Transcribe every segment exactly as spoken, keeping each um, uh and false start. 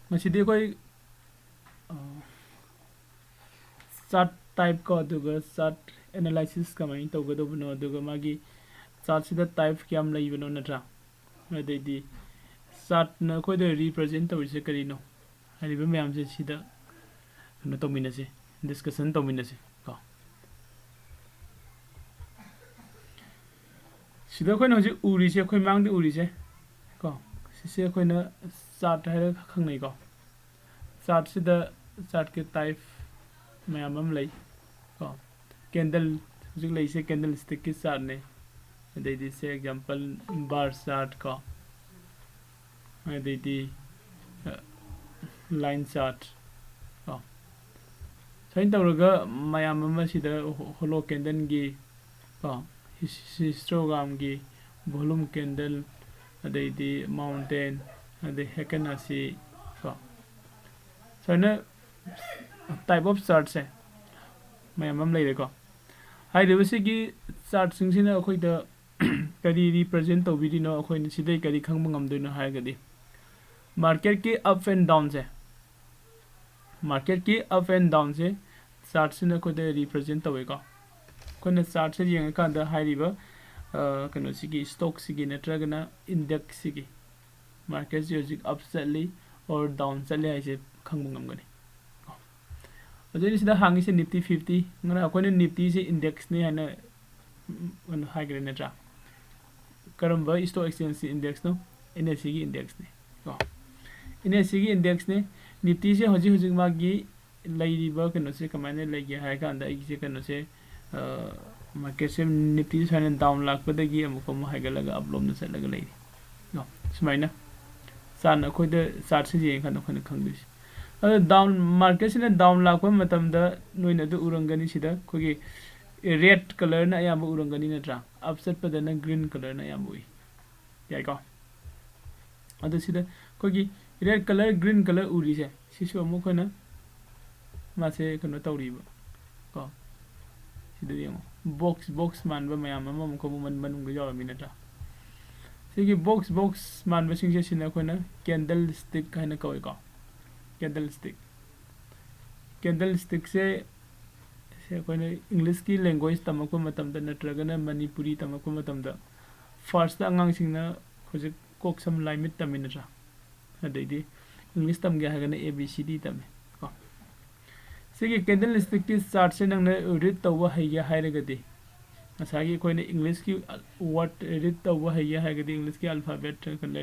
ꯃꯁꯤꯗꯤ ꯑꯩꯈꯣꯏ chart type ꯀꯣ, ꯑꯗꯨꯒ ꯆꯥꯔꯠ ꯑꯦꯅꯥꯂꯥꯏꯁꯤꯁ ꯀꯃꯥꯏꯅ ꯇꯧꯒꯗꯧꯕꯅꯣ, ꯑꯗꯨꯒ ꯃꯥꯒꯤ ꯆꯥꯔꯠꯁꯤꯗ ꯇꯥꯏꯞ ꯀꯌꯥꯝ ꯂꯩꯕꯅꯣ, ꯅꯠꯇ꯭ꯔꯥ? ꯑꯗꯩꯗꯤ ꯆꯥꯔꯠꯅ ꯑꯩꯈꯣꯏꯗ ꯔꯤꯄ꯭ꯔꯖꯦꯟ ꯇꯧꯔꯤꯁꯦ ꯀꯔꯤꯅꯣ ꯍꯥꯏꯔꯤꯕ ꯃꯌꯥꯝꯁꯦ ꯁꯤꯗ ꯀꯩꯅꯣ ꯇꯧꯃꯤꯟꯅꯁꯦ, ꯗꯤꯁꯀꯁꯟ ꯇꯧꯃꯤꯟꯅꯁꯦ ꯀꯣ꯫ ꯁꯤꯗ ꯑꯩꯈꯣꯏꯅ ꯍꯧꯖꯤꯛ ꯎꯔꯤꯁꯦ, ꯑꯩꯈꯣꯏ ꯃꯥꯡꯗ ꯎꯔꯤꯁꯦ ꯀꯣ, ꯁꯤꯁꯦ ꯑꯩꯈꯣꯏꯅ ꯆꯥꯔꯠ ꯍꯥꯏꯔꯒ ꯈꯪꯅꯩꯀꯣ꯫ ꯆꯥꯔꯠꯁꯤꯗ ꯆꯥꯔꯠꯀꯤ ꯇꯥꯏꯞ ꯃꯌꯥꯝ ꯑꯃ ꯂꯩ ꯀꯣ꯫ ꯀꯦꯟꯗꯜ, ꯍꯧꯖꯤꯛ ꯂꯩꯔꯤꯁꯦ ꯀꯦꯟꯗꯜ ꯁ꯭ꯇꯤꯛꯀꯤ ꯆꯥꯔꯠꯅꯦ꯫ ꯑꯗꯩꯗꯤ ꯁꯦ ꯑꯦꯛꯖꯥꯝꯄꯜ ꯕꯥꯔ ꯆꯥꯔꯠ ꯀꯣ, ꯑꯗꯩꯗꯤ ꯂꯥꯏꯟ ꯆꯥꯔꯠ ꯀꯣ꯫ ꯁꯨꯃꯥꯏꯅ ꯇꯧꯔꯒ ꯃꯌꯥꯝ ꯑꯃ ꯁꯤꯗ ꯍꯣꯂꯣ ꯀꯦꯟꯗꯜꯒꯤ ꯀꯣ, ꯍꯤꯁꯇꯣꯒ꯭ꯔꯥꯝꯒꯤ ꯚꯣꯂꯨꯝ ꯀꯦꯟꯗꯜ, ꯑꯗꯩꯗꯤ ꯃꯥꯎꯟꯇꯦꯟ, ꯑꯗꯩ ꯍꯦꯀꯟ ꯑꯁꯤ ꯀꯣ, ꯁꯨꯃꯥꯏꯅ ꯇꯥꯏꯞ ꯑꯣꯐ ꯆꯥꯔꯠꯁꯦ ꯃꯌꯥꯝ ꯑꯃ ꯂꯩꯔꯦꯀꯣ꯫ ꯍꯥꯏꯔꯤꯕꯁꯤꯒꯤ ꯆꯥꯔꯠꯁꯤꯡꯁꯤꯅ ꯑꯩꯈꯣꯏꯗ ꯀꯔꯤ ꯔꯤꯄ꯭ꯔꯖꯦꯟ ꯇꯧꯕꯤꯔꯤꯅꯣ, ꯑꯩꯈꯣꯏꯅ ꯁꯤꯗꯩ ꯀꯔꯤ ꯈꯪꯕ ꯉꯝꯗꯣꯏꯅꯣ ꯍꯥꯏꯔꯒꯗꯤ, ꯃꯥꯔꯀꯦꯠꯀꯤ ꯑꯞ ꯑꯦꯟ ꯗꯥꯎꯟꯁꯦ, ꯃꯥꯔꯀꯦꯠꯀꯤ ꯑꯞ ꯑꯦꯟ ꯗꯥꯎꯟꯁꯦ ꯆꯥꯔꯠꯁꯤꯅ ꯑꯩꯈꯣꯏꯗ ꯔꯤꯄ꯭ꯔꯖꯦꯟ ꯇꯧꯋꯦꯀꯣ꯫ ꯑꯩꯈꯣꯏꯅ ꯆꯥꯔꯠꯁꯦ ꯌꯦꯡꯉꯀꯥꯟꯗ ꯍꯥꯏꯔꯤꯕ ꯀꯩꯅꯣꯁꯤꯒꯤ, ꯁ꯭ꯇꯣꯛꯁꯤꯒꯤ ꯅꯠꯇ꯭ꯔꯒꯅ ꯏꯟꯗꯦꯛꯁꯁꯤꯒꯤ ꯃꯥꯔꯀꯦꯠꯁꯤ ꯍꯧꯖꯤꯛ ꯑꯞ ꯆꯠꯂꯤ ꯑꯣꯔ ꯗꯥꯎꯟ ꯆꯠꯂꯤ ꯍꯥꯏꯁꯦ ꯈꯪꯕ ꯉꯝꯒꯅꯤ꯫ ꯑꯗꯨ ꯑꯩꯅ ꯁꯤꯗ ꯍꯥꯡꯉꯤꯁꯦ ꯅꯤꯐꯇꯤ ꯐꯤꯐꯇꯤ, ꯉꯔꯥꯡ ꯑꯩꯈꯣꯏꯅ ꯅꯤꯐꯇꯤꯁꯦ ꯏꯟꯗꯦꯛꯁꯅꯤ ꯍꯥꯏꯅ ꯀꯩꯅꯣ ꯍꯥꯏꯈ꯭ꯔꯦ ꯅꯠꯇ꯭ꯔꯥ? ꯀꯔꯝꯕ ꯁ꯭ꯇꯣꯛ ꯑꯦꯛꯁꯆꯦꯟꯖꯀꯤ ꯏꯟꯗꯦꯛꯁꯅꯣ? ꯑꯦꯟ ꯑꯦꯁ ꯁꯤꯒꯤ ꯏꯟꯗꯦꯛꯁꯅꯤ ꯀꯣ꯫ ꯑꯦꯟ ꯑꯦꯁ ꯁꯤꯒꯤ ꯏꯟꯗꯦꯛꯁꯅꯤ꯫ ꯅꯤꯐꯇꯤꯁꯦ ꯍꯧꯖꯤꯛ ꯍꯧꯖꯤꯛ ꯃꯥꯒꯤ ꯂꯩꯔꯤꯕ ꯀꯩꯅꯣꯁꯦ ꯀꯃꯥꯏꯅ ꯂꯩꯒꯦ ꯍꯥꯏꯔ ꯀꯥꯟꯗ, ꯑꯩꯒꯤꯁꯦ ꯀꯩꯅꯣꯁꯦ, ꯃꯥꯔꯀꯦꯠꯁꯦ ꯅꯤꯐꯇꯤꯁꯦ ꯁꯨꯃꯥꯏꯅ ꯗꯥꯎꯟ ꯂꯥꯛꯄꯗꯒꯤ ꯑꯃꯨꯛꯀ ꯑꯃꯨꯛ ꯍꯥꯏꯒꯠꯂꯒ ꯑꯞꯂꯣꯝꯗ ꯆꯠꯂꯒ ꯂꯩꯔꯤ ꯀꯣ꯫ ꯁꯨꯃꯥꯏꯅ ꯆꯥꯔꯠꯅ ꯑꯩꯈꯣꯏꯗ, ꯆꯥꯔꯠꯁꯦ ꯌꯦꯡꯉꯀꯥꯟꯗ ꯑꯩꯈꯣꯏꯅ ꯈꯪꯗꯣꯏꯁꯦ꯫ ꯑꯗꯣ ꯗꯥꯎꯟ, ꯃꯥꯔꯀꯦꯠꯁꯤꯅ ꯗꯥꯎꯟ ꯂꯥꯛꯄ ꯃꯇꯝꯗ ꯅꯣꯏꯅ ꯑꯗꯨ ꯎꯔꯝꯒꯅꯤ, ꯁꯤꯗ ꯑꯩꯈꯣꯏꯒꯤ ꯔꯦꯗ ꯀꯂꯔꯅ ꯑꯌꯥꯝꯕ ꯎꯔꯝꯒꯅꯤ ꯅꯠꯇ꯭ꯔꯥ? ꯑꯞ ꯆꯠꯄꯗꯅ ꯒ꯭ꯔꯤꯟ ꯀꯂꯔꯅ ꯑꯌꯥꯝꯕ ꯎꯏ꯫ ꯌꯥꯏꯀꯣ? ꯑꯗꯣ ꯁꯤꯗ ꯑꯩꯈꯣꯏꯒꯤ ꯔꯦꯗ ꯀꯂꯔ, ꯒ꯭ꯔꯤꯟ ꯀꯂꯔ ꯎꯔꯤꯁꯦ, ꯁꯤꯁꯨ ꯑꯃꯨꯛ ꯑꯩꯈꯣꯏꯅ ꯃꯥꯁꯦ ꯀꯩꯅꯣ ꯇꯧꯔꯤꯕ ꯀꯣ꯫ ꯁꯤꯗ ꯌꯦꯡꯉꯣ, ꯕꯣꯛꯁ, ꯕꯣꯛꯁ ꯃꯥꯟꯕ ꯃꯌꯥꯝ ꯑꯃ ꯑꯃꯨꯛꯀ ꯑꯃꯨꯛ ꯃꯅꯨꯡꯗ ꯌꯥꯎꯔꯝꯃꯤ ꯅꯠꯇ꯭ꯔꯥ? ꯁꯤꯒꯤ ꯕꯣꯛꯁ, ꯕꯣꯛꯁ ꯃꯥꯟꯕꯁꯤꯡꯁꯦ ꯁꯤꯅ ꯑꯩꯈꯣꯏꯅ ꯀꯦꯟꯗꯜ ꯁ꯭ꯇꯤꯛ ꯍꯥꯏꯅ ꯀꯧꯏꯀꯣ꯫ Candle stick. ꯀꯦꯟꯗꯜ ꯁ꯭ꯇꯤꯛꯁꯦ ꯁꯦ ꯑꯩꯈꯣꯏꯅ ꯏꯪꯂꯤꯁꯀꯤ ꯂꯦꯡꯒ꯭ꯋꯦꯖ ꯇꯝꯃꯛꯄ ꯃꯇꯝꯗ ꯅꯠꯇ꯭ꯔꯒꯅ ꯃꯅꯤꯄꯨꯔꯤ ꯇꯝꯃꯛꯄ ꯃꯇꯝꯗ ꯐꯥꯔꯁꯇ ꯑꯉꯥꯡꯁꯤꯡꯅ ꯍꯧꯖꯤꯛ ꯀꯣꯛ ꯁꯝ ꯂꯥꯏ ꯃꯤꯠ ꯇꯝꯃꯤ ꯅꯠꯇ꯭ꯔꯥ? ꯑꯗꯩꯗꯤ ꯏꯪꯂꯤꯁ ꯇꯝꯒꯦ ꯍꯥꯏꯔꯒꯅ ꯑꯦ ꯕꯤ ꯁꯤ ꯗꯤ ꯇꯝꯃꯤ ꯀꯣ꯫ ꯁꯤꯒꯤ ꯀꯦꯟꯗꯜ ꯁ꯭ꯇꯤꯛꯀꯤ ꯆꯥꯔꯠꯁꯦ ꯅꯪꯅ ꯔꯤꯗ ꯇꯧꯕ ꯍꯩꯒꯦ ꯍꯥꯏꯔꯒꯗꯤ, ꯉꯁꯥꯏꯒꯤ ꯑꯩꯈꯣꯏꯅ ꯏꯪꯂꯤꯁꯀꯤ ꯋꯥꯔꯗ ꯔꯤꯗ ꯇꯧꯕ ꯍꯩꯒꯦ ꯍꯥꯏꯔꯒꯗꯤ, ꯏꯪꯂꯤꯁꯀꯤ ꯑꯜꯐꯥꯕꯦꯠ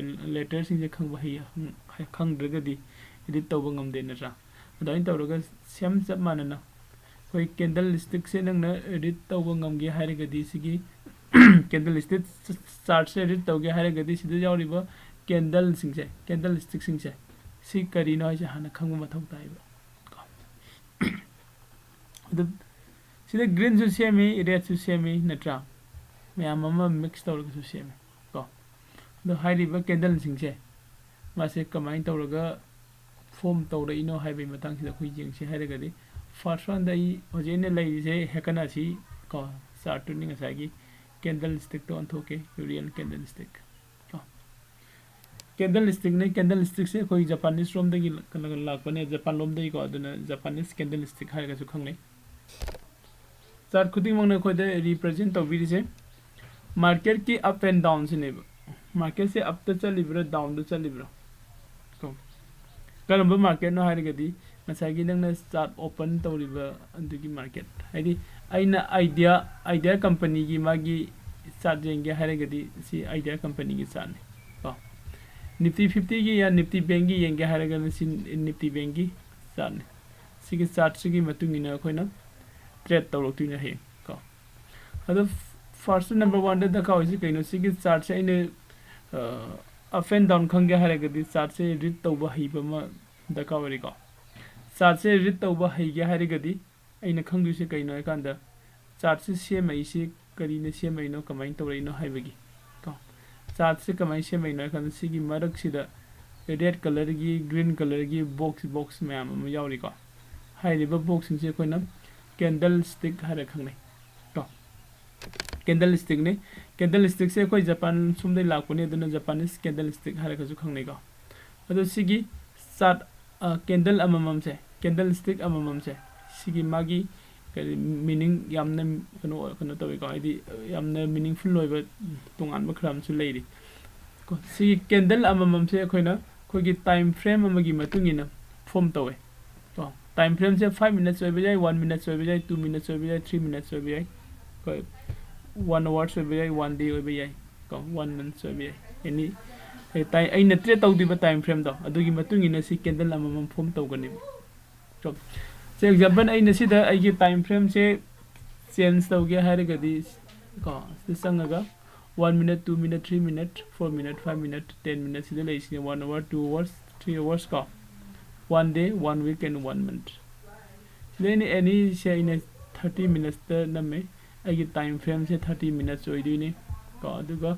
ꯂꯦꯇꯔꯁꯤꯡꯁꯦ ꯈꯪꯕ ꯍꯩ, ꯈꯪꯗ꯭ꯔꯒꯗꯤ ꯔꯤꯗ ꯇꯧꯕ ꯉꯝꯗꯦ ꯅꯠꯇ꯭ꯔꯥ? ꯑꯗꯨꯃꯥꯏꯅ ꯇꯧꯔꯒ ꯁꯦꯝ ꯆꯞ ꯃꯥꯟꯅꯅ ꯑꯩꯈꯣꯏ ꯀꯦꯟꯗꯜ ꯁ꯭ꯇꯤꯛꯁꯦ ꯅꯪꯅ ꯔꯤꯗ ꯇꯧꯕ ꯉꯝꯒꯦ ꯍꯥꯏꯔꯒꯗꯤ, ꯁꯤꯒꯤ ꯀꯦꯟꯗꯜ ꯁ꯭ꯇꯤꯛ ꯆꯥꯔꯠꯁꯦ ꯔꯤꯗ ꯇꯧꯒꯦ ꯍꯥꯏꯔꯒꯗꯤ, ꯁꯤꯗ ꯌꯥꯎꯔꯤꯕ ꯀꯦꯟꯗꯜꯁꯤꯡꯁꯦ, ꯀꯦꯟꯗꯜ ꯁ꯭ꯇꯤꯛꯁꯤꯡꯁꯦ, ꯁꯤ ꯀꯔꯤꯅꯣ ꯍꯥꯏꯁꯦ ꯍꯥꯟꯅ ꯈꯪꯕ ꯃꯊꯧ ꯇꯥꯏꯕ ꯀꯣ꯫ ꯑꯗꯨ ꯁꯤꯗ ꯒ꯭ꯔꯤꯟꯁꯨ ꯁꯦꯝꯃꯤ, ꯔꯦꯗꯁꯨ ꯁꯦꯝꯃꯤ ꯅꯠꯇ꯭ꯔꯥ? ꯃꯌꯥꯝ ꯑꯃ ꯃꯤꯛꯁ ꯇꯧꯔꯒꯁꯨ ꯁꯦꯝꯃꯤ ꯀꯣ꯫ ꯑꯗꯣ ꯍꯥꯏꯔꯤꯕ ꯀꯦꯟꯗꯜꯁꯤꯡꯁꯦ ꯃꯥꯁꯦ ꯀꯃꯥꯏꯅ ꯇꯧꯔꯒ ꯐꯣꯝ ꯇꯧꯔꯛꯏꯅꯣ ꯍꯥꯏꯕꯒꯤ ꯃꯇꯥꯡꯁꯤꯗ ꯑꯩꯈꯣꯏ ꯌꯦꯡꯁꯤ ꯍꯥꯏꯔꯒꯗꯤ, ꯐꯥꯔꯁ ꯋꯥꯟꯗ ꯑꯩ ꯍꯧꯖꯤꯛ ꯑꯩꯅ ꯂꯩꯔꯤꯁꯦ ꯍꯦꯀꯅ ꯑꯁꯤ ꯀꯣ, ꯆꯥꯔꯠꯇꯨꯅꯤ, ꯉꯁꯥꯏꯒꯤ ꯀꯦꯟꯗꯜ ꯁ꯭ꯇꯤꯛꯇꯣ ꯑꯣꯟꯊꯣꯛꯀꯦ, ꯔꯤꯌꯦꯜ ꯀꯦꯟꯗꯜ ꯁ꯭ꯇꯤꯛ ꯀꯣ꯫ ꯀꯦꯟꯗꯜ ꯁ꯭ꯇꯤꯛꯅꯦ꯫ ꯀꯦꯟꯗꯜ ꯁ꯭ꯇꯤꯛꯁꯦ ꯑꯩꯈꯣꯏ ꯖꯄꯥꯅꯤꯁ ꯔꯣꯝꯗꯒꯤ ꯂ-, ꯀꯩꯅꯣ ꯂꯥꯛꯄꯅꯦ, ꯖꯄꯥꯟ ꯂꯣꯝꯗꯒꯤꯀꯣ, ꯑꯗꯨꯅ ꯖꯄꯥꯅꯤꯁ ꯀꯦꯟꯗꯜ ꯁ꯭ꯇꯤꯛ ꯍꯥꯏꯔꯒꯁꯨ ꯈꯪꯅꯩ꯫ ꯆꯥꯔꯠ ꯈꯨꯗꯤꯡꯃꯛꯅ ꯑꯩꯈꯣꯏꯗ ꯔꯤꯄ꯭ꯔꯖꯦꯟ ꯇꯧꯕꯤꯔꯤꯁꯦ ꯃꯥꯔꯀꯦꯠꯀꯤ ꯑꯞ ꯑꯦꯟ ꯗꯥꯎꯟꯁꯤꯅꯦꯕ꯫ ꯃꯥꯔꯀꯦꯠꯁꯦ ꯑꯞꯇ ꯆꯠꯂꯤꯕ꯭ꯔꯥ, ꯗꯥꯎꯟꯗ ꯆꯠꯂꯤꯕ꯭ꯔꯥ ꯀꯣ? ꯀꯔꯝꯕ ꯃꯥꯔꯀꯦꯠꯅꯣ ꯍꯥꯏꯔꯒꯗꯤ, ꯉꯁꯥꯏꯒꯤ ꯅꯪꯅ ꯆꯥꯔꯠ ꯑꯣꯄꯟ ꯇꯧꯔꯤꯕ ꯑꯗꯨꯒꯤ ꯃꯥꯔꯀꯦꯠ, ꯍꯥꯏꯗꯤ ꯑꯩꯅ ꯑꯥꯏꯗꯤꯌꯥ, ꯑꯥꯏꯗꯤꯌꯥ ꯀꯝꯄꯅꯤꯒꯤ ꯃꯥꯒꯤ ꯆꯥꯔꯠ ꯌꯦꯡꯒꯦ ꯍꯥꯏꯔꯒꯗꯤ ꯁꯤ ꯑꯥꯏꯗꯤꯌꯥ ꯀꯝꯄꯅꯤꯒꯤ ꯆꯥꯔꯠꯅꯤ ꯀꯣ꯫ ꯅꯤꯐꯇꯤ ꯐꯤꯐꯇꯤꯒꯤ ꯌꯥ ꯅꯤꯐꯇꯤ ꯕꯦꯡꯒꯤ ꯌꯦꯡꯒꯦ ꯍꯥꯏꯔꯒꯅ ꯁꯤ ꯅꯤꯐꯇꯤ ꯕꯦꯡꯒꯤ ꯆꯥꯔꯠꯅꯤ꯫ ꯁꯤꯒꯤ ꯆꯥꯔꯠꯁꯤꯒꯤ ꯃꯇꯨꯡ ꯏꯟꯅ ꯑꯩꯈꯣꯏꯅ ꯇ꯭ꯔꯦꯠ ꯇꯧꯔꯛꯇꯣꯏꯅꯦ ꯍꯌꯦꯡ ꯀꯣ꯫ ꯑꯗꯣ ꯐꯥꯔꯁ ꯅꯝꯕꯔ ꯋꯥꯟꯗ ꯗꯔꯀꯥꯔ ꯑꯣꯏꯁꯤ ꯀꯩꯅꯣ? ꯁꯤꯒꯤ ꯆꯥꯔꯠꯁꯦ ꯑꯩꯅ ꯑꯞ ꯑꯦꯟ ꯗꯥꯎꯟ ꯈꯪꯒꯦ ꯍꯥꯏꯔꯒꯗꯤ ꯆꯥꯔꯠꯁꯦ ꯔꯤꯗ ꯇꯧꯕ ꯍꯩꯕ ꯑꯃ ꯗꯔꯀꯥꯔ ꯑꯣꯏꯔꯦꯀꯣ꯫ ꯆꯥꯔꯠꯁꯦ ꯔꯤꯗ ꯇꯧꯕ ꯍꯩꯒꯦ ꯍꯥꯏꯔꯒꯗꯤ ꯑꯩꯅ ꯈꯪꯗꯣꯏꯁꯦ ꯀꯩꯅꯣ ꯍꯥꯏꯀꯥꯟꯗ, ꯆꯥꯔꯠꯁꯦ ꯁꯦꯝꯃꯛꯏꯁꯦ ꯀꯔꯤꯅ ꯁꯦꯝꯃꯛꯏꯅꯣ, ꯀꯃꯥꯏꯅ ꯇꯧꯔꯛꯏꯅꯣ ꯍꯥꯏꯕꯒꯤ ꯀꯣ꯫ ꯆꯥꯔꯠꯁꯦ ꯀꯃꯥꯏꯅ ꯁꯦꯝꯃꯛꯏꯅꯣ ꯍꯥꯏꯀꯥꯟꯗ, ꯁꯤꯒꯤ ꯃꯔꯛꯁꯤꯗ ꯔꯦꯗ ꯀꯂꯔꯒꯤ, ꯒ꯭ꯔꯤꯟ ꯀꯂꯔꯒꯤ ꯕꯣꯛꯁ, ꯕꯣꯛꯁ ꯃꯌꯥꯝ ꯑꯃ ꯌꯥꯎꯔꯤꯀꯣ꯫ ꯍꯥꯏꯔꯤꯕ ꯕꯣꯛꯁꯁꯤꯡꯁꯦ ꯑꯩꯈꯣꯏꯅ ꯀꯦꯟꯗꯜ ꯁ꯭ꯇꯤꯛ ꯍꯥꯏꯔ ꯈꯪꯅꯩ ꯀꯣ꯫ ꯀꯦꯟꯗꯜ ꯁ꯭ꯇꯤꯛꯅꯤ꯫ ꯀꯦꯟꯗꯜ ꯁ꯭ꯇꯤꯛꯁꯦ ꯑꯩꯈꯣꯏ ꯖꯄꯥꯟ ꯁꯣꯝꯗꯒꯤ ꯂꯥꯛꯄꯅꯤ, ꯑꯗꯨꯅ ꯖꯄꯥꯅꯤꯁ ꯀꯦꯟꯗꯜ ꯁ꯭ꯇꯤꯛ ꯍꯥꯏꯔꯒꯁꯨ ꯈꯪꯅꯩꯀꯣ꯫ ꯑꯗꯣ ꯁꯤꯒꯤ ꯆꯥꯔꯠ ꯀꯦꯟꯗꯜ ꯑꯃꯃꯝꯁꯦ, ꯀꯦꯟꯗꯜ ꯁ꯭ꯇꯤꯛ ꯑꯃꯃꯝꯁꯦ, ꯁꯤꯒꯤ ꯃꯥꯒꯤ ꯀꯔꯤ ꯃꯤꯅꯤꯡ ꯌꯥꯝꯅ ꯀꯩꯅꯣ ꯀꯩꯅꯣ ꯇꯧꯋꯤꯀꯣ, ꯍꯥꯏꯗꯤ ꯌꯥꯝꯅ ꯃꯤꯅꯤꯡꯐꯨꯜ ꯑꯣꯏꯕ ꯇꯣꯉꯥꯟꯕ ꯈꯔ ꯑꯃꯁꯨ ꯂꯩꯔꯤ꯫ ꯀꯣ, ꯁꯤꯒꯤ ꯀꯦꯟꯗꯜ ꯑꯃꯃꯝꯁꯦ ꯑꯩꯈꯣꯏꯅ ꯑꯩꯈꯣꯏꯒꯤ ꯇꯥꯏꯝ ꯐ꯭ꯔꯦꯝ ꯑꯃꯒꯤ ꯃꯇꯨꯡ ꯏꯟꯅ ꯐꯣꯝ ꯇꯧꯋꯦ꯫ ꯀꯣ, ꯇꯥꯏꯝ ꯐ꯭ꯔꯦꯝꯁꯦ ꯐꯥꯏꯚ ꯃꯤꯅꯠꯁ ꯑꯣꯏꯕ ꯌꯥꯏ, ꯋꯥꯟ ꯃꯤꯅꯠꯁ ꯑꯣꯏꯕ ꯌꯥꯏ, ꯇꯨ ꯃꯤꯅꯠꯁ ꯑꯣꯏꯕ ꯌꯥꯏ, ꯊ꯭ꯔꯤ ꯃꯤꯅꯠꯁ ꯑꯣꯏꯕ ꯌꯥꯏ, ꯀꯣ, ꯋꯥꯟ ꯑꯋꯥꯔꯁ ꯑꯣꯏꯕ ꯌꯥꯏ, ꯋꯥꯟ ꯗꯦ ꯑꯣꯏꯕ ꯌꯥꯏ, ꯀꯣ, ꯋꯥꯟ ꯃꯟꯊꯁ ꯑꯣꯏꯕ ꯌꯥꯏ, ꯑꯦꯅꯤ ꯑꯩꯅ ꯇ꯭ꯔꯦꯠ ꯇꯧꯗꯣꯏꯕ ꯇꯥꯏꯝ ꯐ꯭ꯔꯦꯝꯗꯣ ꯑꯗꯨꯒꯤ ꯃꯇꯨꯡ ꯏꯟꯅ ꯁꯤ ꯀꯦꯟꯗꯜ ꯑꯃꯃꯝ ꯐꯣꯝ ꯇꯧꯒꯅꯦꯕ꯫ ꯀꯣ, ꯁꯦ ꯑꯦꯛꯖꯥꯝꯄꯜ ꯑꯩꯅ ꯁꯤꯗ ꯑꯩꯒꯤ ꯇꯥꯏꯝ ꯐ꯭ꯔꯦꯝꯁꯦ ꯆꯦꯟꯖ ꯇꯧꯒꯦ ꯍꯥꯏꯔꯒꯗꯤ, ꯀꯣ, ꯁꯤꯗ ꯆꯪꯉꯒ one minute, two minute, three minute, four minute, five minute, ten minute ꯁꯤꯗ ꯂꯩꯁꯤꯅꯦ꯫ One hour, two hours, three hours ꯀꯣ, one day, one week and one month. ꯁꯤꯗ ꯑꯩꯅ ꯑꯦꯅꯤꯁꯦ ꯑꯩꯅ ꯊꯥꯔꯇꯤ ꯃꯤꯅꯠꯁꯇ ꯅꯝꯃꯦ꯫ ꯑꯩꯒꯤ ꯇꯥꯏꯝ ꯐ꯭ꯔꯦꯝꯁꯦ ꯊꯥꯔꯇꯤ ꯃꯤꯅꯠꯁ ꯑꯣꯏꯗꯣꯏꯅꯤ ꯀꯣ꯫ ꯑꯗꯨꯒ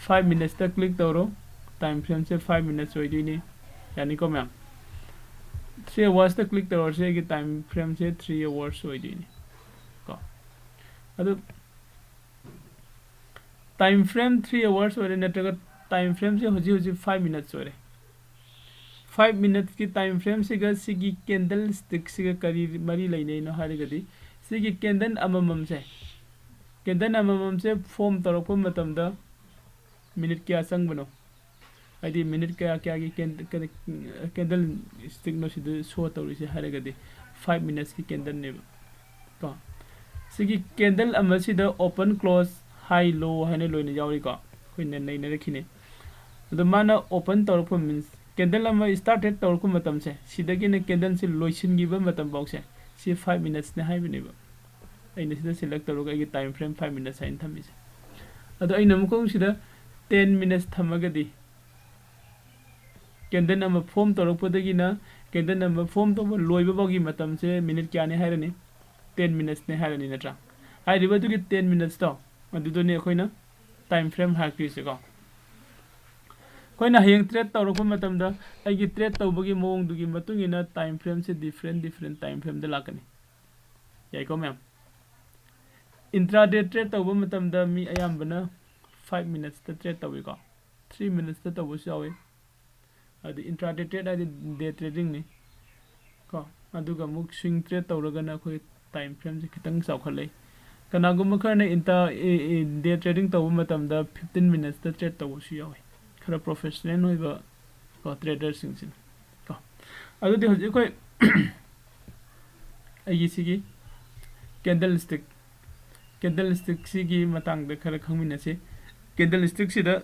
ꯐꯥꯏꯚ ꯃꯤꯅꯠꯁꯇ ꯀ꯭ꯂꯤꯛ ꯇꯧꯔꯣ꯫ ꯇꯥꯏꯝ ꯐ꯭ꯔꯦꯝꯁꯦ ꯐꯥꯏꯚ ꯃꯤꯅꯠꯁ ꯑꯣꯏꯗꯣꯏꯅꯤ꯫ ꯌꯥꯅꯤꯀꯣ ꯃꯌꯥꯝ? ꯊ꯭ꯔꯤ ꯑꯋꯥꯔꯁꯇ ꯀ꯭ꯂꯤꯛ ꯇꯧꯔꯁꯦ꯫ ꯑꯩꯒꯤ ꯇꯥꯏꯝ ꯐ꯭ꯔꯦꯝꯁꯦ ꯊ꯭ꯔꯤ ꯑꯋꯥꯔꯁ ꯑꯣꯏꯗꯣꯏꯅꯤ ꯀꯣ꯫ ꯑꯗꯨ ꯇꯥꯏꯝ ꯐ꯭ꯔꯦꯝ ꯊ꯭ꯔꯤ ꯑꯋꯥꯔꯁ ꯑꯣꯏꯔꯦ, ꯅꯠꯇ꯭ꯔꯒ ꯇꯥꯏꯝ ꯐ꯭ꯔꯦꯝꯁꯦ ꯍꯧꯖꯤꯛ ꯍꯧꯖꯤꯛ ꯐꯥꯏꯚ ꯃꯤꯅꯠꯁ ꯑꯣꯏꯔꯦ꯫ ꯐꯥꯏꯚ ꯃꯤꯅꯠꯀꯤ ꯇꯥꯏꯝ ꯐ꯭ꯔꯦꯝꯁꯤꯒ ꯁꯤꯒꯤ ꯀꯦꯟꯗꯜ ꯁ꯭ꯇꯤꯛꯁꯤꯒ ꯀꯔꯤ ꯃꯔꯤ ꯂꯩꯅꯩꯅꯣ ꯍꯥꯏꯔꯒꯗꯤ, ꯁꯤꯒꯤ ꯀꯦꯟꯗꯜ ꯑꯃꯃꯝꯁꯦ, ꯀꯦꯟꯗꯜ ꯑꯃꯃꯝꯁꯦ ꯐꯣꯝ ꯇꯧꯔꯛꯄ ꯃꯇꯝꯗ ꯃꯤꯅꯤꯠ ꯀꯌꯥ ꯆꯪꯕꯅꯣ, ꯍꯥꯏꯗꯤ ꯃꯤꯅꯤꯠ ꯀꯌꯥ ꯀꯌꯥꯒꯤ ꯀꯦꯟꯗꯜ ꯁ꯭ꯇꯤꯛꯅꯣ ꯁꯤꯗ ꯁꯣ ꯇꯧꯔꯤꯁꯦ ꯍꯥꯏꯔꯒꯗꯤ, ꯐꯥꯏꯚ ꯃꯤꯅꯠꯁꯀꯤ ꯀꯦꯟꯗꯜꯅꯦꯕ ꯀꯣ꯫ ꯁꯤꯒꯤ ꯀꯦꯟꯗꯜ ꯑꯃꯁꯤꯗ ꯑꯣꯄꯟ, ꯀ꯭ꯂꯣꯖ, ꯍꯥꯏ, ꯂꯣ ꯍꯥꯏꯅ ꯂꯣꯏꯅ ꯌꯥꯎꯔꯤꯀꯣ, ꯑꯩꯈꯣꯏꯅ ꯅꯩꯅꯔꯛꯈꯤꯅꯤ꯫ ꯑꯗꯣ ꯃꯥꯅ ꯑꯣꯄꯟ ꯇꯧꯔꯛꯄ ꯃꯤꯟꯁ ꯀꯦꯟꯗꯜ ꯑꯃ ꯁ꯭ꯇꯥꯔꯇꯦꯠ ꯇꯧꯔꯛꯄ ꯃꯇꯝꯁꯦ, ꯁꯤꯗꯒꯤꯅ ꯀꯦꯟꯗꯜꯁꯦ ꯂꯣꯏꯁꯤꯟꯈꯤꯕ ꯃꯇꯝꯐꯥꯎꯁꯦ, ꯁꯤ ꯐꯥꯏꯚ ꯃꯤꯅꯠꯁꯅꯦ ꯍꯥꯏꯕꯅꯦꯕ꯫ ꯑꯩꯅ ꯁꯤꯗ ꯁꯦꯂꯦꯛ ꯇꯧꯔꯒ ꯑꯩꯒꯤ ꯇꯥꯏꯝ ꯐ꯭ꯔꯦꯝ ꯐꯥꯏꯚ ꯃꯤꯅꯠꯁ ꯍꯥꯏꯅ ꯊꯝꯃꯤꯁꯦ꯫ ꯑꯗꯣ ꯑꯩꯅ ꯑꯃꯨꯛꯀ ꯁꯤꯗ ꯇꯦꯟ ꯃꯤꯅꯠꯁ ꯊꯝꯃꯒꯗꯤ, ꯀꯦꯟꯗꯜ ꯑꯃ ꯐꯣꯝ ꯇꯧꯔꯛꯄꯗꯒꯤꯅ ꯀꯦꯟꯗꯜ ꯑꯃ ꯐꯣꯝ ꯇꯧꯕ ꯂꯣꯏꯕ ꯐꯥꯎꯒꯤ ꯃꯇꯝꯁꯦ ꯃꯤꯅꯤꯠ ꯀꯌꯥꯅꯤ ꯍꯥꯏꯔꯅꯤ? ꯇꯦꯟ ꯃꯤꯅꯠꯁꯅꯦ ꯍꯥꯏꯔꯅꯤ, ꯅꯠꯇ꯭ꯔꯥ? ꯍꯥꯏꯔꯤꯕ ꯑꯗꯨꯒꯤ ꯇꯦꯟ ꯃꯤꯅꯠꯁꯇꯣ, ꯑꯗꯨꯗꯅꯤ ꯑꯩꯈꯣꯏꯅ ꯇꯥꯏꯝ ꯐ꯭ꯔꯦꯝ ꯍꯥꯏꯔꯛꯇꯣꯏꯁꯦꯀꯣ꯫ ꯑꯩꯈꯣꯏꯅ ꯍꯌꯦꯡ ꯇ꯭ꯔꯦꯠ ꯇꯧꯔꯛꯄ ꯃꯇꯝꯗ ꯑꯩꯒꯤ ꯇ꯭ꯔꯦꯠ ꯇꯧꯕꯒꯤ ꯃꯑꯣꯡꯗꯨꯒꯤ ꯃꯇꯨꯡ ꯏꯟꯅ ꯇꯥꯏꯝ ꯐ꯭ꯔꯦꯝꯁꯦ ꯗꯤꯐ꯭ꯔꯦꯟ ꯗꯤꯐ꯭ꯔꯦꯟ ꯇꯥꯏꯝ ꯐ꯭ꯔꯦꯝꯗ ꯂꯥꯛꯀꯅꯤ꯫ ꯌꯥꯏꯀꯣ ꯃꯌꯥꯝ? ꯏꯟꯇ꯭ꯔꯥꯗꯦ ꯇ꯭ꯔꯦꯠ ꯇꯧꯕ ꯃꯇꯝꯗ ꯃꯤ ꯑꯌꯥꯝꯕꯅ ꯐꯥꯏꯚ ꯃꯤꯅꯠꯁꯇ ꯇ꯭ꯔꯦꯠ ꯇꯧꯏꯀꯣ, ꯊ꯭ꯔꯤ ꯃꯤꯅꯠꯁꯇ ꯇꯧꯕꯁꯨ ꯌꯥꯎꯏ꯫ ꯑꯗꯨ intraday trade ꯍꯥꯏꯗꯤ day trading ꯅꯤ ꯀꯣ꯫ ꯑꯗꯨꯒ ꯑꯃꯨꯛ swing trade ꯇꯧꯔꯒꯅ ꯑꯩꯈꯣꯏ time frame ꯁꯦ ꯈꯤꯇꯪ ꯆꯥꯎꯈꯠꯂꯛꯏ꯫ ꯀꯅꯥꯒꯨꯝꯕ ꯈꯔꯅ intra day trading ꯇꯧꯕ ꯃꯇꯝꯗ fifteen minutes ꯇ trade ꯇꯧꯕꯁꯨ ꯌꯥꯎꯏ, ꯈꯔ professional ꯑꯣꯏꯕ ꯀꯣ trader ꯁꯤꯡꯁꯤꯅ ꯀꯣ꯫ ꯑꯗꯨꯗꯤ ꯍꯧꯖꯤꯛ ꯑꯩꯈꯣꯏ ꯑꯩꯒꯤ ꯁꯤꯒꯤ candlestick candlestick ꯁꯤꯒꯤ ꯃꯇꯥꯡꯗ ꯈꯔ ꯈꯪꯃꯤꯟꯅꯁꯤ꯫ Candlestick ꯁꯤꯗ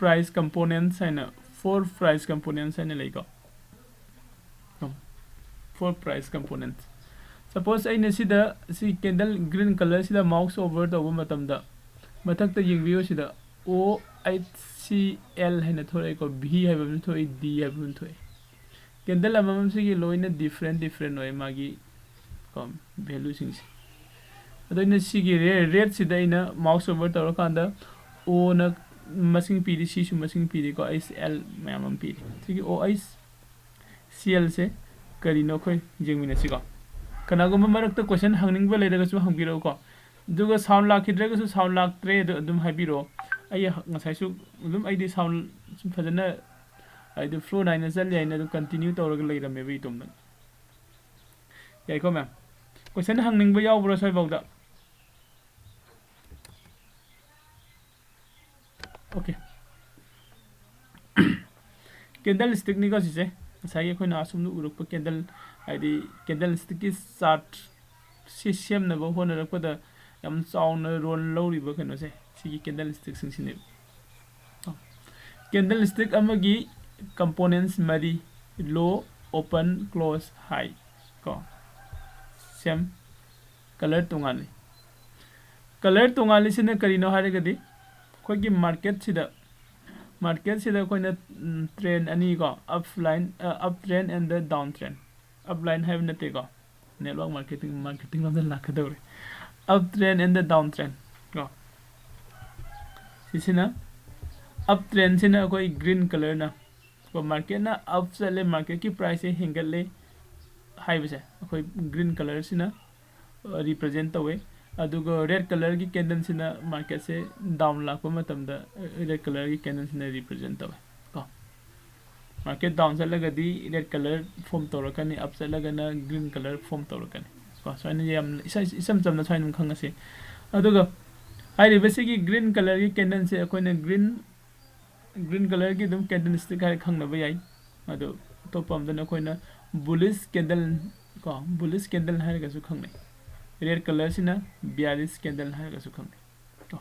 price components ꯍꯥꯏꯅ four price components ꯍꯥꯏꯅ ꯂꯩꯀꯣ꯫ Four price components꯫ Suppose ꯑꯩꯅ ꯁꯤꯗ ꯁꯤ candle green colour ꯁꯤꯗ mouse over ꯇꯧꯕ ꯃꯇꯝꯗ ꯃꯊꯛꯇ ꯌꯦꯡꯕꯤꯌꯨ, ꯁꯤꯗ O H C L ꯍꯥꯏꯅ ꯊꯣꯛꯂꯛꯏꯀꯣ, V ꯍꯥꯏꯕ ꯑꯃ ꯊꯣꯛꯏ, D ꯍꯥꯏꯕ ꯑꯃ ꯊꯣꯛꯏ꯫ Candle ꯑꯃꯃꯝꯁꯤꯒꯤ ꯂꯣꯏꯅ different different ꯑꯣꯏ ꯃꯥꯒꯤ ꯀꯣ value ꯁꯤꯡꯁꯦ꯫ ꯑꯗꯣ ꯑꯩꯅ ꯁꯤꯒꯤ ꯔꯦ ꯔꯦꯠꯁꯤꯗ ꯑꯩꯅ mouse over ꯇꯧꯔꯀꯥꯟꯗ O ꯅ ꯃꯁꯤꯡ ꯄꯤꯔꯤ, C ꯁꯨ ꯃꯁꯤꯡ ꯄꯤꯔꯤꯀꯣ, H L ꯃꯌꯥꯝ ꯑꯃ ꯄꯤꯔꯤ꯫ ꯁꯤꯒꯤ O H C L ꯁꯦ ꯀꯔꯤꯅꯣ ꯑꯩꯈꯣꯏ ꯌꯦꯡꯃꯤꯟꯅꯁꯤꯀꯣ꯫ ꯀꯅꯥꯒꯨꯝꯕ ꯃꯔꯛꯇ question ꯍꯪꯅꯤꯡꯕ ꯂꯩꯔꯒꯁꯨ ꯍꯪꯕꯤꯔꯛꯎꯀꯣ꯫ ꯑꯗꯨꯒ sound ꯂꯥꯛꯈꯤꯗ꯭ꯔꯒꯁꯨ sound ꯂꯥꯛꯇ꯭ꯔꯦ ꯑꯗꯨ ꯑꯗꯨꯝ ꯍꯥꯏꯕꯤꯔꯛꯑꯣ꯫ ꯑꯩ ꯉꯁꯥꯏꯁꯨ ꯑꯗꯨꯝ ꯑꯩꯗꯤ sound ꯁꯨꯝ ꯐꯖꯅ ꯍꯥꯏꯗꯤ flow ꯅꯥꯏꯅ ꯆꯠꯂꯤ ꯍꯥꯏꯅ ꯑꯗꯨꯝ continue ꯇꯧꯔꯒ ꯂꯩꯔꯝꯃꯦꯕ ꯏꯇꯣꯝꯗ꯫ ꯌꯥꯏꯀꯣ ꯃꯌꯥꯝ? Question ꯍꯪꯅꯤꯡꯕ ꯌꯥꯎꯕ꯭ꯔꯣ ꯁ꯭ꯋꯥꯏꯐꯥꯎꯗ? Okay꯫ Candlestick ꯅꯤꯀꯣ ꯁꯤꯁꯦ꯫ ꯉꯁꯥꯏꯒꯤ ꯑꯩꯈꯣꯏꯅ ꯑꯁꯨꯝꯅ ꯎꯔꯛꯄ candle, ꯍꯥꯏꯗꯤ candlestick ꯀꯤ chart ꯁꯤ ꯁꯦꯝꯅꯕ ꯍꯣꯠꯅꯔꯛꯄꯗ ꯌꯥꯝ ꯆꯥꯎꯅ role ꯂꯧꯔꯤꯕ ꯀꯩꯅꯣꯁꯦ, ꯁꯤꯒꯤ candlestick ꯁꯤꯡꯁꯤꯅꯦꯕ꯫ Candlestick ꯑꯃꯒꯤ components ꯃꯔꯤ: low, open, close, high ꯀꯣ꯫ Same꯫ Colour ꯇꯣꯉꯥꯜꯂꯤ꯫ Colour ꯇꯣꯉꯥꯜꯂꯤꯁꯤꯅ ꯀꯔꯤꯅꯣ ꯍꯥꯏꯔꯒꯗꯤ, ꯑꯩꯈꯣꯏꯒꯤ market ꯁꯤꯗ, market ꯁꯤꯗ ꯑꯩꯈꯣꯏꯅ, ꯎꯝ, trend ꯑꯅꯤ ꯀꯣ, up line, ꯑ, up trend and the down trend꯫ Up line ꯍꯥꯏꯕ ꯅꯠꯇꯦꯀꯣ, network marketing, marketing ꯂꯣꯝꯗ ꯂꯥꯛꯀꯗꯧꯔꯦ꯫ Up trend and the down trend ꯀꯣ꯫ ꯁꯤꯁꯤꯅ, up trend ꯁꯤꯅ ꯑꯩꯈꯣꯏ green colour ꯅ ꯀꯣ, market ꯅ up ꯆꯠꯂꯦ, market ꯀꯤ price ꯁꯦ ꯍꯦꯟꯒꯠꯂꯦ ꯍꯥꯏꯕꯁꯦ ꯑꯩꯈꯣꯏ green colour ꯁꯤꯅ, ꯑ, represent ꯇꯧꯋꯦ꯫ ꯑꯗꯨꯒ red colour ꯒꯤ candle ꯁꯤꯅ market ꯁꯦ down ꯂꯥꯛꯄ ꯃꯇꯝꯗ, ꯑ, red colour ꯒꯤ candle ꯁꯤꯅ represent ꯇꯧꯋꯦ ꯀꯣ꯫ Market down ꯆꯠꯂꯒꯗꯤ red color form ꯇꯧꯔꯛꯀꯅꯤ, up ꯆꯠꯂꯒꯅ green color form ꯇꯧꯔꯛꯀꯅꯤ꯫ ꯀꯣ, ꯁꯨꯃꯥꯏꯅ ꯌꯥꯝ ꯏꯁ- ꯏꯆꯝ ꯆꯝꯅ ꯁꯨꯃꯥꯏꯅ ꯑꯗꯨꯝ ꯈꯪꯉꯁꯤ꯫ ꯑꯗꯨꯒ ꯍꯥꯏꯔꯤꯕꯁꯤꯒꯤ green colorꯒꯤ candleꯁꯦ ꯑꯩꯈꯣꯏꯅ green green colorꯒꯤ ꯑꯗꯨꯝ candlestick ꯍꯥꯏꯔ ꯈꯪꯅꯕ ꯌꯥꯏ꯫ ꯑꯗꯨ ꯑꯇꯣꯞꯄ ꯑꯝꯗꯅ ꯑꯩꯈꯣꯏꯅ bullish candle, ꯀꯣ, bullish candle ꯍꯥꯏꯔꯒꯁꯨ ꯈꯪꯅꯩ꯫ Red colorꯁꯤꯅ bearish candle ꯍꯥꯏꯔꯒꯁꯨ ꯈꯪꯅꯩ꯫ ꯀꯣ,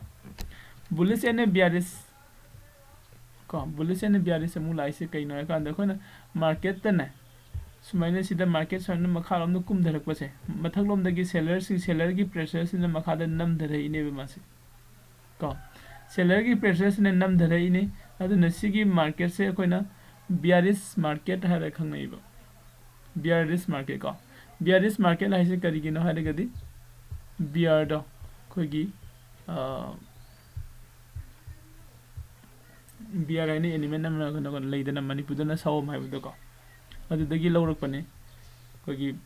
bullish and bearish, ꯀꯣ, bullish and bearish ꯑꯃꯨꯛ ꯂꯥꯛꯏꯁꯦ ꯀꯩꯅꯣ ꯍꯥꯏꯀꯥꯟꯗ ꯑꯩꯈꯣꯏꯅ marketꯇꯅꯦ, ꯁꯨꯃꯥꯏꯅ ꯁꯤꯗ market ꯁꯨꯃꯥꯏꯅ ꯃꯈꯥꯔꯣꯝꯗ ꯀꯨꯝꯊꯔꯛꯄꯁꯦ, ꯃꯊꯛꯂꯣꯝꯗꯒꯤ sellerꯁꯤꯡ, sellerꯒꯤ pressureꯁꯤꯅ ꯃꯈꯥꯗ ꯅꯝꯊꯔꯛꯏꯅꯦꯕ ꯃꯥꯁꯦ꯫ ꯀꯣ, sellerꯒꯤ pressureꯁꯤꯅ ꯅꯝꯊꯔꯛꯏꯅꯤ꯫ ꯑꯗꯨꯅ ꯁꯤꯒꯤ marketꯁꯦ ꯑꯩꯈꯣꯏꯅ bearish market ꯍꯥꯏꯔ ꯈꯪꯅꯩꯕ꯫ Bearish market, ꯀꯣ, bearish market ꯍꯥꯏꯁꯦ ꯀꯔꯤꯒꯤꯅꯣ ꯍꯥꯏꯔꯒꯗꯤ bearꯗꯣ ꯑꯩꯈꯣꯏꯒꯤ, ꯑ, bear ꯍꯥꯏꯅ animal ꯑꯃ ꯀꯩꯅꯣ ꯂꯩꯗꯅ, ꯃꯅꯤꯄꯨꯔꯗꯅ ꯁꯑꯣꯝ ꯍꯥꯏꯕꯗꯣꯀꯣ, ꯑꯗꯨꯗꯒꯤ ꯂꯧꯔꯛꯄꯅꯦ꯫ ꯑꯩꯈꯣꯏꯒꯤ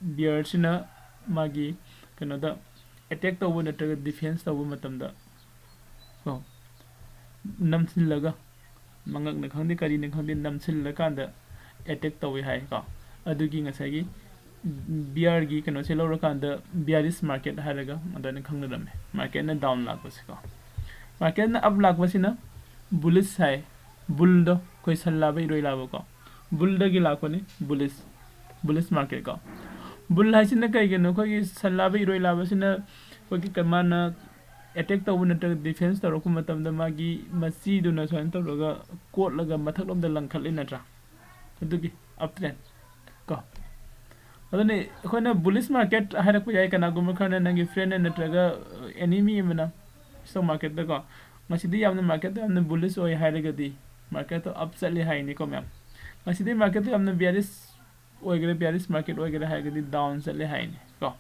bearꯁꯤꯅ ꯃꯥꯒꯤ ꯀꯩꯅꯣꯗ attack ꯇꯧꯕ ꯅꯠꯇ꯭ꯔꯒ defense ꯇꯧꯕ ꯃꯇꯝꯗ, ꯀꯣ, ꯅꯝꯁꯤꯜꯂꯒ, ꯃꯉꯛꯅ ꯈꯪꯗꯦ ꯀꯔꯤꯅ ꯈꯪꯗꯦ ꯅꯝꯁꯤꯜꯂꯀꯥꯟꯗ attack ꯇꯧꯋꯤ ꯍꯥꯏ, ꯀꯣ꯫ ꯑꯗꯨꯒꯤ ꯉꯁꯥꯏꯒꯤ bearꯒꯤ ꯀꯩꯅꯣꯁꯦ ꯂꯧꯔꯀꯥꯟꯗ bearish market ꯍꯥꯏꯔꯒ ꯑꯗꯨꯃꯥꯏꯅ ꯈꯪꯅꯔꯝꯃꯦ꯫ Marketꯅ down ꯂꯥꯛꯄꯁꯤꯀꯣ, marketꯅ up ꯂꯥꯛꯄꯁꯤꯅ bullish ꯍꯥꯏ꯫ Bullꯗꯣ ꯑꯩꯈꯣꯏ ꯁꯟ ꯂꯥꯕ ꯏꯔꯣꯏ ꯂꯥꯕꯀꯣ, bullꯗꯒꯤ ꯂꯥꯛꯄꯅꯤ bullish, bullish market, ꯀꯣ꯫ Bull ꯍꯥꯏꯁꯤꯅ ꯀꯩꯒꯤꯅꯣ? ꯑꯩꯈꯣꯏꯒꯤ ꯁꯟ ꯂꯥꯕ ꯏꯔꯣꯏ ꯂꯥꯕꯁꯤꯅ ꯑꯩꯈꯣꯏꯒꯤ ꯀ- ꯃꯥꯅ attack ꯇꯧꯕ ꯅꯠꯇ꯭ꯔꯒ defense ꯇꯧꯔꯛꯄ ꯃꯇꯝꯗ ꯃꯥꯒꯤ ꯃꯆꯤꯗꯨꯅ ꯁꯨꯃꯥꯏꯅ ꯇꯧꯔꯒ ꯀꯣꯠꯂꯒ ꯃꯊꯛꯂꯣꯝꯗ ꯂꯪꯈꯠꯂꯤ ꯅꯠꯇ꯭ꯔꯥ? ꯑꯗꯨꯒꯤ uptrend, ꯀꯣ꯫ ꯑꯗꯨꯅꯤ ꯑꯩꯈꯣꯏꯅ bullish market ꯍꯥꯏꯔꯛꯄ ꯌꯥꯏ꯫ ꯀꯅꯥꯒꯨꯝꯕ ꯈꯔꯅ, ꯅꯪꯒꯤ friendꯅ ꯅꯠꯇ꯭ꯔꯒ any ꯃꯤ ꯑꯃꯅ stock marketꯇꯀꯣ, ꯉꯁꯤꯗꯤ ꯌꯥꯝꯅ marketꯇ ꯌꯥꯝꯅ bullish ꯑꯣꯏ ꯍꯥꯏꯔꯒꯗꯤ marketꯇꯣ up ꯆꯠꯂꯤ ꯍꯥꯏꯅꯤꯀꯣ ꯃꯌꯥꯝ꯫ ꯉꯁꯤꯗꯤ marketꯇꯣ ꯌꯥꯝꯅ bearish ꯑꯣꯏꯒꯦꯔꯥ, bearish market ꯑꯣꯏꯒꯦꯔꯥ ꯍꯥꯏꯔꯒꯗꯤ down ꯆꯠꯂꯦ ꯍꯥꯏꯅꯤ, ꯀꯣ꯫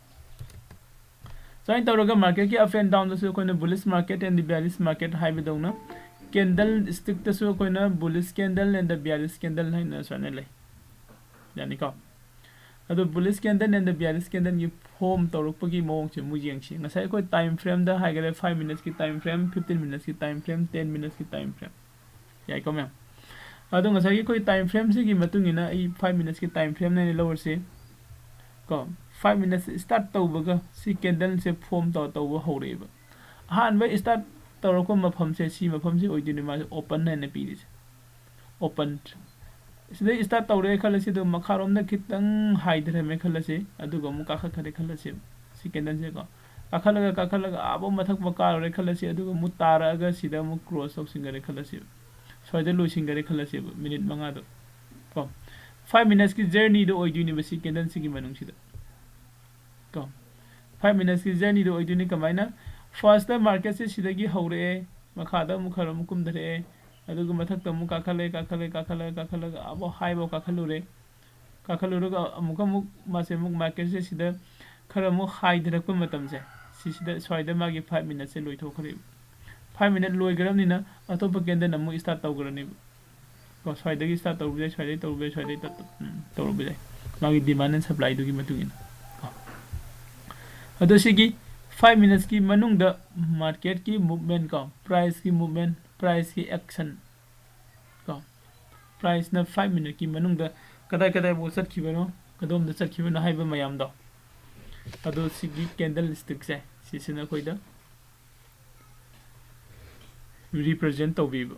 ꯁꯨꯃꯥꯏꯅ ꯇꯧꯔꯒ marketꯀꯤ up and downꯗꯁꯨ ꯑꯩꯈꯣꯏꯅ bullish market and bearish market ꯍꯥꯏꯕꯗꯧꯅ candlestickꯇꯁꯨ ꯑꯩꯈꯣꯏꯅ bullish candle and bearish candle ꯍꯥꯏꯅ ꯁꯨꯃꯥꯏꯅ ꯂꯩ꯫ ꯌꯥꯅꯤꯀꯣ? ꯑꯗꯣ bullish candle and bearish candleꯒꯤ form ꯇꯧꯔꯛꯄꯒꯤ ꯃꯑꯣꯡꯁꯦ ꯑꯃꯨꯛ ꯌꯦꯡꯁꯤ꯫ ꯉꯁꯥꯏ ꯑꯩꯈꯣꯏ time frameꯗ ꯍꯥꯏꯈꯔꯦ, five minutesꯀꯤ time frame, fifteen minutesꯀꯤ time frame, ten minutesꯀꯤ time frame꯫ ꯌꯥꯏꯀꯣ ꯃꯌꯥꯝ? ꯑꯗꯣ ꯉꯁꯥꯏꯒꯤ ꯑꯩꯈꯣꯏ ꯇꯥꯏꯝ ꯐ꯭ꯔꯦꯝꯁꯤꯒꯤ ꯃꯇꯨꯡ ꯏꯟꯅ ꯑꯩ ꯐꯥꯏꯚ ꯃꯤꯅꯠꯁꯀꯤ ꯇꯥꯏꯝ ꯐ꯭ꯔꯦꯝꯅ ꯑꯩꯅ ꯂꯧꯔꯁꯤ꯫ ꯀꯣ, ꯐꯥꯏꯚ ꯃꯤꯅꯠꯁ ꯁ꯭ꯇꯥꯔꯠ ꯇꯧꯕꯒ ꯁꯤ ꯀꯦꯟꯗꯜꯁꯦ ꯐꯣꯝ ꯇꯧ ꯇꯧꯕ ꯍꯧꯔꯛꯑꯦꯕ꯫ ꯑꯍꯥꯟꯕ ꯁ꯭ꯇꯥꯔꯠ ꯇꯧꯔꯛꯄ ꯃꯐꯝꯁꯦ, ꯁꯤ ꯃꯐꯝꯁꯦ ꯑꯣꯏꯗꯣꯏꯅꯤ ꯃꯥꯁꯦ ꯑꯣꯄꯟ ꯍꯥꯏꯅ ꯄꯤꯔꯤꯁꯦ꯫ ꯑꯣꯄꯟ꯫ ꯁꯤꯗꯩ ꯁ꯭ꯇꯥꯔꯠ ꯇꯧꯔꯦ ꯈꯜꯂꯁꯤ, ꯑꯗꯨꯒ ꯃꯈꯥꯔꯣꯝꯗ ꯈꯤꯇꯪ ꯍꯥꯏꯊꯔꯝꯃꯦ ꯈꯜꯂꯁꯤ, ꯑꯗꯨꯒ ꯑꯃꯨꯛ ꯀꯥꯈꯠꯈ꯭ꯔꯦ ꯈꯜꯂꯁꯤ꯫ ꯁꯤ ꯀꯦꯟꯗꯜꯁꯦꯀꯣ, ꯀꯥꯈꯠꯂꯒ ꯀꯥꯈꯠꯂꯒ ꯑꯥꯕꯧ ꯃꯊꯛ ꯀꯥꯔꯨꯔꯦ ꯈꯜꯂꯁꯤ, ꯑꯗꯨꯒ ꯑꯃꯨꯛ ꯇꯥꯔꯛꯑꯒ ꯁꯤꯗ ꯑꯃꯨꯛ ꯀ꯭ꯂꯣꯖ ꯇꯧꯁꯤꯟꯈꯔꯦ ꯈꯜꯂꯁꯤ꯫ ꯁ꯭ꯋꯥꯏꯗ ꯂꯣꯏꯁꯤꯟꯈꯔꯦ ꯈꯜꯂꯁꯦꯕ, ꯃꯤꯅꯤꯠ ꯃꯉꯥꯗꯣ ꯀꯣ꯫ ꯐꯥꯏꯚ ꯃꯤꯅꯠꯁꯀꯤ ꯖꯔꯅꯤꯗꯣ ꯑꯣꯏꯗꯣꯏꯅꯦꯕ ꯁꯤ ꯀꯦꯟꯗꯜꯁꯤꯒꯤ ꯃꯅꯨꯡꯁꯤꯗ ꯀꯣ꯫ ꯐꯥꯏꯚ ꯃꯤꯅꯠꯁꯀꯤ ꯖꯔꯅꯤꯗꯣ ꯑꯣꯏꯗꯣꯏꯅꯤ꯫ ꯀꯃꯥꯏꯅ? ꯐꯥꯔꯁꯇ ꯃꯥꯔꯀꯦꯠꯁꯦ ꯁꯤꯗꯒꯤ ꯍꯧꯔꯛꯑꯦ, ꯃꯈꯥꯗ ꯑꯃꯨꯛ ꯈꯔ ꯑꯃꯨꯛ ꯀꯨꯝꯊꯔꯛꯑꯦ, ꯑꯗꯨꯒ ꯃꯊꯛꯇ ꯑꯃꯨꯛ ꯀꯥꯈꯠꯂꯦ, ꯀꯥꯈꯠꯂꯦ, ꯀꯥꯈꯠꯂꯒ, ꯀꯥꯈꯠꯂꯒ ꯑꯥꯕꯧ ꯍꯥꯏꯕꯧ ꯀꯥꯈꯠꯂꯨꯔꯦ꯫ ꯀꯥꯈꯠꯂꯨꯔꯒ ꯑꯃꯨꯛꯀ ꯑꯃꯨꯛ ꯃꯥꯁꯦ ꯑꯃꯨꯛ ꯃꯥꯔꯀꯦꯠꯁꯦ ꯁꯤꯗ ꯈꯔ ꯑꯃꯨꯛ ꯍꯥꯏꯊꯔꯛꯄ ꯃꯇꯝꯁꯦ, ꯁꯤꯁꯤꯗ ꯁ꯭ꯋꯥꯏꯗ ꯃꯥꯒꯤ ꯐꯥꯏꯚ ꯃꯤꯅꯠꯁꯦ ꯂꯣꯏꯊꯣꯛꯈ꯭ꯔꯦꯕ꯫ ꯐꯥꯏꯚ ꯃꯤꯅꯠ ꯂꯣꯏꯈ꯭ꯔꯕꯅꯤꯅ ꯑꯇꯣꯞꯄ ꯀꯦꯟꯗꯜ ꯑꯃꯨꯛ ꯁ꯭ꯇꯥꯔꯠ ꯇꯧꯈ꯭ꯔꯅꯦꯕ꯫ ꯀꯣ, ꯁ꯭ꯋꯥꯏꯗꯒꯤ ꯁ꯭ꯇꯥꯔꯠ ꯇꯧꯔꯨꯕ ꯌꯥꯏ, ꯁ꯭ꯋꯥꯏꯗꯒꯤ ꯇꯧꯔꯨꯕ ꯌꯥꯏ, ꯁ꯭ꯋꯥꯏꯗꯒꯤ ꯇꯧ-, ꯇꯧ-, ꯎꯝ, ꯇꯧꯔꯨꯕ ꯌꯥꯏ, ꯃꯥꯒꯤ ꯗꯤꯃꯥꯟ ꯑꯦꯟ ꯁꯄ꯭ꯂꯥꯏꯗꯨꯒꯤ ꯃꯇꯨꯡ ꯏꯟꯅ ꯀꯣ꯫ ꯑꯗꯣ ꯁꯤꯒꯤ ꯐꯥꯏꯚ ꯃꯤꯅꯠꯁꯀꯤ ꯃꯅꯨꯡꯗ ꯃꯥꯔꯀꯦꯠꯀꯤ ꯃꯨꯞꯃꯦꯟ ꯀꯣ, ꯄ꯭ꯔꯥꯏꯁꯀꯤ ꯃꯨꯞꯃꯦꯟ, ꯄ꯭ꯔꯥꯏꯁꯀꯤ ꯑꯦꯛꯁꯟ ꯀꯣ, ꯄ꯭ꯔꯥꯏꯁꯅ ꯐꯥꯏꯚ ꯃꯤꯅꯠꯀꯤ ꯃꯅꯨꯡꯗ ꯀꯗꯥꯏ ꯀꯗꯥꯏꯐꯥꯎ ꯆꯠꯈꯤꯕꯅꯣ, ꯀꯗꯣꯝꯗ ꯆꯠꯈꯤꯕꯅꯣ ꯍꯥꯏꯕ ꯃꯌꯥꯝꯗꯣ, ꯑꯗꯣ ꯁꯤꯒꯤ ꯀꯦꯟꯗꯜ ꯁ꯭ꯇꯤꯛꯁꯦ ꯁꯤꯁꯤꯅ ꯑꯩꯈꯣꯏꯗ ꯔꯤꯄ꯭ꯔꯖꯦꯟ ꯇꯧꯕꯤꯕ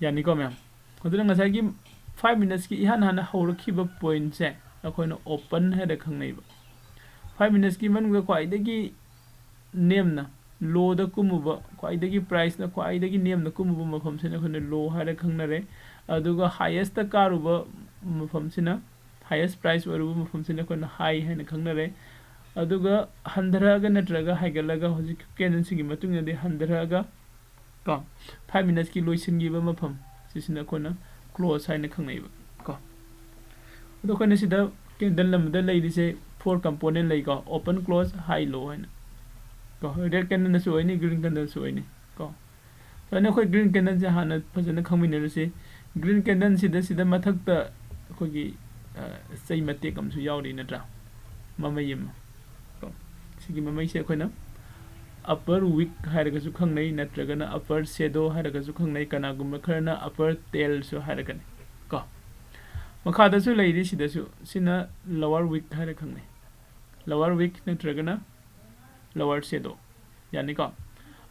ꯌꯥꯅꯤꯀꯣ ꯃꯌꯥꯝ꯫ ꯑꯗꯨꯅ ꯉꯁꯥꯏꯒꯤ ꯐꯥꯏꯚ ꯃꯤꯅꯠꯁꯀꯤ ꯏꯍꯥꯟ ꯍꯥꯟꯅ ꯍꯧꯔꯛꯈꯤꯕ ꯄꯣꯏꯟꯠꯁꯦ ꯑꯩꯈꯣꯏꯅ ꯑꯣꯄꯟ ꯍꯥꯏꯅ ꯈꯪꯅꯩꯕ꯫ ꯐꯥꯏꯚ ꯃꯤꯅꯠꯁꯀꯤ ꯃꯅꯨꯡꯗ ꯈ꯭ꯋꯥꯏꯗꯒꯤ ꯅꯦꯝꯅ, ꯂꯣꯗ ꯀꯨꯝꯃꯨꯕ, ꯈ꯭ꯋꯥꯏꯗꯒꯤ ꯄ꯭ꯔꯥꯏꯁꯅ ꯈ꯭ꯋꯥꯏꯗꯒꯤ ꯅꯦꯝꯅ ꯀꯨꯝꯃꯨꯕ ꯃꯐꯝꯁꯤꯅ ꯑꯩꯈꯣꯏꯅ ꯂꯣ ꯍꯥꯏꯔ ꯈꯪꯅꯔꯦ꯫ ꯑꯗꯨꯒ ꯍꯥꯏꯌꯦꯁꯇ ꯀꯥꯔꯨꯕ ꯃꯐꯝꯁꯤꯅ, ꯍꯥꯏꯌꯦꯁ ꯄ꯭ꯔꯥꯏꯁ ꯑꯣꯏꯔꯨꯕ ꯃꯐꯝꯁꯤꯅ ꯑꯩꯈꯣꯏꯅ ꯍꯥꯏ ꯍꯥꯏꯅ ꯈꯪꯅꯔꯦ꯫ ꯑꯗꯨꯒ ꯍꯟꯊꯔꯛꯑꯒ ꯅꯠꯇ꯭ꯔꯒ ꯍꯥꯏꯒꯠꯂꯒ ꯍꯧꯖꯤꯛꯀꯤ ꯀꯦꯟꯗꯜꯁꯤꯡꯒꯤ ꯃꯇꯨꯡ ꯏꯟꯅꯗꯤ ꯍꯟꯊꯔꯛꯑꯒ ꯀꯣ, ꯐꯥꯏꯚ ꯃꯤꯅꯠꯁꯀꯤ ꯂꯣꯏꯁꯤꯟꯈꯤꯕ ꯃꯐꯝ, ꯁꯤꯁꯤꯅ ꯑꯩꯈꯣꯏꯅ ꯀ꯭ꯂꯣꯖ ꯍꯥꯏꯅ ꯈꯪꯅꯩꯕ ꯀꯣ꯫ ꯑꯗꯣ ꯑꯩꯈꯣꯏꯅ ꯁꯤꯗ ꯀꯦꯟꯗꯜ ꯑꯃꯗ ꯂꯩꯔꯤꯁꯦ ꯐꯣꯔ ꯀꯝꯄꯣꯅꯦꯟ ꯂꯩꯀꯣ, ꯑꯣꯄꯟ, ꯀ꯭ꯂꯣꯖ, ꯍꯥꯏ, ꯂꯣ ꯍꯥꯏꯅ ꯀꯣ꯫ ꯔꯦꯗ ꯀꯦꯟꯗꯜꯅꯁꯨ ꯑꯣꯏꯅꯤ, ꯒ꯭ꯔꯤꯟ ꯀꯦꯟꯗꯜꯁꯨ ꯑꯣꯏꯅꯤ ꯀꯣ꯫ ꯑꯗꯨꯅ ꯑꯩꯈꯣꯏ ꯒ꯭ꯔꯤꯟ ꯀꯦꯟꯗꯜꯁꯦ ꯍꯥꯟꯅ ꯐꯖꯅ ꯈꯪꯃꯤꯟꯅꯔꯁꯤ꯫ ꯒ꯭ꯔꯤꯟ ꯀꯦꯟꯗꯜꯁꯤꯗ, ꯁꯤꯗ ꯃꯊꯛꯇ ꯑꯩꯈꯣꯏꯒꯤ, ꯑ, ꯆꯩ ꯃꯇꯦꯛ ꯑꯃꯁꯨ ꯌꯥꯎꯔꯤ ꯅꯠꯇ꯭ꯔꯥ? ꯃꯃꯩ ꯑꯃ ꯀꯣ꯫ ꯁꯤꯒꯤ ꯃꯃꯩꯁꯦ ꯑꯩꯈꯣꯏꯅ upper wick ꯍꯥꯏꯔꯒꯁꯨ ꯈꯪꯅꯩ, ꯅꯠꯇ꯭ꯔꯒꯅ upper shadow ꯍꯥꯏꯔꯒꯁꯨ ꯈꯪꯅꯩ, ꯀꯅꯥꯒꯨꯝꯕ ꯈꯔꯅ upper tailꯁꯨ ꯍꯥꯏꯔꯒꯅꯤ ꯀꯣ꯫ ꯃꯈꯥꯗꯁꯨ ꯂꯩꯔꯤ, ꯁꯤꯗꯁꯨ, ꯁꯤꯅ lower wick ꯍꯥꯏꯔ ꯈꯪꯅꯩ, lower wick ꯅꯠꯇ꯭ꯔꯒꯅ lower shadow, ꯌꯥꯅꯤꯀꯣ꯫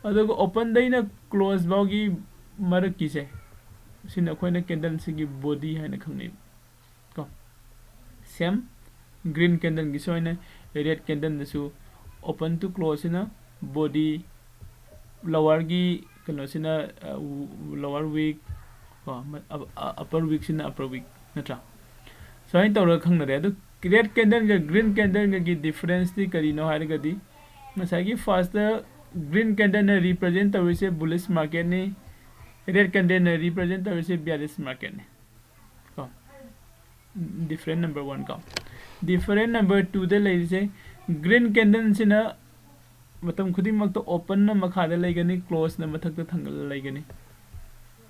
ꯑꯗꯨꯒ openꯗꯩꯅ close ꯐꯥꯎꯒꯤ ꯃꯔꯛꯀꯤꯁꯦ, ꯁꯤꯅ ꯑꯩꯈꯣꯏꯅ candleꯁꯤꯒꯤ body ꯍꯥꯏꯅ ꯈꯪꯅꯩ ꯀꯣ꯫ Same green candleꯒꯤꯁꯨ ꯑꯣꯏꯅ red candleꯗꯁꯨ open to closeꯁꯤꯅ body, lowerꯒꯤ ꯀꯩꯅꯣꯁꯤꯅ lower wick ꯀꯣ, upper wickꯁꯤꯅ upper wick ꯅꯠꯇ꯭ꯔꯥ? ꯁꯨꯃꯥꯏꯅ ꯇꯧꯔꯒ ꯈꯪꯅꯔꯦ꯫ ꯑꯗꯨ red candleꯒ green candleꯒꯒꯤ differenceꯇꯤ ꯀꯔꯤꯅꯣ ꯍꯥꯏꯔꯒꯗꯤ, ꯉꯁꯥꯏꯒꯤ firstꯇ green candleꯅ represent ꯇꯧꯔꯤꯁꯦ bullish marketꯅꯤ, red candleꯅ represent ꯇꯧꯔꯤꯁꯦ bearish marketꯅꯤ ꯀꯣ꯫ Difference number one ꯀꯣ꯫ Difference number twoꯗ ꯂꯩꯔꯤꯁꯦ, green candleꯁꯤꯅ ꯃꯇꯝ ꯈꯨꯗꯤꯡꯃꯛꯇ openꯅ ꯃꯈꯥꯗ ꯂꯩꯒꯅꯤ, closeꯅ ꯃꯊꯛꯇ ꯊꯪꯒꯠꯂ ꯂꯩꯒꯅꯤ꯫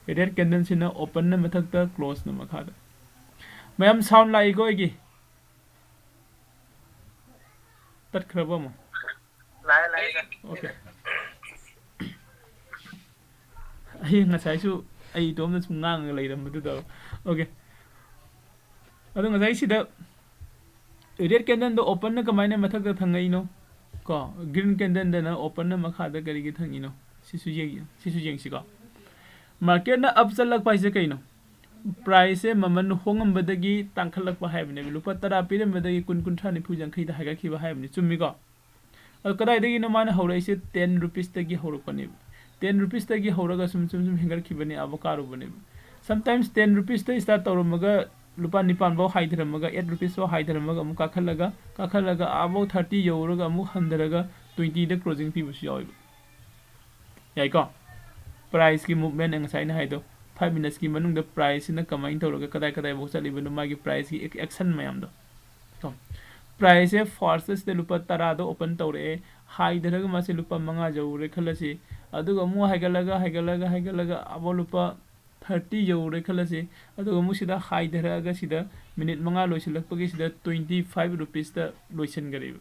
Red candleꯁꯤꯅ openꯅ ꯃꯊꯛꯇ, closeꯅ ꯃꯈꯥꯗ꯫ ꯃꯌꯥꯝ sound ꯂꯥꯛꯏꯀꯣ ꯑꯩꯒꯤ? ꯇꯠꯈ꯭ꯔꯕ ꯑꯃꯨꯛ? ꯂꯥꯛꯑꯦ ꯂꯥꯛꯑꯦ ꯁꯥꯔ꯫ Okay꯫ ꯑꯩ ꯉꯁꯥꯏꯁꯨ ꯑꯩ ꯏꯇꯣꯝꯗ ꯁꯨꯝ ꯉꯥꯡꯉꯒ ꯂꯩꯔꯝꯕꯗꯨꯗ꯫ Okay꯫ ꯑꯗꯣ ꯉꯁꯥꯏ ꯁꯤꯗ red candleꯗꯣ openꯅ ꯀꯃꯥꯏꯅ ꯃꯊꯛꯇ ꯊꯪꯉꯛꯏꯅꯣ? ꯀꯣ, green candleꯗꯅ openꯅ ꯃꯈꯥꯗ ꯀꯔꯤꯒꯤ ꯊꯪꯉꯤꯅꯣ? ꯁꯤꯁꯨ ꯌꯦꯡ-, ꯁꯤꯁꯨ ꯌꯦꯡꯁꯤꯀꯣ꯫ Marketꯅ up ꯆꯠꯂꯛꯄ ꯍꯥꯏꯁꯦ ꯀꯩꯅꯣ? Priceꯁꯦ ꯃꯃꯜ ꯍꯣꯡꯉꯝꯕꯗꯒꯤ ꯇꯥꯡꯈꯠꯂꯛꯄ ꯍꯥꯏꯕꯅꯦꯕ꯫ ꯂꯨꯄꯥ ꯇꯔꯥ ꯄꯤꯔꯝꯕꯗꯒꯤ ꯀꯨꯟ, ꯀꯨꯟꯊ꯭ꯔꯥ, ꯅꯤꯐꯨ, ꯌꯥꯡꯈꯩꯗ ꯍꯥꯏꯒꯠꯈꯤꯕ ꯍꯥꯏꯕꯅꯤ꯫ ꯆꯨꯝꯃꯤꯀꯣ? ꯑꯗꯣ ꯀꯗꯥꯏꯗꯒꯤꯅꯣ ꯃꯥꯅ ꯍꯧꯔꯛꯏꯁꯦ? Ten rupeesꯇꯒꯤ ꯍꯧꯔꯛꯄꯅꯦꯕ꯫ Ten rupeesꯇꯒꯤ ꯍꯧꯔꯒ ꯁꯨꯝ, ꯁꯨꯝ, ꯁꯨꯝ ꯍꯦꯟꯒꯠꯈꯤꯕꯅꯦ, ꯑꯥꯕ ꯀꯥꯔꯨꯕꯅꯦꯕ꯫ Sometimes ten rupeesꯇ start ꯇꯧꯔꯝꯃꯒ ꯂꯨꯄꯥ ꯅꯤꯄꯥꯟ ꯐꯥꯎ ꯍꯥꯏꯊꯔꯝꯃꯒ, eight rupees ꯐꯥꯎ ꯍꯥꯏꯊꯔꯝꯃꯒ ꯑꯃꯨꯛ ꯀꯥꯈꯠꯂꯒ, ꯀꯥꯈꯠꯂꯒ ꯑꯥꯕꯧ thirty ꯌꯧꯔꯒ ꯑꯃꯨꯛ ꯍꯟꯊꯔꯒ twentyꯗ closing ꯄꯤꯕꯁꯨ ꯌꯥꯎꯋꯦꯕ꯫ ꯌꯥꯏꯀꯣ? Priceꯀꯤ movement ꯑꯩ ꯉꯁꯥꯏ ꯑꯩꯅ ꯍꯥꯏꯗꯣ, five minutesꯀꯤ ꯃꯅꯨꯡꯗ priceꯁꯤꯅ ꯀꯃꯥꯏꯅ ꯇꯧꯔꯒ ꯀꯗꯥꯏ ꯀꯗꯥꯏꯐꯥꯎ ꯆꯠꯂꯤꯕꯅꯣ, ꯃꯥꯒꯤ priceꯀꯤ action ꯃꯌꯥꯝꯗꯣ꯫ ꯀꯣ꯫ Priceꯁꯦ firstꯁꯤꯗ ꯂꯨꯄꯥ ꯇꯔꯥꯗ open ꯇꯧꯔꯛꯑꯦ, ꯍꯥꯏꯊꯔꯒ ꯃꯥꯁꯦ ꯂꯨꯄꯥ ꯃꯉꯥ ꯌꯧꯔꯦ ꯈꯜꯂꯁꯤ, ꯑꯗꯨꯒ ꯑꯃꯨꯛ ꯍꯥꯏꯒꯠꯂꯒ, ꯍꯥꯏꯒꯠꯂꯒ, ꯍꯥꯏꯒꯠꯂꯒ ꯑꯕꯣ ꯂꯨꯄꯥ thirty ꯌꯧꯔꯦ ꯈꯜꯂꯁꯤ, ꯑꯗꯨꯒ ꯑꯃꯨꯛ ꯁꯤꯗ ꯍꯥꯏꯊꯔꯛꯑꯒ ꯁꯤꯗ minute ꯃꯉꯥ ꯂꯣꯏꯁꯤꯜꯂꯛꯄꯒꯤ ꯁꯤꯗ twenty five rupeesꯇ ꯂꯣꯏꯁꯤꯟꯈꯔꯦꯕ꯫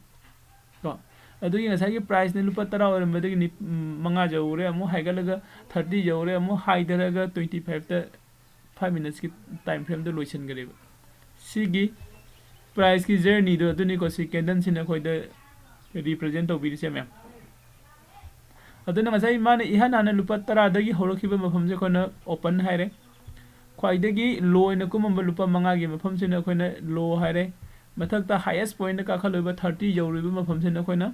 ꯀꯣ꯫ ꯑꯗꯨꯒꯤ ꯉꯁꯥꯏꯒꯤ priceꯅ ꯂꯨꯄꯥ ꯇꯔꯥ ꯑꯣꯏꯔꯝꯕꯗꯒꯤ ꯅꯤ-, ꯎꯝ, ꯃꯉꯥ ꯌꯧꯔꯦ, ꯑꯃꯨꯛ ꯍꯥꯏꯒꯠꯂꯒ thirty ꯌꯧꯔꯦ, ꯑꯃꯨꯛ ꯍꯥꯏꯊꯔꯒ twenty fiveꯇ five minutesꯀꯤ time frameꯗ ꯂꯣꯏꯁꯤꯟꯈ꯭ꯔꯦꯕ꯫ ꯁꯤꯒꯤ priceꯀꯤ journeyꯗꯣ ꯑꯗꯨꯅꯤꯀꯣ, ꯁꯤ candleꯁꯤꯅ ꯑꯩꯈꯣꯏꯗ represent ꯇꯧꯕꯤꯔꯤꯁꯦ ꯃꯌꯥꯝ꯫ ꯑꯗꯨꯅ ꯉꯁꯥꯏ ꯃꯥꯅ ꯏꯍꯥꯟ ꯍꯥꯟꯅ ꯂꯨꯄꯥ ꯇꯔꯥꯗꯒꯤ ꯍꯧꯔꯛꯈꯤꯕ ꯃꯐꯝꯁꯦ ꯑꯩꯈꯣꯏꯅ open ꯍꯥꯏꯔꯦ꯫ ꯈ꯭ꯋꯥꯏꯗꯒꯤ low ꯑꯣꯏꯅ ꯀꯨꯝꯃꯝꯕ ꯂꯨꯄꯥ ꯃꯉꯥꯒꯤ ꯃꯐꯝꯁꯤꯅ ꯑꯩꯈꯣꯏꯅ low ꯍꯥꯏꯔꯦ꯫ ꯃꯊꯛꯇ highest pointꯇ ꯀꯥꯈꯠꯂꯨꯕ thirty ꯌꯧꯔꯨꯕ ꯃꯐꯝꯁꯤꯅ ꯑꯩꯈꯣꯏꯅ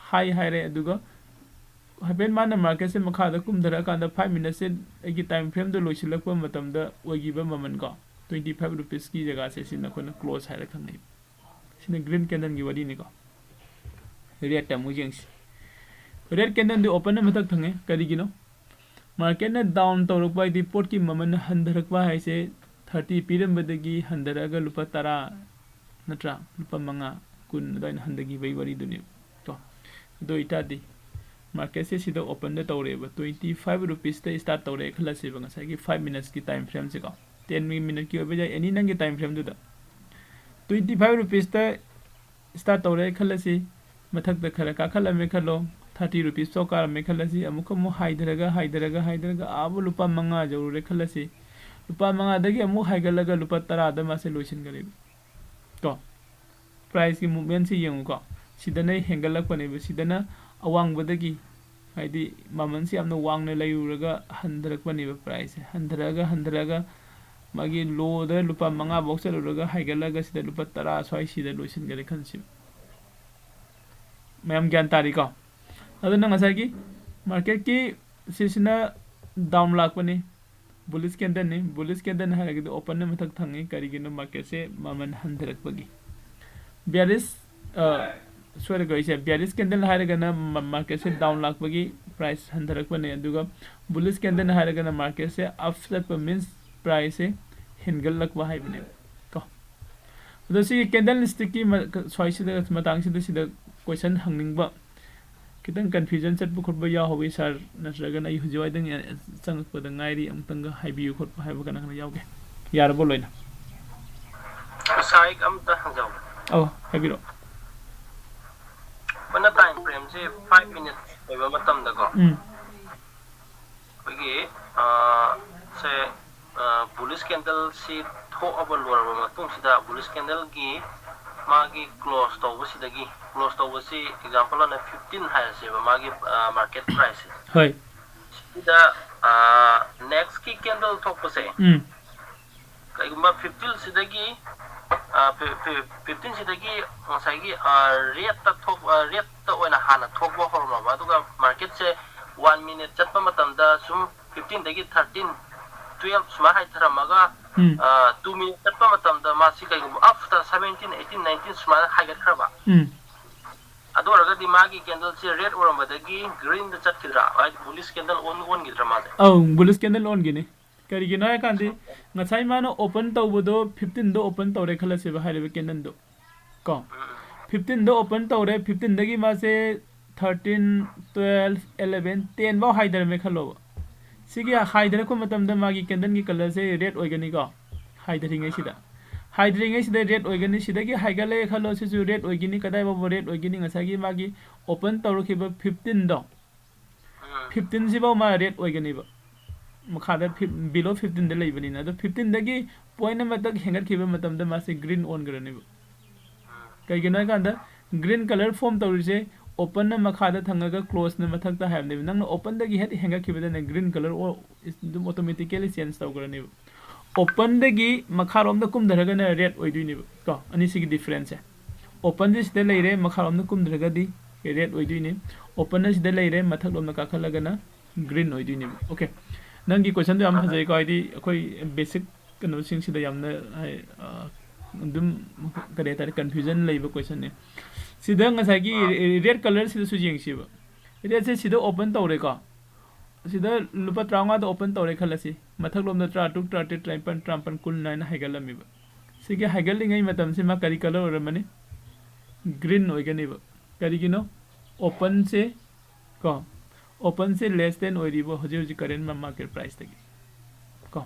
high ꯍꯥꯏꯔꯦ꯫ ꯑꯗꯨꯒ ꯍꯥꯏꯐꯦꯠ ꯃꯥꯅ marketꯁꯦ ꯃꯈꯥꯗ ꯀꯨꯝꯊꯔꯛꯑꯀꯥꯟꯗ five minutesꯁꯦ ꯑꯩꯒꯤ time frameꯗꯣ ꯂꯣꯏꯁꯤꯜꯂꯛꯄ ꯃꯇꯝꯗ ꯑꯣꯏꯈꯤꯕ ꯃꯃꯜ ꯀꯣ, twenty five rupeesꯀꯤ ꯖꯒꯥꯁꯦ ꯁꯤꯅ ꯑꯩꯈꯣꯏꯅ close ꯍꯥꯏꯔ ꯈꯪꯅꯩ꯫ ꯁꯤꯅ green candleꯒꯤ ꯋꯥꯔꯤꯅꯤꯀꯣ꯫ Redꯇ ꯑꯃꯨꯛ ꯌꯦꯡꯁꯤ꯫ Red candleꯗꯤ openꯅ ꯃꯊꯛ ꯊꯪꯉꯦ꯫ ꯀꯔꯤꯒꯤꯅꯣ? Marketꯅ down ꯇꯧꯔꯛꯄ ꯍꯥꯏꯗꯤ ꯄꯣꯠꯀꯤ ꯃꯃꯜ ꯍꯟꯊꯔꯛꯄ ꯍꯥꯏꯁꯦ thirty ꯄꯤꯔꯝꯕꯗꯒꯤ ꯍꯟꯊꯔꯛꯑꯒ ꯂꯨꯄꯥ ꯇꯔꯥ ꯅꯠꯇ꯭ꯔꯥ? ꯂꯨꯄꯥ ꯃꯉꯥ, ꯀꯨꯟ ꯑꯗꯨꯃꯥꯏꯅ ꯍꯟꯊꯈꯤꯕꯒꯤ ꯋꯥꯔꯤꯗꯨꯅꯦꯕ ꯀꯣ꯫ ꯑꯗꯨ ꯑꯣꯏꯇꯥꯔꯗꯤ marketꯁꯦ ꯁꯤꯗ openꯗ ꯇꯧꯔꯦꯕ, twenty five rupeesꯇ start ꯇꯧꯔꯦ ꯈꯜꯂꯁꯦꯕ, ꯉꯁꯥꯏꯒꯤ five minutesꯀꯤ time frameꯁꯦꯀꯣ꯫ Ten minuteꯀꯤ ꯑꯣꯏꯕ ꯌꯥꯏ, any ꯅꯪꯒꯤ time frameꯗꯨꯗ꯫ Twenty five rupeesꯇ start ꯇꯧꯔꯦ ꯈꯜꯂꯁꯤ, ꯃꯊꯛꯇ ꯈꯔ ꯀꯥꯈꯠꯂꯝꯃꯦ ꯈꯜꯂꯣ, thirty rupees ꯐꯥꯎ ꯀꯥꯔꯝꯃꯦ ꯈꯜꯂꯁꯤ, ꯑꯃꯨꯛꯀ ꯑꯃꯨꯛ ꯍꯥꯏꯊꯔꯒ, ꯍꯥꯏꯊꯔꯒ, ꯍꯥꯏꯊꯔꯒ ꯑꯥꯕꯨ ꯂꯨꯄꯥ ꯃꯉꯥ ꯌꯧꯔꯨꯔꯦ ꯈꯜꯂꯁꯤ, ꯂꯨꯄꯥ ꯃꯉꯥꯗꯒꯤ ꯑꯃꯨꯛ ꯍꯥꯏꯒꯠꯂꯒ ꯂꯨꯄꯥ ꯇꯔꯥꯗ ꯃꯥꯁꯦ ꯂꯣꯏꯁꯤꯟꯈꯔꯦꯕ ꯀꯣ꯫ Priceꯀꯤ movementꯁꯤ ꯌꯦꯡꯉꯨꯀꯣ, ꯁꯤꯗꯅ ꯍꯦꯟꯒꯠꯂꯛꯄꯅꯦꯕ, ꯁꯤꯗꯅ ꯑꯋꯥꯡꯕꯗꯒꯤ, ꯍꯥꯏꯗꯤ ꯃꯃꯜꯁꯤ ꯌꯥꯝꯅ ꯋꯥꯡꯅ ꯂꯩꯔꯨꯔꯒ ꯍꯟꯊꯔꯛꯄꯅꯦꯕ priceꯁꯦ, ꯍꯟꯊꯔꯛꯑꯒ, ꯍꯟꯊꯔꯛꯑꯒ ꯃꯥꯒꯤ lowꯗ ꯂꯨꯄꯥ ꯃꯉꯥ ꯐꯥꯎ ꯆꯠꯂꯨꯔꯒ ꯍꯥꯏꯒꯠꯂꯒ ꯁꯤꯗ ꯂꯨꯄꯥ ꯇꯔꯥ ꯁ꯭ꯋꯥꯏ ꯁꯤꯗ ꯂꯣꯏꯁꯤꯟꯈꯔꯦ ꯈꯟꯁꯤꯕ꯫ ꯃꯌꯥꯝ ꯒ꯭ꯌꯥꯟ ꯇꯥꯔꯤꯀꯣ? ꯑꯗꯨꯅ ꯉꯁꯥꯏꯒꯤ marketꯀꯤ ꯁꯤꯁꯤꯅ down ꯂꯥꯛꯄꯅꯤ, bullish candleꯅꯤ꯫ Bullish candle ꯍꯥꯏꯔꯒꯗꯤ openꯅ ꯃꯊꯛ ꯊꯪꯉꯤ꯫ ꯀꯔꯤꯒꯤꯅꯣ? Marketꯁꯦ ꯃꯃꯜ ꯍꯟꯊꯔꯛꯄꯒꯤ꯫ Bearish, ꯑ, ꯁꯣꯏꯔꯒ ꯑꯩꯁꯦ bearish candle ꯍꯥꯏꯔꯒꯅ ꯃ-, marketꯁꯦ down ꯂꯥꯛꯄꯒꯤ price ꯍꯟꯊꯔꯛꯄꯅꯦ, ꯑꯗꯨꯒ bullish candle ꯍꯥꯏꯔꯒꯅ marketꯁꯦ up ꯆꯠꯄ means priceꯁꯦ ꯍꯦꯟꯒꯠꯂꯛꯄ ꯍꯥꯏꯕꯅꯦꯕ ꯀꯣ꯫ ꯑꯗꯣ ꯁꯤꯒꯤ candlestickꯀꯤ ꯃ-, ꯁ꯭ꯋꯥꯏꯁꯤꯗ, ꯃꯇꯥꯡꯁꯤꯗ ꯁꯤꯗ question ꯍꯪꯅꯤꯡꯕ, ꯈꯤꯇꯪ confusion ꯆꯠꯄ ꯈꯣꯠꯄ ꯌꯥꯎꯍꯧꯋꯤ sir, ꯅꯠꯇ꯭ꯔꯒꯅ ꯑꯩ ꯍꯧꯖꯤꯛ ꯋꯥꯏꯗꯪ ꯆꯪꯉꯛꯄꯗ ꯉꯥꯏꯔꯤ, ꯑꯃꯨꯛꯇꯪꯒ ꯍꯥꯏꯕꯤꯌꯨ ꯈꯣꯠꯄ ꯍꯥꯏꯕ ꯀꯅꯥ ꯀꯅꯥ ꯌꯥꯎꯒꯦ? ꯌꯥꯔꯕꯣ ꯂꯣꯏꯅ? Sir, ꯑꯩ ꯑꯝꯇ ꯍꯪꯖꯍꯧꯒꯦ꯫ ꯑꯧ, ꯍꯥꯏꯕꯤꯔꯛꯑꯣ꯫ ꯅ ꯇꯥꯏꯝ ꯐ꯭ꯔꯦꯝꯁꯤ ꯐꯥꯏꯚ ꯃꯤꯅꯤꯠ ꯑꯣꯏꯕ ꯃꯇꯝꯗꯀꯣ, ꯎꯝ ꯑꯩꯈꯣꯏꯒꯤ ꯁꯦ ꯕꯨꯂꯤꯁ ꯀꯦꯟꯗꯜꯁꯤ ꯊꯣꯛꯑꯕ ꯂꯣꯏꯔꯕ ꯃꯇꯨꯡꯁꯤꯗ ꯕꯨꯂꯤꯁ ꯀꯦꯟꯗꯜꯒꯤ ꯃꯥꯒꯤ ꯀ꯭ꯂꯣꯁ ꯇꯧꯕꯁꯤꯗꯒꯤ, ꯀ꯭ꯂꯣꯁ ꯇꯧꯕꯁꯤ ꯑꯦꯛꯖꯥꯝꯄꯜ ꯑꯣꯏꯅ ꯐꯤꯐꯇꯤꯟ ꯍꯥꯏꯔꯁꯦꯕ, ꯃꯥꯒꯤ ꯃꯥꯔꯀꯦꯠ ꯄ꯭ꯔꯥꯏꯁꯁꯦ꯫ ꯍꯣꯏ ꯁꯤꯗ ꯅꯦꯛꯁꯀꯤ ꯀꯦꯟꯗꯜ ꯊꯣꯛꯄꯁꯦ, ꯎꯝ ꯀꯩꯒꯨꯝꯕ ꯐꯤꯐꯇꯤꯟꯁꯤꯗꯒꯤ ꯐꯤꯐꯇꯤꯟꯁꯤꯗꯒꯤ ꯉꯁꯥꯏꯒꯤ ꯔꯦꯠꯇ ꯊꯣꯛ ꯔꯦꯠꯇ ꯑꯣꯏꯅ ꯍꯥꯟꯅ ꯊꯣꯛꯄ ꯍꯧꯔꯝꯃꯕ, ꯑꯗꯨꯒ ꯃꯥꯔꯀꯦꯠꯁꯦ ꯋꯥꯟ ꯃꯤꯅꯤꯠ ꯆꯠꯄ ꯃꯇꯝꯗ ꯁꯨꯝ ꯐꯤꯐꯇꯤꯟꯗꯒꯤ ꯊꯥꯔꯇꯤꯟ, ꯇꯨꯌꯦꯜꯞ ꯁꯨꯃꯥꯏꯅ ꯍꯥꯏꯊꯔꯝꯃꯒ ꯎꯝ ꯇꯨ ꯃꯤꯅꯤꯠ ꯆꯠꯄ ꯃꯇꯝꯗ ꯃꯥꯁꯤ ꯀꯩꯒꯨꯝꯕ ꯑꯞꯇ ꯁꯚꯦꯟꯇꯤꯟ, ꯑꯩꯠꯇꯤꯟ, ꯅꯥꯏꯟꯇꯤꯟ ꯁꯨꯃꯥꯏꯅ ꯍꯥꯏꯒꯠꯈ꯭ꯔꯕ, ꯎꯝ ꯑꯗꯨ ꯑꯣꯏꯔꯒꯗꯤ ꯃꯥꯒꯤ ꯀꯦꯟꯗꯜꯁꯦ ꯔꯦꯠ ꯑꯣꯏꯔꯝꯕꯗꯒꯤ ꯒ꯭ꯔꯤꯟꯗ ꯆꯠꯈꯤꯗ꯭ꯔꯥ, ꯍꯥꯏꯗꯤ ꯕꯨꯂꯤꯁ ꯀꯦꯟꯗꯜ ꯑꯣꯟ ꯑꯣꯟꯈꯤꯗ꯭ꯔꯥ ꯃꯥꯁꯦ? ꯑꯧ, ꯕꯨꯂꯤꯁ ꯀꯦꯟꯗꯜ ꯑꯣꯟꯈꯤꯅꯤ꯫ ꯀꯔꯤꯒꯤꯅꯣ ꯍꯥꯏ ꯀꯥꯟꯗꯤ ꯉꯁꯥꯏ ꯃꯥꯅ ꯑꯣꯄꯟ ꯇꯧꯕꯗꯣ ꯐꯤꯐꯇꯤꯟꯗ ꯑꯣꯄꯟ ꯇꯧꯔꯦ ꯈꯜꯂꯁꯦꯕ, ꯍꯥꯏꯔꯤꯕ ꯀꯦꯟꯗꯜꯗꯣ ꯀꯣ, ꯐꯤꯐꯇꯤꯟꯗ ꯑꯣꯄꯟ ꯇꯧꯔꯦ, ꯐꯤꯐꯇꯤꯟꯗꯒꯤ ꯃꯥꯁꯦ ꯊꯥꯔꯇꯤꯟ, ꯇꯨꯌꯦꯜꯞ, ꯑꯦꯂꯚꯦꯟ, ꯇꯦꯟ ꯐꯥꯎ ꯍꯥꯏꯊꯔꯝꯃꯦ ꯈꯜꯂꯣꯕ꯫ ꯁꯤꯒꯤ ꯍꯥꯏꯊꯔꯛꯄ ꯃꯇꯝꯗ ꯃꯥꯒꯤ ꯀꯦꯟꯗꯜꯒꯤ ꯀꯂꯔꯁꯦ ꯔꯦꯠ ꯑꯣꯏꯒꯅꯤꯀꯣ, ꯍꯥꯏꯊꯔꯤꯉꯩꯁꯤꯗ꯫ ꯍꯥꯏꯊꯔꯤꯉꯩꯁꯤꯗ ꯔꯦꯠ ꯑꯣꯏꯒꯅꯤ꯫ ꯁꯤꯗꯒꯤ ꯍꯥꯏꯒꯠꯂꯛꯑꯦ ꯈꯜꯂꯣ, ꯁꯤꯁꯨ ꯔꯦꯠ ꯑꯣꯏꯒꯅꯤ꯫ ꯀꯗꯥꯏ ꯐꯥꯎꯕ ꯔꯦꯠ ꯑꯣꯏꯒꯅꯤ? ꯉꯁꯥꯏꯒꯤ ꯃꯥꯒꯤ ꯑꯣꯄꯟ ꯇꯧꯔꯛꯈꯤꯕ ꯐꯤꯐꯇꯤꯟꯗꯣ, ꯐꯤꯐꯇꯤꯟꯁꯤꯐꯥꯎ ꯃꯥ ꯔꯦꯠ ꯑꯣꯏꯒꯅꯤꯕ, ꯃꯈꯥꯗ ꯕꯤꯂꯣ ꯐꯤꯐꯇꯤꯟꯗ ꯂꯩꯕꯅꯤꯅ꯫ ꯑꯗꯣ ꯐꯤꯐꯇꯤꯟꯗꯒꯤ ꯄꯣꯏꯟ ꯑꯃꯇꯛ ꯍꯦꯟꯒꯠꯈꯤꯕ ꯃꯇꯝꯗ ꯃꯥꯁꯦ ꯒ꯭ꯔꯤꯟ ꯑꯣꯟꯈ꯭ꯔꯅꯦꯕ꯫ ꯀꯩꯒꯤꯅꯣ ꯍꯥꯏꯀꯥꯟꯗ ꯒ꯭ꯔꯤꯟ ꯀꯂꯔ ꯐꯣꯝ ꯇꯧꯔꯤꯁꯦ ꯑꯣꯄꯟꯅ ꯃꯈꯥꯗ ꯊꯪꯉꯒ ꯀ꯭ꯂꯣꯁꯅ ꯃꯊꯛꯇ ꯍꯥꯏꯕꯅꯦꯕ꯫ ꯅꯪꯅ ꯑꯣꯄꯟꯗꯒꯤ ꯍꯦꯛ ꯍꯦꯟꯒꯠꯈꯤꯕꯗꯅꯦ ꯒ꯭ꯔꯤꯟ ꯀꯂꯔ ꯑꯗꯨꯝ ꯑꯣꯇꯣꯃꯦꯇꯤꯀꯦꯂꯤ ꯆꯦꯟꯖ ꯇꯧꯈ꯭ꯔꯅꯦꯕ꯫ ꯑꯣꯄꯟꯗꯒꯤ ꯃꯈꯥꯔꯣꯝꯗ ꯀꯨꯝꯊꯔꯒꯅ ꯔꯦꯠ ꯑꯣꯏꯗꯣꯏꯅꯦꯕ ꯀꯣ, ꯑꯅꯤꯁꯤꯒꯤ ꯗꯤꯐ꯭ꯔꯦꯟꯁꯁꯦ꯫ ꯑꯣꯄꯟꯁꯦ ꯁꯤꯗ ꯂꯩꯔꯦ, ꯃꯈꯥꯔꯣꯝꯗ ꯀꯨꯝꯊꯔꯒꯗꯤ ꯔꯦꯠ ꯑꯣꯏꯗꯣꯏꯅꯤ꯫ ꯑꯣꯄꯟꯅ ꯁꯤꯗ ꯂꯩꯔꯦ, ꯃꯊꯛꯂꯣꯝꯗ ꯀꯥꯈꯠꯂꯒꯅ ꯒ꯭ꯔꯤꯟ ꯑꯣꯏꯗꯣꯏꯅꯦꯕ꯫ ꯑꯣꯀꯦ, ꯅꯪꯒꯤ ꯀꯣꯏꯁꯟꯗꯣ ꯌꯥꯝ ꯐꯖꯩꯀꯣ, ꯍꯥꯏꯗꯤ ꯑꯩꯈꯣꯏ ꯕꯦꯁꯤꯛ ꯀꯩꯅꯣꯁꯤꯡꯁꯤꯗ ꯌꯥꯝꯅ ꯑꯗꯨꯝ ꯀꯔꯤ ꯍꯥꯏꯇꯥꯔꯦ, ꯀꯟꯐ꯭ꯌꯨꯖꯟ ꯂꯩꯕ ꯀꯣꯏꯁꯟꯅꯦ꯫ ꯁꯤꯗ ꯉꯁꯥꯏꯒꯤ ꯔꯦꯠ ꯀꯂꯔꯁꯤꯗꯁꯨ ꯌꯦꯡꯁꯤꯕ꯫ ꯔꯦꯠꯁꯦ ꯁꯤꯗ ꯑꯣꯄꯟ ꯇꯧꯔꯦꯀꯣ, ꯁꯤꯗ ꯂꯨꯄꯥ ꯇꯔꯥꯃꯉꯥꯗ ꯑꯣꯄꯟ ꯇꯧꯔꯦ ꯈꯜꯂꯁꯤ, ꯃꯊꯛꯂꯣꯝꯗ ꯇꯔꯥꯇꯔꯨꯛ, ꯇꯔꯥꯇꯔꯦꯠ, ꯇꯔꯥꯅꯤꯄꯥꯟ, ꯇꯔꯥꯃꯥꯄꯟ, ꯀꯨꯟ ꯍꯥꯏꯅ ꯍꯥꯏꯒꯠꯂꯝꯃꯤꯕ꯫ ꯁꯤꯒꯤ ꯍꯥꯏꯒꯠꯂꯤꯉꯩ ꯃꯇꯝꯁꯤ ꯃꯥ ꯀꯔꯤ ꯀꯂꯔ ꯑꯣꯏꯔꯝꯃꯅꯤ? ꯒ꯭ꯔꯤꯟ ꯑꯣꯏꯒꯅꯦꯕ꯫ ꯀꯔꯤꯒꯤꯅꯣ? ꯑꯣꯄꯟꯁꯦ ꯀꯣ, ꯑꯣꯄꯟꯁꯦ ꯂꯦꯁ ꯗꯦꯟ ꯑꯣꯏꯔꯤꯕ ꯍꯧꯖꯤꯛ ꯍꯧꯖꯤꯛ ꯀꯔꯦꯟ ꯃꯥꯔꯀꯦꯠ ꯄ꯭ꯔꯥꯏꯁꯇꯒꯤ ꯀꯣ꯫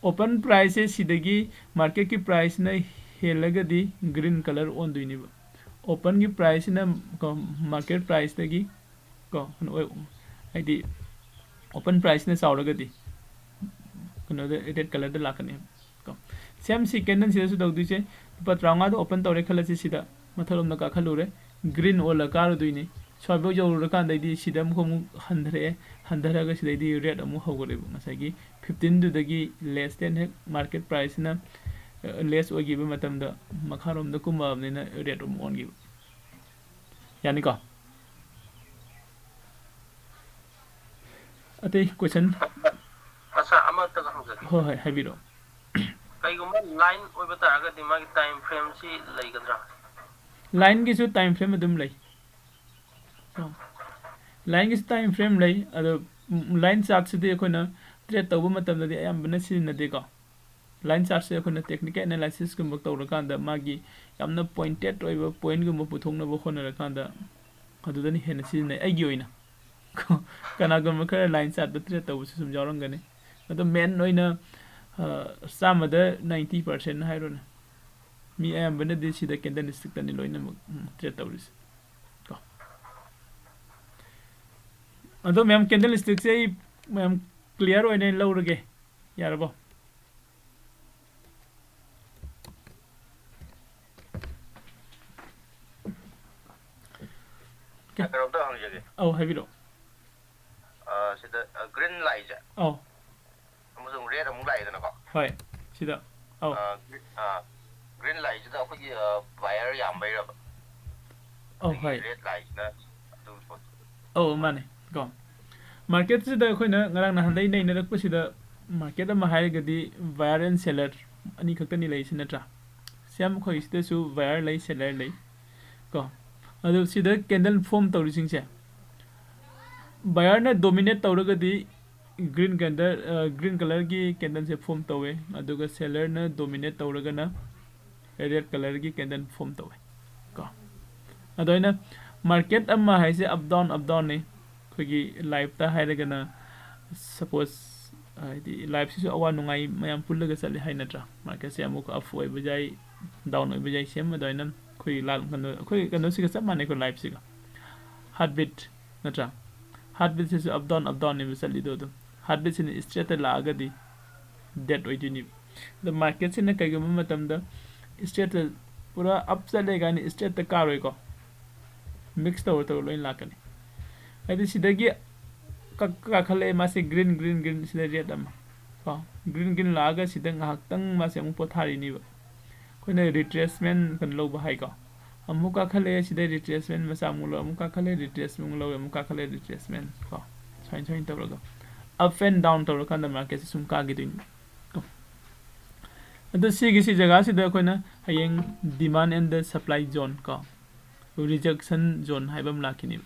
ꯑꯣꯄꯟ ꯄ꯭ꯔꯥꯏꯁꯁꯦ ꯁꯤꯗꯒꯤ ꯃꯥꯔꯀꯦꯠꯀꯤ ꯄ꯭ꯔꯥꯏꯁꯅ ꯍꯦꯜꯂꯒꯗꯤ ꯒ꯭ꯔꯤꯟ ꯀꯂꯔ ꯑꯣꯟꯗꯣꯏꯅꯦꯕ꯫ ꯑꯣꯄꯟꯒꯤ ꯄ꯭ꯔꯥꯏꯁꯁꯤꯅ ꯀꯣ, ꯃꯥꯔꯀꯦꯠ ꯄ꯭ꯔꯥꯏꯁꯇꯒꯤ ꯀꯣ, ꯀꯩꯅꯣ ꯑꯣꯏ, ꯍꯥꯏꯗꯤ ꯑꯣꯄꯟ ꯄ꯭ꯔꯥꯏꯁꯅ ꯆꯥꯎꯔꯒꯗꯤ ꯀꯩꯅꯣꯗ, ꯔꯦꯠ ꯀꯂꯔꯗ ꯂꯥꯛꯀꯅꯤ ꯀꯣ꯫ ꯁꯦꯝ ꯁꯤ ꯀꯦꯟꯗꯜꯁꯤꯗꯁꯨ ꯇꯧꯗꯣꯏꯁꯦ꯫ ꯂꯨꯄꯥ ꯇꯔꯥꯃꯉꯥꯗ ꯑꯣꯄꯟ ꯇꯧꯔꯦ ꯈꯜꯂꯁꯤ, ꯁꯤꯗ ꯃꯊꯛꯂꯣꯝꯗ ꯀꯥꯈꯠꯂꯨꯔꯦ, ꯒ꯭ꯔꯤꯟ ꯑꯣꯜꯂ ꯀꯥꯔꯨꯗꯣꯏꯅꯤ꯫ ꯁ꯭ꯋꯥꯏꯐꯥꯎ ꯌꯧꯔꯨꯔꯀꯥꯟꯗꯩꯗꯤ ꯁꯤꯗ ꯑꯃꯨꯛ, ꯑꯃꯨꯛ ꯍꯟꯊꯔꯛꯑꯦ꯫ ꯍꯟꯊꯔꯒ ꯁꯤꯗꯩꯗꯤ ꯔꯦꯠ ꯑꯃꯨꯛ ꯍꯧꯒꯠꯂꯦꯕ꯫ ꯉꯁꯥꯏꯒꯤ ꯐꯤꯐꯇꯤꯟꯗꯨꯗꯒꯤ ꯂꯦꯁ ꯗꯦꯟ ꯍꯦꯛ ꯃꯥꯔꯀꯦꯠ ꯄ꯭ꯔꯥꯏꯁꯁꯤꯅ ꯂꯦꯁ ꯑꯣꯏꯈꯤꯕ ꯃꯇꯝꯗ ꯃꯈꯥꯔꯣꯝꯗ ꯀꯨꯝꯃꯛꯑꯕꯅꯤꯅ ꯔꯦꯠ ꯑꯃꯨꯛ ꯑꯣꯟꯈꯤꯕ꯫ ꯌꯥꯅꯤꯀꯣ? ꯑꯇꯩ ꯀꯣꯏꯁꯟ? ꯑꯁꯥ, ꯑꯃꯇꯒ ꯍꯪꯖꯒꯦ꯫ ꯍꯣꯏ, ꯍꯣꯏ, ꯍꯥꯏꯕꯤꯔꯛꯑꯣ꯫ ꯀꯩꯒꯨꯝꯕ ꯂꯥꯏꯟ ꯑꯣꯏꯕ ꯇꯥꯔꯒꯗꯤ ꯃꯥꯒꯤ ꯇꯥꯏꯝ ꯐ꯭ꯔꯦꯝꯁꯤ ꯂꯩꯒꯗ꯭ꯔꯥ? ꯂꯥꯏꯟꯒꯤꯁꯨ ꯇꯥꯏꯝ ꯐ꯭ꯔꯦꯝ ꯑꯗꯨꯝ ꯂꯩ꯫ ꯂꯥꯏꯟꯒꯤꯁꯨ ꯇꯥꯏꯝ ꯐ꯭ꯔꯦꯝ ꯂꯩ꯫ ꯑꯗꯣ ꯂꯥꯏꯟ ꯆꯥꯔꯠꯁꯤꯗꯤ ꯑꯩꯈꯣꯏꯅ ꯇ꯭ꯔꯦꯠ ꯇꯧꯕ ꯃꯇꯝꯗꯗꯤ ꯑꯌꯥꯝꯕꯅ ꯁꯤꯖꯤꯟꯅꯗꯦꯀꯣ꯫ ꯂꯥꯏꯟ ꯆꯥꯔꯠꯁꯦ ꯑꯩꯈꯣꯏꯅ ꯇꯦꯛꯅꯤꯀꯦꯜ ꯑꯦꯅꯥꯂꯥꯏꯁꯤꯁꯀꯨꯝꯕ ꯇꯧꯔꯀꯥꯟꯗ ꯃꯥꯒꯤ ꯌꯥꯝꯅ ꯄꯣꯏꯟꯇꯦꯠ ꯑꯣꯏꯕ ꯄꯣꯏꯟꯒꯨꯝꯕ ꯄꯨꯊꯣꯛꯅꯕ ꯍꯣꯠꯅꯔꯀꯥꯟꯗ ꯑꯗꯨꯗꯅ ꯍꯦꯟꯅ ꯁꯤꯖꯤꯟꯅꯩ ꯑꯩꯒꯤ ꯑꯣꯏꯅ꯫ ꯀꯅꯥꯒꯨꯝꯕ ꯈꯔ ꯂꯥꯏꯟ ꯆꯥꯔꯠꯇ ꯇ꯭ꯔꯦꯠ ꯇꯧꯕꯁꯨ ꯁꯨꯝ ꯌꯥꯎꯔꯝꯒꯅꯤ꯫ ꯑꯗꯣ ꯃꯦꯟ ꯑꯣꯏꯅ, ꯑ, ꯆꯥꯝꯃꯗ ꯅꯥꯏꯟꯇꯤ ꯄꯥꯔꯁꯦꯟ ꯍꯥꯏꯔꯣꯅꯦ꯫ ꯃꯤ ꯑꯌꯥꯝꯕꯅꯗꯤ ꯁꯤꯗ ꯀꯦꯟꯗꯜ ꯁ꯭ꯇꯤꯛꯇꯅꯤ ꯂꯣꯏꯅꯃꯛ, ꯎꯝ, ꯇ꯭ꯔꯦꯠ ꯇꯧꯔꯤꯁꯦ꯫ ꯀꯣ꯫ ꯑꯗꯣ ꯃꯌꯥꯝ, ꯀꯦꯟꯗꯜ ꯁ꯭ꯇꯤꯛꯁꯦ ꯑꯩ ꯃꯌꯥꯝ ꯀ꯭ꯂꯤꯌꯥꯔ ꯑꯣꯏꯅ ꯂꯧꯔꯒꯦ꯫ ꯌꯥꯔꯕꯣ? ꯀꯩꯅꯣꯝꯇ ꯍꯪꯖꯒꯦ꯫ ꯑꯧ, ꯍꯥꯏꯕꯤꯔꯛꯑꯣ꯫ ꯑ, ꯁꯤꯗ, ꯑ, ꯒ꯭ꯔꯤꯟ ꯂꯥꯏꯠꯁꯦ꯫ ꯑꯧ꯫ ꯑꯃꯁꯨꯡ ꯔꯦꯠ ꯑꯃꯨꯛ ꯂꯥꯛꯑꯦꯗꯅꯀꯣ꯫ ꯍꯣꯏ, ꯁꯤꯗ꯫ ꯑꯧ꯫ ꯑ, ꯒ꯭ꯔꯤ-, ꯑ, ꯒ꯭ꯔꯤꯟ ꯂꯥꯏꯠꯁꯤꯗ ꯑꯩꯈꯣꯏꯒꯤ, ꯑ, ꯕꯥꯌꯔ ꯌꯥꯝꯕꯩꯔꯕ? ꯑꯧ, ꯑꯗꯒꯤ ꯍꯣꯏ꯫ ꯔꯦꯠ ꯂꯥꯏꯠꯁꯤꯅ ꯑꯗꯨ ꯄꯣꯠꯇꯣ꯫ ꯑꯧ, ꯃꯥꯅꯦ꯫ ꯀꯣ꯫ ꯃꯥꯔꯀꯦꯠꯁꯤꯗ ꯑꯩꯈꯣꯏꯅ ꯉꯔꯥꯡ ꯅꯍꯥꯟꯗꯩ ꯅꯩꯅꯔꯛꯄꯁꯤꯗ ꯃꯥꯔꯀꯦꯠ ꯑꯃ ꯍꯥꯏꯔꯒꯗꯤ ꯕꯥꯌꯔ ꯑꯦꯟ ꯁꯦꯂꯔ ꯑꯅꯤ ꯈꯛꯇꯅꯤ ꯂꯩꯔꯤꯁꯤ, ꯅꯠꯇ꯭ꯔꯥ? ꯁꯦꯝ ꯑꯩꯈꯣꯏ ꯁꯤꯗꯁꯨ ꯕꯥꯌꯔ ꯂꯩ, ꯁꯦꯂꯔ ꯂꯩ꯫ ꯀꯣ꯫ ꯑꯗꯨ ꯁꯤꯗ ꯀꯦꯟꯗꯜ ꯐꯣꯝ ꯇꯧꯔꯤꯁꯤꯡꯁꯦ, ꯕꯥꯌꯔꯅ ꯗꯣꯃꯤꯅꯦꯠ ꯇꯧꯔꯒꯗꯤ ꯒ꯭ꯔꯤꯟ ꯀꯦꯟꯗꯜ, ꯑ, ꯒ꯭ꯔꯤꯟ ꯀꯂꯔꯒꯤ ꯀꯦꯟꯗꯜꯁꯦ ꯐꯣꯝ ꯇꯧꯋꯦ, ꯑꯗꯨꯒ ꯁꯦꯂꯔꯅ ꯗꯣꯃꯤꯅꯦꯠ ꯇꯧꯔꯒꯅ ꯔꯦꯠ ꯀꯂꯔꯒꯤ ꯀꯦꯟꯗꯜ ꯐꯣꯝ ꯇꯧꯋꯦ꯫ ꯀꯣ꯫ ꯑꯗꯣ ꯑꯩꯅ ꯃꯥꯔꯀꯦꯠ ꯑꯃ ꯍꯥꯏꯁꯦ ꯑꯞ ꯗꯥꯎꯟ, ꯑꯞ ꯗꯥꯎꯟꯅꯤ꯫ ꯑꯩꯈꯣꯏꯒꯤ ꯂꯥꯏꯐꯇ ꯍꯥꯏꯔꯒꯅ, ꯁꯄꯣꯁ, ꯍꯥꯏꯗꯤ ꯂꯥꯏꯐꯁꯤꯁꯨ ꯑꯋꯥ ꯅꯨꯡꯉꯥꯏ ꯃꯌꯥꯝ ꯄꯨꯜꯂꯒ ꯆꯠꯂꯤ ꯍꯥꯏ, ꯅꯠꯇ꯭ꯔꯥ? ꯃꯥꯔꯀꯦꯠꯁꯦ ꯑꯃꯨꯛ ꯑꯞ ꯑꯣꯏꯕ ꯌꯥꯏ, ꯗꯥꯎꯟ ꯑꯣꯏꯕ ꯌꯥꯏ, ꯁꯦꯝ ꯑꯗꯨꯃꯥꯏꯅ ꯑꯩꯈꯣꯏ ꯂꯥꯜ ꯀꯩꯅꯣ ꯑꯩꯈꯣꯏ ꯀꯩꯅꯣꯁꯤꯒ ꯆꯞ ꯃꯥꯟꯅꯩꯀꯣ, ꯂꯥꯏꯐꯁꯤꯒ꯫ ꯍꯥꯔꯠ ꯕꯤꯠ ꯅꯠꯇ꯭ꯔꯥ? ꯍꯥꯔꯠ ꯕꯤꯠꯁꯤꯁꯨ ꯑꯞ ꯗꯥꯎꯟ ꯑꯞ ꯗꯥꯎꯟꯅꯦꯕ ꯆꯠꯂꯤꯗꯣ꯫ ꯑꯗꯨꯝ ꯍꯥꯔꯠ ꯕꯤꯠꯁꯤꯅ ꯏꯁꯇ꯭ꯔꯦꯠꯇ ꯂꯥꯛꯑꯒꯗꯤ ꯗꯦꯠ ꯑꯣꯏꯗꯣꯏꯅꯦꯕ꯫ ꯑꯗꯣ ꯃꯥꯔꯀꯦꯠꯁꯤꯅ ꯀꯩꯒꯨꯝꯕ ꯃꯇꯝꯗ ꯏꯁꯇ꯭ꯔꯦꯠꯇ ꯄꯨꯔꯥ ꯑꯞ ꯆꯠꯂꯦ ꯀꯥꯏꯅ ꯏꯁꯇ꯭ꯔꯦꯠꯇ ꯀꯥꯔꯣꯏꯀꯣ, ꯃꯤꯛꯁ ꯇꯧꯔ ꯇꯧꯔ ꯂꯣꯏ ꯂꯥꯛꯀꯅꯤ꯫ ꯍꯥꯏꯗꯤ ꯁꯤꯗꯒꯤ ꯀꯛ- ꯀꯥꯈꯠꯂꯛꯑꯦ ꯃꯥꯁꯦ, ꯒ꯭ꯔꯤꯟ ꯒ꯭ꯔꯤꯟ ꯒ꯭ꯔꯤꯟ ꯁꯤꯗ ꯔꯦꯠ ꯑꯃ ꯀꯣ, ꯒ꯭ꯔꯤꯟ ꯒ꯭ꯔꯤꯟ ꯂꯥꯛꯑꯒ ꯁꯤꯗ ꯉꯥꯏꯍꯥꯛꯇꯪ ꯃꯥꯁꯦ ꯑꯃꯨꯛ ꯄꯣꯊꯥꯔꯤꯅꯦꯕ꯫ ꯑꯩꯈꯣꯏꯅ ꯔꯤꯇ꯭ꯔꯦꯁꯃꯦꯟ ꯀꯩꯅꯣ ꯂꯧꯕ ꯍꯥꯏꯀꯣ꯫ ꯑꯃꯨꯛ ꯀꯥꯈꯠꯂꯛꯑꯦ, ꯁꯤꯗ ꯔꯤꯇ꯭ꯔꯦꯁꯃꯦꯟ ꯃꯆꯥ ꯑꯃꯨꯛ ꯂꯧꯔꯦ, ꯑꯃꯨꯛ ꯀꯥꯈꯠꯂꯛꯑꯦ, ꯔꯤꯇ꯭ꯔꯦꯁꯃꯦꯟ ꯑꯃꯨꯛ ꯂꯧꯔꯦ, ꯑꯃꯨꯛ ꯀꯥꯈꯠꯂꯛꯑꯦ, ꯔꯤꯇ꯭ꯔꯦꯁꯃꯦꯟ ꯀꯣ꯫ ꯁꯨꯃꯥꯏꯅ ꯁꯨꯃꯥꯏꯅ ꯇꯧꯔꯒ ꯑꯞ ꯑꯦꯟ ꯗꯥꯎꯟ ꯇꯧꯔꯀꯥꯟꯗ ꯃꯥꯔꯀꯦꯠꯁꯦ ꯁꯨꯝ ꯀꯥꯈꯤꯗꯣꯏꯅꯤ꯫ ꯑꯗꯣ ꯁꯤꯒꯤ ꯁꯤ ꯖꯒꯥꯁꯤꯗ ꯑꯩꯈꯣꯏꯅ ꯍꯌꯦꯡ demand and the supply zone ꯀꯣ, rejection zone ꯍꯥꯏꯕ ꯑꯃ ꯂꯥꯛꯈꯤꯅꯦꯕ꯫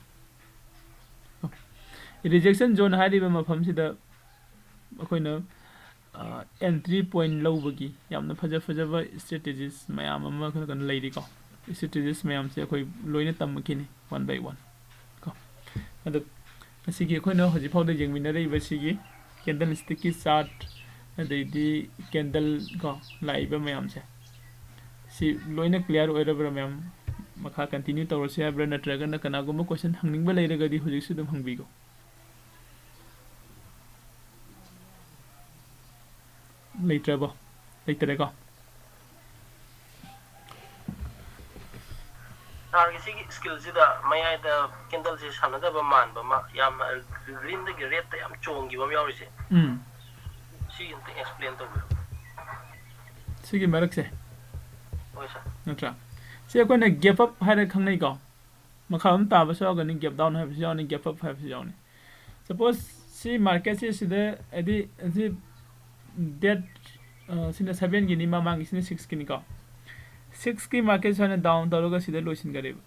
ꯔꯤꯖꯦꯛꯁꯟ ꯖꯣꯟ ꯍꯥꯏꯔꯤꯕ ꯃꯐꯝꯁꯤꯗ ꯑꯩꯈꯣꯏꯅ ꯑꯦꯟꯇ꯭ꯔꯤ ꯄꯣꯏꯟ ꯂꯧꯕꯒꯤ ꯌꯥꯝꯅ ꯐꯖ ꯐꯖꯕ ꯏꯁꯇ꯭ꯔꯦꯇꯦꯖꯤꯁ ꯃꯌꯥꯝ ꯑꯃ ꯀꯩꯅꯣ ꯂꯩꯔꯤꯀꯣ꯫ ꯏꯁꯇ꯭ꯔꯦꯇꯦꯖꯤꯁ ꯃꯌꯥꯝꯁꯦ ꯑꯩꯈꯣꯏ ꯂꯣꯏꯅ ꯇꯝꯃꯛꯈꯤꯅꯤ ꯋꯥꯟ ꯕꯥꯏ ꯋꯥꯟ ꯀꯣ꯫ ꯑꯗꯣ ꯉꯁꯤꯒꯤ ꯑꯩꯈꯣꯏꯅ ꯍꯧꯖꯤꯛ ꯐꯥꯎꯗ ꯌꯦꯡꯃꯤꯟꯅꯔꯛꯏꯕ ꯁꯤꯒꯤ ꯀꯦꯟꯗꯜ ꯁ꯭ꯇꯤꯛꯀꯤ ꯆꯥꯔꯠ, ꯑꯗꯩꯗꯤ ꯀꯦꯟꯗꯜ ꯀꯣ, ꯂꯥꯛꯏꯕ ꯃꯌꯥꯝꯁꯦ, ꯁꯤ ꯂꯣꯏꯅ ꯀ꯭ꯂꯤꯌꯥꯔ ꯑꯣꯏꯔꯕ꯭ꯔꯥ ꯃꯌꯥꯝ? ꯃꯈꯥ ꯀꯟꯇꯤꯅ꯭ꯌꯨ ꯇꯧꯔꯁꯤ ꯍꯥꯏꯕ꯭ꯔꯥ, ꯅꯠꯇ꯭ꯔꯒꯅ ꯀꯅꯥꯒꯨꯝꯕ ꯀꯣꯏꯁꯟ ꯍꯪꯅꯤꯡꯕ ꯂꯩꯔꯒꯗꯤ ꯍꯧꯖꯤꯛꯁꯨ ꯑꯗꯨꯝ ꯍꯪꯕꯤꯈꯣ꯫ ꯂꯩꯇ꯭ꯔꯕꯣ? ꯂꯩꯇꯔꯦꯀꯣ? ꯁꯥꯔꯒꯤ ꯁꯤꯒꯤ ꯁ꯭ꯀꯤꯜꯁꯤꯗ ꯃꯌꯥꯏꯗ ꯀꯦꯟꯗꯜꯁꯤ ꯁꯥꯟꯅꯗꯕ ꯃꯥꯟꯕ ꯑꯃ, ꯌꯥꯝꯅ ꯒ꯭ꯔꯤꯟꯗꯒꯤ ꯔꯦꯠꯇ ꯌꯥꯝ ꯆꯣꯡꯈꯤꯕ ꯑꯃ ꯌꯥꯎꯔꯤꯁꯦ, ꯎꯝ ꯁꯤ ꯑꯝꯇ ꯑꯦꯛꯁꯄ꯭ꯂꯦꯟ ꯇꯧꯕꯤꯌꯨ꯫ ꯁꯤꯒꯤ ꯃꯔꯛꯁꯦ ꯍꯣꯏ ꯁꯥꯔ꯫ ꯅꯠꯇ꯭ꯔꯥ? ꯁꯤ ꯑꯩꯈꯣꯏꯅ ꯒꯦꯞ ꯑꯞ ꯍꯥꯏꯔ ꯈꯪꯅꯩꯀꯣ꯫ ꯃꯈꯥ ꯑꯗꯨꯝ ꯇꯥꯕꯁꯨ ꯌꯥꯎꯒꯅꯤ, ꯒꯦꯞ ꯗꯥꯎꯟ ꯍꯥꯏꯕꯁꯨ ꯌꯥꯎꯅꯤ, ꯒꯦꯞ ꯑꯞ ꯍꯥꯏꯕꯁꯨ ꯌꯥꯎꯅꯤ꯫ ꯁꯄꯣꯁ ꯁꯤ ꯃꯥꯔꯀꯦꯠꯁꯦ ꯁꯤꯗ ꯍꯥꯏꯗꯤ ꯁꯤ ꯗꯦꯠ ꯁꯤꯅ ꯁꯕꯦꯟꯒꯤꯅꯤ, ꯃꯃꯥꯡꯒꯤꯁꯤꯅ ꯁꯤꯛꯁꯀꯤꯅꯤꯀꯣ꯫ ꯁꯤꯛꯁꯀꯤ ꯃꯥꯔꯀꯦꯠ ꯁꯨꯃꯥꯏꯅ ꯗꯥꯎꯟ ꯇꯧꯔꯒ ꯁꯤꯗ ꯂꯣꯏꯁꯤꯟꯈꯔꯦꯕ꯫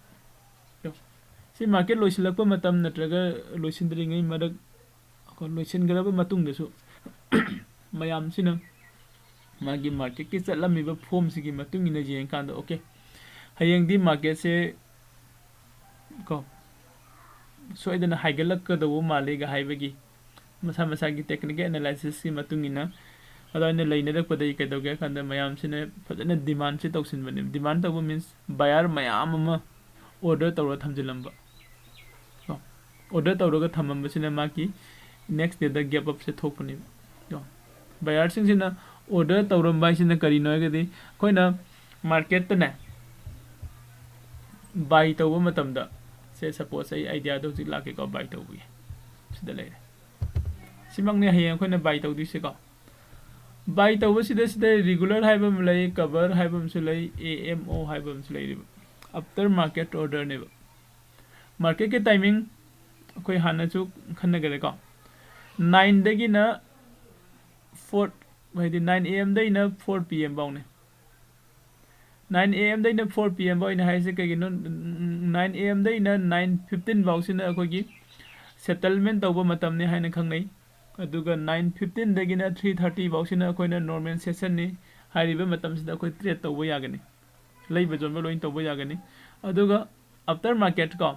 ꯁꯤ ꯃꯥꯔꯀꯦꯠ ꯂꯣꯏꯁꯤꯜꯂꯛꯄ ꯃꯇꯝ ꯅꯠꯇ꯭ꯔꯒ ꯂꯣꯏꯁꯤꯟꯗ꯭ꯔꯤꯉꯩ ꯃꯔꯛ, ꯑꯩꯈꯣꯏ ꯂꯣꯏꯁꯤꯟꯈ꯭ꯔꯕ ꯃꯇꯨꯡꯗꯁꯨ ꯃꯌꯥꯝꯁꯤꯅ ꯃꯥꯒꯤ ꯃꯥꯔꯀꯦꯠꯀꯤ ꯆꯠꯂꯝꯃꯤꯕ ꯐꯣꯝꯁꯤꯒꯤ ꯃꯇꯨꯡ ꯏꯟꯅ ꯌꯦꯡꯉꯀꯥꯟꯗ, ꯑꯣꯀꯦ, ꯍꯌꯦꯡꯗꯤ ꯃꯥꯔꯀꯦꯠꯁꯦ ꯀꯣ ꯁꯣꯏꯗꯅ ꯍꯥꯏꯒꯠꯂꯛꯀꯗꯧꯕ ꯃꯥꯜꯂꯤꯒ ꯍꯥꯏꯕꯒꯤ ꯃꯁꯥ ꯃꯁꯥꯒꯤ ꯇꯦꯛꯅꯤꯀꯦꯜ ꯑꯦꯅꯥꯂꯥꯏꯁꯤꯁꯀꯤ ꯃꯇꯨꯡ ꯏꯟꯅ ꯑꯗꯨꯃꯥꯏꯅ ꯂꯩꯅꯔꯛꯄꯗꯒꯤ ꯀꯩꯗꯧꯒꯦ ꯍꯥꯏ ꯀꯥꯟꯗ ꯃꯌꯥꯝꯁꯤꯅ ꯐꯖꯅ ꯗꯤꯃꯥꯟꯁꯦ ꯇꯧꯁꯤꯟꯕꯅꯦꯕ꯫ ꯗꯤꯃꯥꯟ ꯇꯧꯕ means buyer ꯃꯌꯥꯝ ꯑꯃ order ꯇꯧꯔ ꯊꯝꯖꯤꯜꯂꯝꯕ꯫ ꯀꯣ? Order ꯇꯧꯔꯒ ꯊꯝꯃꯝꯕꯁꯤꯅ ꯃꯥꯒꯤ next dayꯗ gap upꯁꯦ ꯊꯣꯛꯄꯅꯦꯕ꯫ ꯀꯣ? Buyerꯁꯤꯡꯁꯤꯅ order ꯇꯧꯔꯝꯕ ꯍꯥꯏꯁꯤꯅ ꯀꯔꯤꯅꯣ ꯍꯥꯏꯔꯒꯗꯤ ꯑꯩꯈꯣꯏꯅ marketꯇꯅꯦ buy ꯇꯧꯕ ꯃꯇꯝꯗ, ꯁꯦ suppose ꯑꯩ ideaꯗ ꯍꯧꯖꯤꯛ ꯂꯥꯛꯀꯦꯀꯣ, buy ꯇꯧꯕꯒꯤ꯫ ꯁꯤꯗ ꯂꯩꯔꯦ꯫ ꯁꯤꯃꯛꯅꯦ ꯍꯌꯦꯡ ꯑꯩꯈꯣꯏꯅ buy ꯇꯧꯗꯣꯏꯁꯦꯀꯣ꯫ Buy ꯇꯧꯕꯁꯤꯗ ꯁꯤꯗ regular ꯍꯥꯏꯕ ꯑꯃ ꯂꯩ, cover ꯍꯥꯏꯕ ꯑꯃꯁꯨ ꯂꯩ, A M O ꯍꯥꯏꯕ ꯑꯃꯁꯨ ꯂꯩꯔꯤꯕ꯫ After market orderꯅꯦꯕ꯫ Marketꯀꯤ timing ꯑꯩꯈꯣꯏ ꯍꯥꯟꯅꯁꯨ ꯈꯟꯅꯈ꯭ꯔꯦꯀꯣ꯫ Nineꯗꯒꯤꯅ four, ꯍꯥꯏꯗꯤ nine A M ꯗꯩꯅ four P M ꯐꯥꯎꯅꯦ꯫ Nine A M ꯗꯩꯅ four P M ꯐꯥꯎ ꯑꯩꯅ ꯍꯥꯏꯁꯦ ꯀꯩꯒꯤꯅꯣ? Nine A M ꯗꯩꯅ nine fifteen ꯐꯥꯎꯁꯤꯅ ꯑꯩꯈꯣꯏꯒꯤ settlement ꯇꯧꯕ ꯃꯇꯝꯅꯤ ꯍꯥꯏꯅ ꯈꯪꯅꯩ꯫ ꯑꯗꯨꯒ nine fifteenꯗꯒꯤꯅ three thirty ꯐꯥꯎꯁꯤꯅ ꯑꯩꯈꯣꯏꯅ normal sessionꯅꯤ꯫ ꯍꯥꯏꯔꯤꯕ ꯃꯇꯝꯁꯤꯗ ꯑꯩꯈꯣꯏ trade ꯇꯧꯕ ꯌꯥꯒꯅꯤ, ꯂꯩꯕ ꯌꯣꯟꯕ ꯂꯣꯏꯅ ꯇꯧꯕ ꯌꯥꯒꯅꯤ꯫ ꯑꯗꯨꯒ after market ꯀꯣ,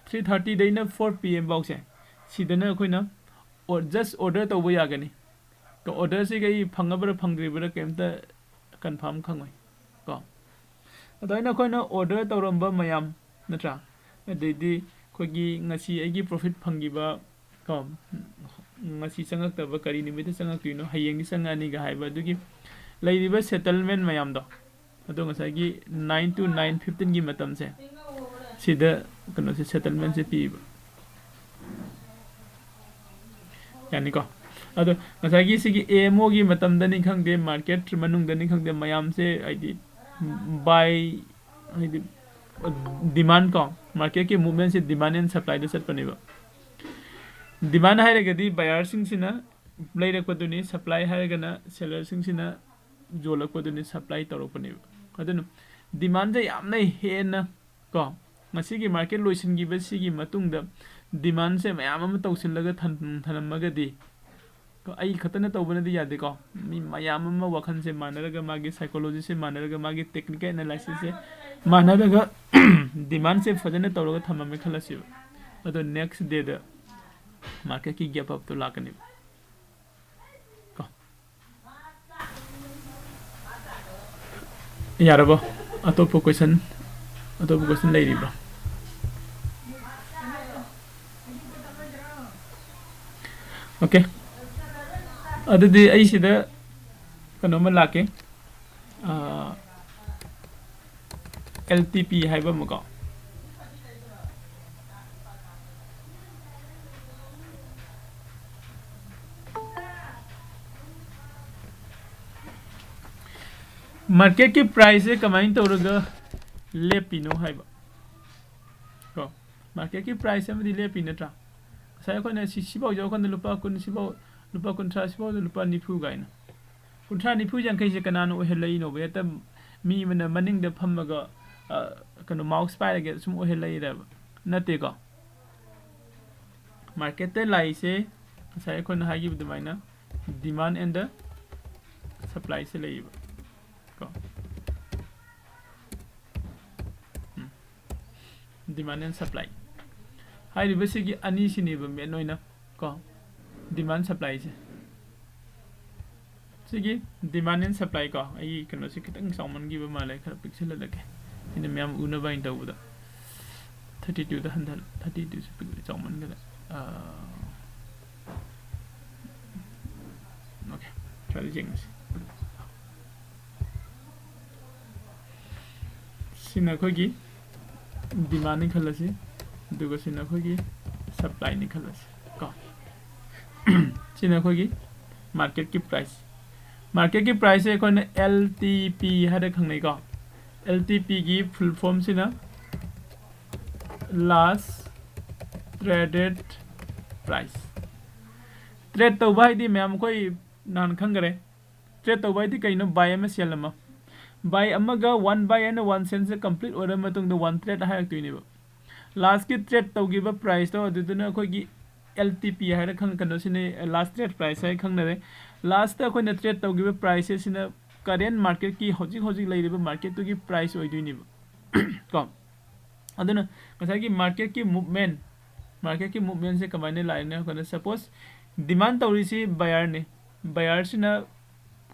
three thirtyꯗꯩꯅ four P M ꯐꯥꯎꯁꯦ, ꯁꯤꯗꯅ ꯑꯩꯈꯣꯏꯅ just order ꯇꯧꯕ ꯌꯥꯒꯅꯤ꯫ Orderꯁꯤꯒ ꯑꯩ ꯐꯪꯉꯕ꯭ꯔꯥ ꯐꯪꯗ꯭ꯔꯤꯕ꯭ꯔꯥ ꯀꯩꯝꯇ confirm ꯈꯪꯉꯣꯏ ꯀꯣ꯫ ꯑꯗꯨꯃꯥꯏꯅ ꯑꯩꯈꯣꯏꯅ order ꯇꯧꯔꯝꯕ ꯃꯌꯥꯝ ꯅꯠꯇ꯭ꯔꯥ, ꯑꯗꯩꯗꯤ ꯑꯩꯈꯣꯏꯒꯤ ꯉꯁꯤ ꯑꯩꯒꯤ profit ꯐꯪꯈꯤꯕ ꯀꯣ, ꯉꯁꯤ ꯆꯪꯉꯛꯇꯕ ꯀꯔꯤ ꯅꯨꯃꯤꯠꯇ ꯆꯪꯉꯛꯇꯣꯏꯅꯣ, ꯍꯌꯦꯡꯗꯤ ꯆꯪꯉꯛꯑꯅꯤꯒ ꯍꯥꯏꯕ ꯑꯗꯨꯒꯤ ꯂꯩꯔꯤꯕ settlement ꯃꯌꯥꯝꯗꯣ, ꯑꯗꯣ ꯉꯁꯥꯏꯒꯤ nine to nine fifteenꯒꯤ ꯃꯇꯝꯁꯦ ꯁꯤꯗ ꯀꯩꯅꯣꯁꯦ, settlementꯁꯦ ꯄꯤꯕ꯫ ꯌꯥꯅꯤꯀꯣ? ꯑꯗꯣ ꯉꯁꯥꯏꯒꯤ ꯁꯤꯒꯤ A M Oꯒꯤ ꯃꯇꯝꯗꯅꯤ ꯈꯪꯗꯦ, market ꯃꯅꯨꯡꯗꯅꯤ ꯈꯪꯗꯦ, ꯃꯌꯥꯝꯁꯦ ꯍꯥꯏꯗꯤ buy, ꯍꯥꯏꯗꯤ demand ꯀꯣ, marketꯀꯤ movementꯁꯦ demand and supplyꯗ ꯆꯠꯄꯅꯦꯕ꯫ Demand ꯍꯥꯏꯔꯒꯗꯤ buyerꯁꯤꯡꯁꯤꯅ ꯂꯩꯔꯛꯄꯗꯨꯅꯤ, supply ꯍꯥꯏꯔꯒꯅ sellerꯁꯤꯡꯁꯤꯅ ꯌꯣꯜꯂꯛꯄꯗꯨꯅꯤ, supply ꯇꯧꯔꯛꯄꯅꯦꯕ꯫ ꯑꯗꯨꯅ demandꯁꯦ ꯌꯥꯝꯅ ꯍꯦꯟꯅ ꯀꯣ, ꯉꯁꯤꯒꯤ market ꯂꯣꯏꯁꯤꯟꯈꯤꯕꯁꯤꯒꯤ ꯃꯇꯨꯡꯗ demandꯁꯦ ꯃꯌꯥꯝ ꯑꯃ ꯇꯧꯁꯤꯜꯂꯒ ꯊꯝ-, ꯊꯝꯂꯝꯃꯒꯗꯤ, ꯀꯣ, ꯑꯩ ꯈꯛꯇꯅ ꯇꯧꯕꯅꯗꯤ ꯌꯥꯗꯦꯀꯣ, ꯃꯤ ꯃꯌꯥꯝ ꯑꯃ ꯋꯥꯈꯜꯁꯦ ꯃꯥꯟꯅꯔꯒ, ꯃꯥꯒꯤ psychologyꯁꯦ ꯃꯥꯟꯅꯔꯒ, ꯃꯥꯒꯤ technical analysisꯁꯦ ꯃꯥꯟꯅꯔꯒ demandꯁꯦ ꯐꯖꯅ ꯇꯧꯔꯒ ꯊꯝꯃꯝꯃꯦ ꯈꯜꯂꯁꯦꯕ꯫ ꯑꯗꯣ next dayꯗ marketꯀꯤ gap upꯇꯣ ꯂꯥꯛꯀꯅꯦꯕ꯫ ꯀꯣ꯫ ꯌꯥꯔꯕꯣ? ꯑꯇꯣꯞꯄ question, ꯑꯇꯣꯞꯄ question ꯂꯩꯔꯤꯕ꯭ꯔꯣ? Okay꯫ ꯑꯗꯨꯗꯤ ꯑꯩ ꯁꯤꯗ ꯀꯩꯅꯣꯝꯃ ꯂꯥꯛꯀꯦ꯫ ꯑꯥ, L T P ꯍꯥꯏꯕ ꯑꯃꯀꯣ꯫ Marketꯀꯤ priceꯁꯦ ꯀꯃꯥꯏꯅ ꯇꯧꯔꯒ ꯂꯦꯞꯄꯤꯅꯣ ꯍꯥꯏꯕ ꯀꯣ꯫ Marketꯀꯤ price ꯑꯃꯗꯤ ꯂꯦꯞꯄꯤ ꯅꯠꯇ꯭ꯔꯥ? ꯉꯁꯥꯏ ꯑꯩꯈꯣꯏꯅ ꯁꯤ, ꯁꯤꯐꯥꯎ ꯌꯧꯔꯀꯥꯟꯗ ꯂꯨꯄꯥ ꯀꯨꯟ, ꯁꯤꯐꯥꯎ ꯂꯨꯄꯥ ꯀꯨꯟꯊ꯭ꯔꯥ, ꯁꯤꯐꯥꯎꯗ ꯂꯨꯄꯥ ꯅꯤꯐꯨ ꯀꯥꯏꯅ꯫ ꯀꯨꯟꯊ꯭ꯔꯥ, ꯅꯤꯐꯨ, ꯌꯥꯡꯈꯩꯁꯦ ꯀꯅꯥꯅ ꯑꯣꯏꯍꯜꯂꯛꯏꯅꯣꯕ? ꯍꯦꯛꯇ ꯃꯤ ꯑꯃꯅ ꯃꯅꯤꯡꯗ ꯐꯝꯃꯒ, ꯑ, ꯀꯩꯅꯣ, mouse ꯄꯥꯏꯔꯒ ꯁꯨꯝ ꯑꯣꯏꯍꯜꯂꯛꯏꯔꯕ? ꯅꯠꯇꯦꯀꯣ꯫ Marketꯇ ꯂꯥꯛꯏꯁꯦ ꯉꯁꯥꯏ ꯑꯩꯈꯣꯏꯅ ꯍꯥꯏꯈꯤꯕ ꯑꯗꯨꯃꯥꯏꯅ demand and the supplyꯁꯦ ꯂꯩꯌꯦꯕ ꯀꯣ꯫ ꯎꯝ꯫ Demand and supply ꯍꯥꯏꯔꯤꯕꯁꯤꯒꯤ ꯑꯅꯤꯁꯤꯅꯦꯕ main ꯑꯣꯏꯅ ꯀꯣ, demand supplyꯁꯦ꯫ ꯁꯤꯒꯤ demand and supply ꯀꯣ, ꯑꯩꯒꯤ ꯀꯩꯅꯣꯁꯦ ꯈꯤꯇꯪ ꯆꯥꯎꯃꯟꯈꯤꯕ ꯃꯥꯜꯂꯦ, ꯈꯔ ꯄꯤꯛꯁꯤꯜꯍꯜꯂꯒꯦ꯫ ꯑꯩꯅ ꯃꯌꯥꯝ ꯎꯅꯕ ꯍꯥꯏꯅ ꯇꯧꯕꯗ thirty twoꯗ ꯍꯟꯊꯍꯜ, thirty twoꯁꯦ ꯄꯤꯛ, ꯆꯥꯎꯃꯟꯈꯔꯦ꯫ ꯑꯥ, okay, ꯈꯔ ꯌꯦꯡꯉꯁꯤ꯫ ꯁꯤꯅ ꯑꯩꯈꯣꯏꯒꯤ demandꯅꯤ ꯈꯜꯂꯁꯤ, ꯑꯗꯨꯒ ꯁꯤꯅ ꯑꯩꯈꯣꯏꯒꯤ supplyꯅꯤ ꯈꯜꯂꯁꯤ ꯀꯣ꯫ ꯁꯤꯅ ꯑꯩꯈꯣꯏꯒꯤ marketꯀꯤ price꯫ Marketꯀꯤ priceꯁꯦ ꯑꯩꯈꯣꯏꯅ L T P ꯍꯥꯏꯔ ꯈꯪꯅꯩꯀꯣ꯫ L T Pꯒꯤ full formꯁꯤꯅ last traded price꯫ Trade ꯇꯧꯕ ꯍꯥꯏꯗꯤ ꯃꯌꯥꯝ ꯑꯩꯈꯣꯏ ꯅꯍꯥꯟ ꯈꯪꯈꯔꯦ꯫ Trade ꯇꯧꯕ ꯍꯥꯏꯗꯤ ꯀꯩꯅꯣ? Buy ꯑꯃ, sell ꯑꯃ꯫ Buy ꯑꯃꯒ one buy and one sellꯁꯦ complete ꯑꯣꯏꯔꯕ ꯃꯇꯨꯡꯗ one trade ꯍꯥꯏꯔꯛꯇꯣꯏꯅꯦꯕ꯫ Lastꯀꯤ trade ꯇꯧꯈꯤꯕ priceꯇꯣ ꯑꯗꯨꯗꯨꯅ ꯑꯩꯈꯣꯏꯒꯤ L T P ꯍꯥꯏꯔ ꯈꯪ-, ꯀꯩꯅꯣꯁꯤꯅꯦ, last trade price ꯍꯥꯏꯅ ꯈꯪꯅꯔꯦ꯫ Lastꯇ ꯑꯩꯈꯣꯏꯅ trade ꯇꯧꯈꯤꯕ priceꯁꯦ ꯁꯤꯅ current marketꯀꯤ, ꯍꯧꯖꯤꯛ ꯍꯧꯖꯤꯛ ꯂꯩꯔꯤꯕ marketꯇꯨꯒꯤ price ꯑꯣꯏꯗꯣꯏꯅꯦꯕ ꯀꯣ꯫ ꯑꯗꯨꯅ ꯉꯁꯥꯏꯒꯤ marketꯀꯤ movement, marketꯀꯤ movementꯁꯦ ꯀꯃꯥꯏꯅ ꯂꯥꯛꯏꯅꯣ ꯍꯥꯏ ꯀꯥꯟꯗ, suppose demand ꯇꯧꯔꯤꯁꯤ buyerꯅꯤ, buyerꯁꯤꯅ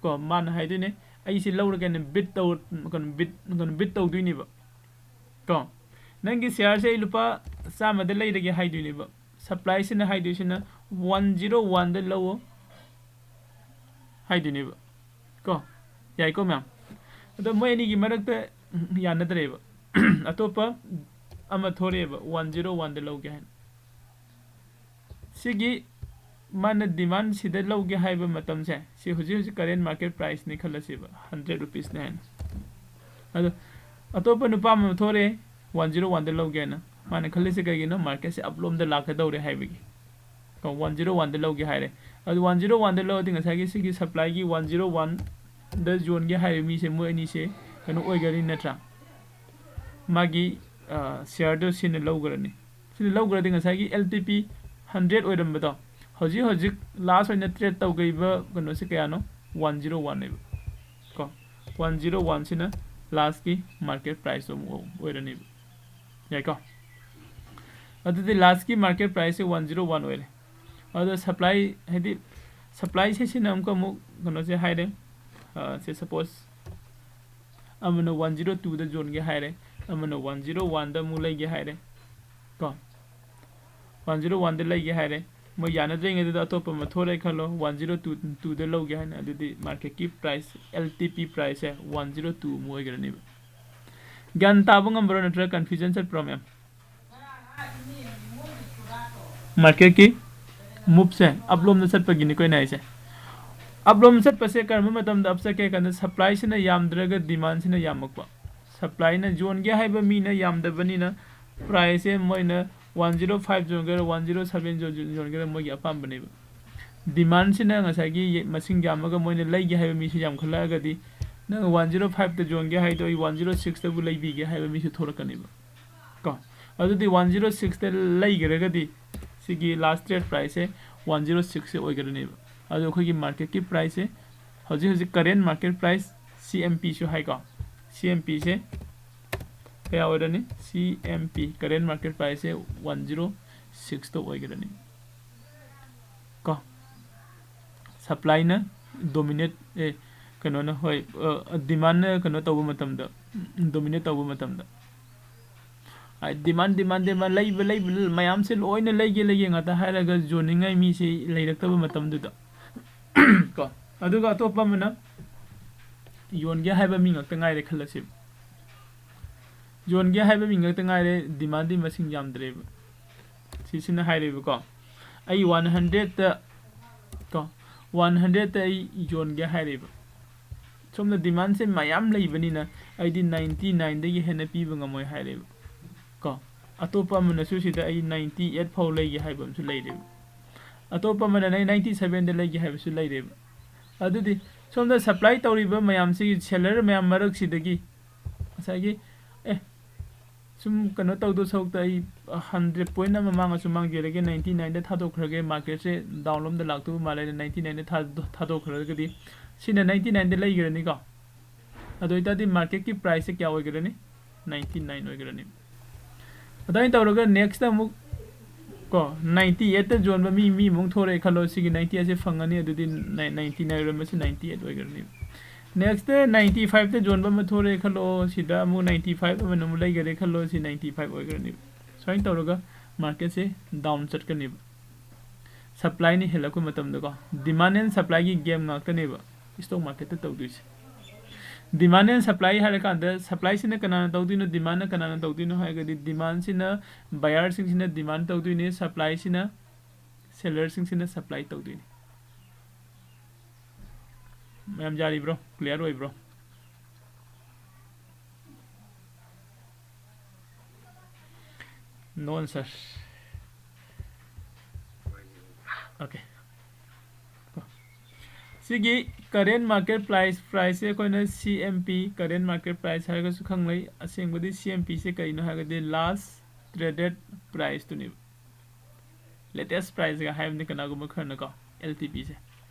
ꯀꯣ, ꯃꯥꯅ ꯍꯥꯏꯗꯣꯏꯅꯦ, ꯑꯩꯁꯦ ꯂꯧꯔꯒꯦꯅ ꯕꯤꯠ ꯇꯧ ꯀꯩꯅꯣ ꯕꯤꯠ ꯀꯩꯅꯣ ꯕꯤꯠ ꯇꯧꯗꯣꯏꯅꯦꯕ꯫ ꯀꯣ, ꯅꯪꯒꯤ ꯁꯤꯌꯥꯔꯁꯦ ꯑꯩ ꯂꯨꯄꯥ ꯆꯥꯝꯃꯗ ꯂꯩꯔꯒꯦ ꯍꯥꯏꯗꯣꯏꯅꯦꯕ꯫ ꯁꯄ꯭ꯂꯥꯏꯁꯤꯅ ꯍꯥꯏꯗꯣꯏꯁꯤꯅ ꯋꯥꯟ ꯖꯤꯔꯣ ꯋꯥꯟꯗ ꯂꯧꯑꯣ ꯍꯥꯏꯗꯣꯏꯅꯦꯕ꯫ ꯀꯣ, ꯌꯥꯏꯀꯣ ꯃꯌꯥꯝ? ꯑꯗꯣ ꯃꯣꯏ ꯑꯅꯤꯒꯤ ꯃꯔꯛꯇ ꯌꯥꯅꯗ꯭ꯔꯦꯕ꯫ ꯑꯇꯣꯞꯄ ꯑꯃ ꯊꯣꯔꯛꯑꯦꯕ, ꯋꯥꯟ ꯖꯤꯔꯣ ꯋꯥꯟꯗ ꯂꯧꯒꯦ ꯍꯥꯏꯅ꯫ ꯁꯤꯒꯤ ꯃꯥꯅ ꯗꯤꯃꯥꯟ ꯁꯤꯗ ꯂꯧꯒꯦ ꯍꯥꯏꯕ ꯃꯇꯝꯁꯦ, ꯁꯤ ꯍꯧꯖꯤꯛ ꯍꯧꯖꯤꯛ ꯀꯔꯦꯟ ꯃꯥꯔꯀꯦꯠ ꯄ꯭ꯔꯥꯏꯁꯅꯤ ꯈꯜꯂꯁꯦꯕ, ꯍꯟꯗ꯭ꯔꯦꯠ ꯔꯨꯄꯤꯁꯅꯦ ꯍꯥꯏꯅ꯫ ꯑꯗꯣ ꯑꯇꯣꯞꯄ ꯅꯨꯄꯥ ꯑꯃ ꯊꯣꯔꯛꯑꯦ, ꯋꯥꯟ ꯖꯤꯔꯣ ꯋꯥꯟꯗ ꯂꯧꯒꯦ ꯍꯥꯏꯅ꯫ ꯃꯥꯅ ꯈꯜꯂꯤꯁꯦ ꯀꯩꯒꯤꯅꯣ? ꯃꯥꯔꯀꯦꯠꯁꯦ ꯑꯞꯂꯣꯝꯗ ꯂꯥꯛꯀꯗꯧꯔꯦ ꯍꯥꯏꯕꯒꯤ꯫ ꯀꯣ, ꯋꯥꯟ ꯖꯤꯔꯣ ꯋꯥꯟꯗ ꯂꯧꯒꯦ ꯍꯥꯏꯔꯦ꯫ ꯑꯗꯨ ꯋꯥꯟ ꯖꯤꯔꯣ ꯋꯥꯟꯗ ꯂꯧꯔꯗꯤ ꯉꯁꯥꯏꯒꯤ ꯁꯤꯒꯤ ꯁꯄ꯭ꯂꯥꯏꯒꯤ ꯋꯥꯟ ꯖꯤꯔꯣ ꯋꯥꯟꯗ ꯌꯣꯟꯒꯦ ꯍꯥꯏꯔꯤꯕ ꯃꯤꯁꯦ ꯃꯣꯏ ꯑꯅꯤꯁꯦ ꯀꯩꯅꯣ ꯑꯣꯏꯒꯅꯤ ꯅꯠꯇ꯭ꯔꯥ? ꯃꯥꯒꯤ ꯁꯤꯌꯥꯔꯗꯣ ꯁꯤꯅ ꯂꯧꯈ꯭ꯔꯅꯤ꯫ ꯁꯤꯅ ꯂꯧꯈ꯭ꯔꯗꯤ ꯉꯁꯥꯏꯒꯤ ꯑꯦꯜ ꯇꯤ ꯄꯤ ꯍꯟꯗ꯭ꯔꯦꯠ ꯑꯣꯏꯔꯝꯕꯗꯣ ꯍꯧꯖꯤꯛ ꯍꯧꯖꯤꯛ ꯂꯥꯁ ꯑꯣꯏꯅ ꯇ꯭ꯔꯦꯠ ꯇꯧꯈꯤꯕ ꯀꯩꯅꯣꯁꯦ ꯀꯌꯥꯅꯣ? ꯋꯥꯟ ꯖꯤꯔꯣ ꯋꯥꯟꯅꯦꯕ꯫ ꯀꯣ, ꯋꯥꯟ ꯖꯤꯔꯣ ꯋꯥꯟꯁꯤꯅ ꯂꯥꯁꯀꯤ ꯃꯥꯔꯀꯦꯠ ꯄ꯭ꯔꯥꯏꯁꯇꯣ ꯑꯃꯨꯛ ꯑꯣꯏꯔꯅꯦꯕ꯫ ꯌꯥꯏꯀꯣ? ꯑꯗꯨꯗꯤ ꯂꯥꯁꯀꯤ ꯃꯥꯔꯀꯦꯠ ꯄ꯭ꯔꯥꯏꯁꯁꯦ ꯋꯥꯟ ꯖꯤꯔꯣ ꯋꯥꯟ ꯑꯣꯏꯔꯦ꯫ ꯑꯗꯣ ꯁꯄ꯭ꯂꯥꯏ, ꯍꯥꯏꯗꯤ ꯁꯄ꯭ꯂꯥꯏꯁꯦ ꯁꯤꯅ ꯑꯃꯨꯛꯀ ꯑꯃꯨꯛ ꯀꯩꯅꯣꯁꯦ ꯍꯥꯏꯔꯦ꯫ ꯑ, ꯁꯦ ꯁꯄꯣꯁ ꯑꯃꯅ ꯋꯥꯟ ꯖꯤꯔꯣ ꯇꯨꯗ ꯌꯣꯟꯒꯦ ꯍꯥꯏꯔꯦ, ꯑꯃꯅ ꯋꯥꯟ ꯖꯤꯔꯣ ꯋꯥꯟꯗ ꯑꯃꯨꯛ ꯂꯩꯒꯦ ꯍꯥꯏꯔꯦ꯫ ꯀꯣ, ꯋꯥꯟ ꯖꯤꯔꯣ ꯋꯥꯟꯗ ꯂꯩꯒꯦ ꯍꯥꯏꯔꯦ꯫ ꯃꯣꯏ ꯌꯥꯅꯗ꯭ꯔꯤꯉꯩꯗꯨꯗ ꯑꯇꯣꯞꯄ ꯑꯃ ꯊꯣꯛꯂꯛꯑꯦ ꯈꯜꯂꯣ, ꯋꯥꯟ ꯖꯤꯔꯣ ꯇꯨ ꯇꯨꯗ ꯂꯧꯒꯦ ꯍꯥꯏꯅ꯫ ꯑꯗꯨꯗꯤ ꯃꯥꯔꯀꯦꯠꯀꯤ ꯄ꯭ꯔꯥꯏꯁ, ꯑꯦꯜ ꯇꯤ ꯄꯤ ꯄ꯭ꯔꯥꯏꯁꯁꯦ ꯋꯥꯟ ꯖꯤꯔꯣ ꯇꯨ ꯑꯃꯨꯛ ꯑꯣꯏꯈ꯭ꯔꯅꯦꯕ꯫ ꯒ꯭ꯌꯥꯟ ꯇꯥꯕ ꯉꯝꯕ꯭ꯔꯣ ꯅꯠꯇ꯭ꯔꯒ ꯀꯟꯐ꯭ꯌꯨꯖꯟ ꯆꯠꯄ꯭ꯔꯣ ꯃꯌꯥꯝ? ꯃꯥꯔꯀꯦꯠꯀꯤ ꯃꯨꯞꯁꯦ ꯑꯞꯂꯣꯝꯗ ꯆꯠꯄꯒꯤꯅꯤꯀꯣ ꯑꯩꯅ ꯍꯥꯏꯁꯦ꯫ ꯑꯞꯂꯣꯝ ꯆꯠꯄꯁꯦ ꯀꯔꯝꯕ ꯃꯇꯝꯗ ꯑꯞ ꯆꯠꯀꯦ ꯍꯥꯏ ꯀꯥꯟꯗ ꯁꯄ꯭ꯂꯥꯏꯁꯤꯅ ꯌꯥꯝꯗ꯭ꯔꯒ ꯗꯤꯃꯥꯟꯁꯤꯅ ꯌꯥꯝꯃꯛꯄ꯫ ꯁꯄ꯭ꯂꯥꯏꯅ ꯌꯣꯟꯒꯦ ꯍꯥꯏꯕ ꯃꯤꯅ ꯌꯥꯝꯗꯕꯅꯤꯅ ꯄ꯭ꯔꯥꯏꯁꯁꯦ ꯃꯣꯏꯅ ꯋꯥꯟ ꯖꯤꯔꯣ ꯐꯥꯏꯚ ꯌꯣꯟꯒꯦꯔꯥ ꯋꯥꯟ ꯖꯤꯔꯣ ꯁꯚꯦꯟ ꯌꯣꯟꯒꯦꯔꯥ ꯃꯣꯏꯒꯤ ꯑꯄꯥꯝꯕꯅꯦꯕ꯫ ꯗꯤꯃꯥꯟꯁꯤꯅ ꯉꯁꯥꯏꯒꯤ ꯃꯁꯤꯡ ꯌꯥꯝꯃꯒ ꯃꯣꯏꯅ ꯂꯩꯒꯦ ꯍꯥꯏꯕ ꯃꯤꯁꯤ ꯌꯥꯝꯈꯠꯂꯛꯑꯒꯗꯤ ꯅꯪ ꯋꯥꯟ ꯖꯤꯔꯣ ꯐꯥꯏꯚꯇ ꯌꯣꯟꯒꯦ ꯍꯥꯏꯗꯣ ꯑꯩ ꯋꯥꯟ ꯖꯤꯔꯣ ꯁꯤꯛꯁꯇꯕꯨ ꯂꯩꯕꯤꯒꯦ ꯍꯥꯏꯕ ꯃꯤꯁꯨ ꯊꯣꯛꯂꯛꯀꯅꯦꯕ꯫ ꯀꯣ, ꯑꯗꯨꯗꯤ ꯋꯥꯟ ꯖꯤꯔꯣ ꯁꯤꯛꯁꯇ ꯂꯩꯈ꯭ꯔꯒꯗꯤ ꯁꯤꯒꯤ ꯂꯥꯁ ꯇ꯭ꯔꯦꯠ ꯄ꯭ꯔꯥꯏꯁꯁꯦ ꯋꯥꯟ ꯖꯤꯔꯣ ꯁꯤꯛꯁꯁꯦ ꯑꯣꯏꯒꯗꯅꯦꯕ꯫ ꯑꯗꯣ ꯑꯩꯈꯣꯏꯒꯤ ꯃꯥꯔꯀꯦꯠꯀꯤ ꯄ꯭ꯔꯥꯏꯁꯁꯦ ꯍꯧꯖꯤꯛ ꯍꯧꯖꯤꯛ ꯀꯔꯦꯟ ꯃꯥꯔꯀꯦꯠ ꯄ꯭ꯔꯥꯏꯁ, ꯁꯤ ꯑꯦꯝ ꯄꯤꯁꯨ ꯍꯥꯏꯀꯣ, ꯁꯤ ꯑꯦꯝ ꯄꯤꯁꯦ ꯀꯌꯥ ꯑꯣꯏꯔꯅꯤ? ꯁꯤ ꯑꯦꯝ ꯄꯤ, ꯀꯔꯦꯟ ꯃꯥꯔꯀꯦꯠ ꯄ꯭ꯔꯥꯏꯁꯁꯦ ꯋꯥꯟ ꯖꯤꯔꯣ ꯁꯤꯛꯁꯇ ꯑꯣꯏꯒꯗꯅꯤ꯫ ꯀꯣ, ꯁꯄ꯭ꯂꯥꯏꯅ ꯗꯣꯃꯤꯅꯦꯠ, ꯑꯦ, ꯀꯩꯅꯣꯅ, ꯍꯣꯏ, ꯗꯤꯃꯥꯟꯅ ꯀꯩꯅꯣ ꯇꯧꯕ ꯃꯇꯝꯗ, ꯗꯣꯃꯤꯅꯦꯠ ꯇꯧꯕ ꯃꯇꯝꯗ, ꯗꯤꯃꯥꯟ, ꯗꯤꯃꯥꯟ, ꯗꯤꯃꯥꯟ, ꯂꯩꯕ, ꯂꯩꯕ, ꯃꯌꯥꯝꯁꯦ ꯂꯣꯏꯅ ꯂꯩꯒꯦ, ꯂꯩꯒꯦ ꯉꯥꯛꯇ ꯍꯥꯏꯔꯒ ꯌꯣꯟꯅꯤꯡꯉꯥꯏ ꯃꯤꯁꯤ ꯂꯩꯔꯛꯇꯕ ꯃꯇꯝꯗꯨꯗ꯫ ꯀꯣ, ꯑꯗꯨꯒ ꯑꯇꯣꯞꯄ ꯑꯃꯅ ꯌꯣꯟꯒꯦ ꯍꯥꯏꯕ ꯃꯤ ꯉꯥꯛꯇ ꯉꯥꯏꯔꯦ ꯈꯜꯂꯁꯦꯕ꯫ ꯌꯣꯟꯒꯦ ꯍꯥꯏꯕ ꯃꯤ ꯉꯥꯛꯇ ꯉꯥꯏꯔꯦ, ꯗꯤꯃꯥꯟꯗꯤ ꯃꯁꯤꯡ ꯌꯥꯝꯗ꯭ꯔꯦꯕ꯫ ꯁꯤꯁꯤꯅ ꯍꯥꯏꯔꯦꯕꯀꯣ, "ꯑꯩ ꯋꯥꯟ ꯍꯟꯗ꯭ꯔꯦꯠꯇ, ꯀꯣ, ꯋꯥꯟ ꯍꯟꯗ꯭ꯔꯦꯠꯇ ꯑꯩ ꯌꯣꯟꯒꯦ" ꯍꯥꯏꯔꯦꯕ꯫ ꯁꯣꯝꯗ ꯗꯤꯃꯥꯟꯁꯦ ꯃꯌꯥꯝ ꯂꯩꯕꯅꯤꯅ ꯑꯩꯗꯤ ꯅꯥꯏꯟꯇꯤ ꯅꯥꯏꯟꯗꯒꯤ ꯍꯦꯟꯅ ꯄꯤꯕ ꯉꯝꯃꯣꯏ ꯍꯥꯏꯔꯦꯕ꯫ ꯀꯣ, ꯑꯇꯣꯞꯄ ꯑꯃꯅꯁꯨ ꯁꯤꯗ "ꯑꯩ ꯅꯥꯏꯟꯇꯤ ꯑꯩꯠ ꯐꯥꯎ ꯂꯩꯒꯦ" ꯍꯥꯏꯕ ꯑꯃꯁꯨ ꯂꯩꯔꯦꯕ꯫ ꯑꯇꯣꯞꯄ ꯑꯃꯅ "ꯑꯩ ꯅꯥꯏꯟꯇꯤ ꯁꯚꯦꯟꯗ ꯂꯩꯒꯦ" ꯍꯥꯏꯕꯁꯨ ꯂꯩꯔꯦꯕ꯫ ꯑꯗꯨꯗꯤ ꯁꯣꯝꯗ ꯁꯄ꯭ꯂꯥꯏ ꯇꯧꯔꯤꯕ ꯃꯌꯥꯝꯁꯤꯒꯤ, ꯁꯦꯂꯔ ꯃꯌꯥꯝ ꯃꯔꯛꯁꯤꯗꯒꯤ ꯉꯁꯥꯏꯒꯤ, ꯑꯦ, ꯁꯨꯝ ꯀꯩꯅꯣ ꯇꯧꯗꯧ ꯁꯔꯨꯛꯇ ꯑꯩ ꯍꯟꯗ꯭ꯔꯦꯠ ꯄꯣꯏꯟ ꯑꯃ ꯃꯥꯡꯉꯁꯨ ꯃꯥꯡꯖꯔꯒꯦ, ꯅꯥꯏꯟꯇꯤ ꯅꯥꯏꯟꯗ ꯊꯥꯗꯣꯛꯈ꯭ꯔꯒꯦ, ꯃꯥꯔꯀꯦꯠꯁꯦ ꯗꯥꯎꯟ ꯂꯣꯝꯗ ꯂꯥꯛꯇꯧꯕ ꯃꯥꯜꯂꯦꯅ ꯅꯥꯏꯟꯇꯤ ꯅꯥꯏꯟꯗ ꯊꯥꯗꯣꯛꯈ꯭ꯔꯒꯗꯤ, ꯁꯤꯅ ꯅꯥꯏꯟꯇꯤ ꯅꯥꯏꯟꯗ ꯂꯩꯈ꯭ꯔꯅꯤꯀꯣ꯫ ꯑꯗꯨ ꯑꯣꯏꯇꯥꯔꯗꯤ ꯃꯥꯔꯀꯦꯠꯀꯤ ꯄ꯭ꯔꯥꯏꯁꯁꯦ ꯀꯌꯥ ꯑꯣꯏꯒ꯭ꯔꯅꯤ? Ninety nine ꯑꯣꯏꯒ꯭ꯔꯅꯤ꯫ ꯑꯗꯨꯃꯥꯏꯅ ꯇꯧꯔꯒ ꯅꯦꯛꯁꯇ ꯑꯃꯨꯛ, ꯀꯣ, ꯅꯥꯏꯟꯇꯤ ꯑꯩꯠꯇ ꯌꯣꯟꯕ ꯃꯤ, ꯃꯤ ꯑꯃꯨꯛ ꯊꯣꯔꯛꯑꯦ ꯈꯜꯂꯣ, ꯁꯤꯒꯤ ꯅꯥꯏꯟꯇꯤ ꯑꯩꯠꯁꯦ ꯐꯪꯉꯅꯤ, ꯑꯗꯨꯗꯤ ꯅꯥꯏꯟꯇꯤ ꯅꯥꯏꯟ ꯑꯣꯏꯔꯝꯕꯁꯦ ꯅꯥꯏꯟꯇꯤ ꯑꯩꯠ ꯑꯣꯏꯒ꯭ꯔꯅꯤ꯫ ꯅꯦꯛꯁꯇ ꯅꯥꯏꯟꯇꯤ ꯐꯥꯏꯚꯇ ꯌꯣꯟꯕ ꯑꯃ ꯊꯣꯔꯛꯑꯦ ꯈꯜꯂꯣ, ꯁꯤꯗ ꯑꯃꯨꯛ ꯅꯥꯏꯟꯇꯤ ꯐꯥꯏꯚ ꯑꯃꯅ ꯑꯃꯨꯛ ꯂꯩꯈꯔꯦ ꯈꯜꯂꯣ, ꯁꯤ ꯅꯥꯏꯟꯇꯤ ꯐꯥꯏꯚ ꯑꯣꯏꯒ꯭ꯔꯅꯦꯕ꯫ ꯁꯨꯃꯥꯏꯅ ꯇꯧꯔꯒ ꯃꯥꯔꯀꯦꯠꯁꯦ ꯗꯥꯎꯟ ꯆꯠꯀꯅꯦꯕ꯫ ꯁꯄ꯭ꯂꯥꯏꯅ ꯍꯦꯜꯂꯛꯄ ꯃꯇꯝꯗꯀꯣ, ꯗꯤꯃꯥꯟ ꯑꯦꯟ ꯁꯄ꯭ꯂꯥꯏꯒꯤ ꯒꯦꯝ ꯉꯥꯛꯇꯅꯦꯕ ꯁ꯭ꯇꯣꯛ ꯃꯥꯔꯀꯦꯠꯇ ꯇꯧꯗꯣꯏꯁꯦ꯫ ꯗꯤꯃꯥꯟ ꯑꯦꯟ ꯁꯄ꯭ꯂꯥꯏ ꯍꯥꯏꯔꯀꯥꯟꯗ, ꯁꯄ꯭ꯂꯥꯏꯁꯤꯅ ꯀꯅꯥꯅ ꯇꯧꯗꯣꯏꯅꯣ, ꯗꯤꯃꯥꯟꯅ ꯀꯅꯥꯅ ꯇꯧꯗꯣꯏꯅꯣ ꯍꯥꯏꯔꯒꯗꯤ, ꯗꯤꯃꯥꯟꯁꯤꯅ ꯕꯌꯥꯔꯁꯤꯡꯁꯤꯅ ꯗꯤꯃꯥꯟ ꯇꯧꯗꯣꯏꯅꯤ, ꯁꯄ꯭ꯂꯥꯏꯁꯤꯅ ꯁꯦꯂꯔꯁꯤꯡꯁꯤꯅ ꯁꯄ꯭ꯂꯥꯏ ꯇꯧꯗꯣꯏꯅꯤ꯫ ꯃꯌꯥꯝ ꯌꯥꯔꯤꯕ꯭ꯔꯣ? ꯀ꯭ꯂꯤꯌꯥꯔ ꯑꯣꯏꯕ꯭ꯔꯣ? No answer. Okay. ꯁꯤꯒꯤ current market price, priceꯁꯦ ꯑꯩꯈꯣꯏꯅ C M P, current market price ꯍꯥꯏꯔꯒꯁꯨ ꯈꯪꯅꯩ꯫ ꯑꯁꯦꯡꯕꯗꯤ C M Pꯁꯦ ꯀꯔꯤꯅꯣ ꯍꯥꯏꯔꯒꯗꯤ last traded priceꯇꯨꯅꯦꯕ꯫ Latest priceꯒ ꯍꯥꯏꯕꯅꯤ ꯀꯅꯥꯒꯨꯝꯕ ꯈꯔꯅꯀꯣ, L T Pꯁꯦ꯫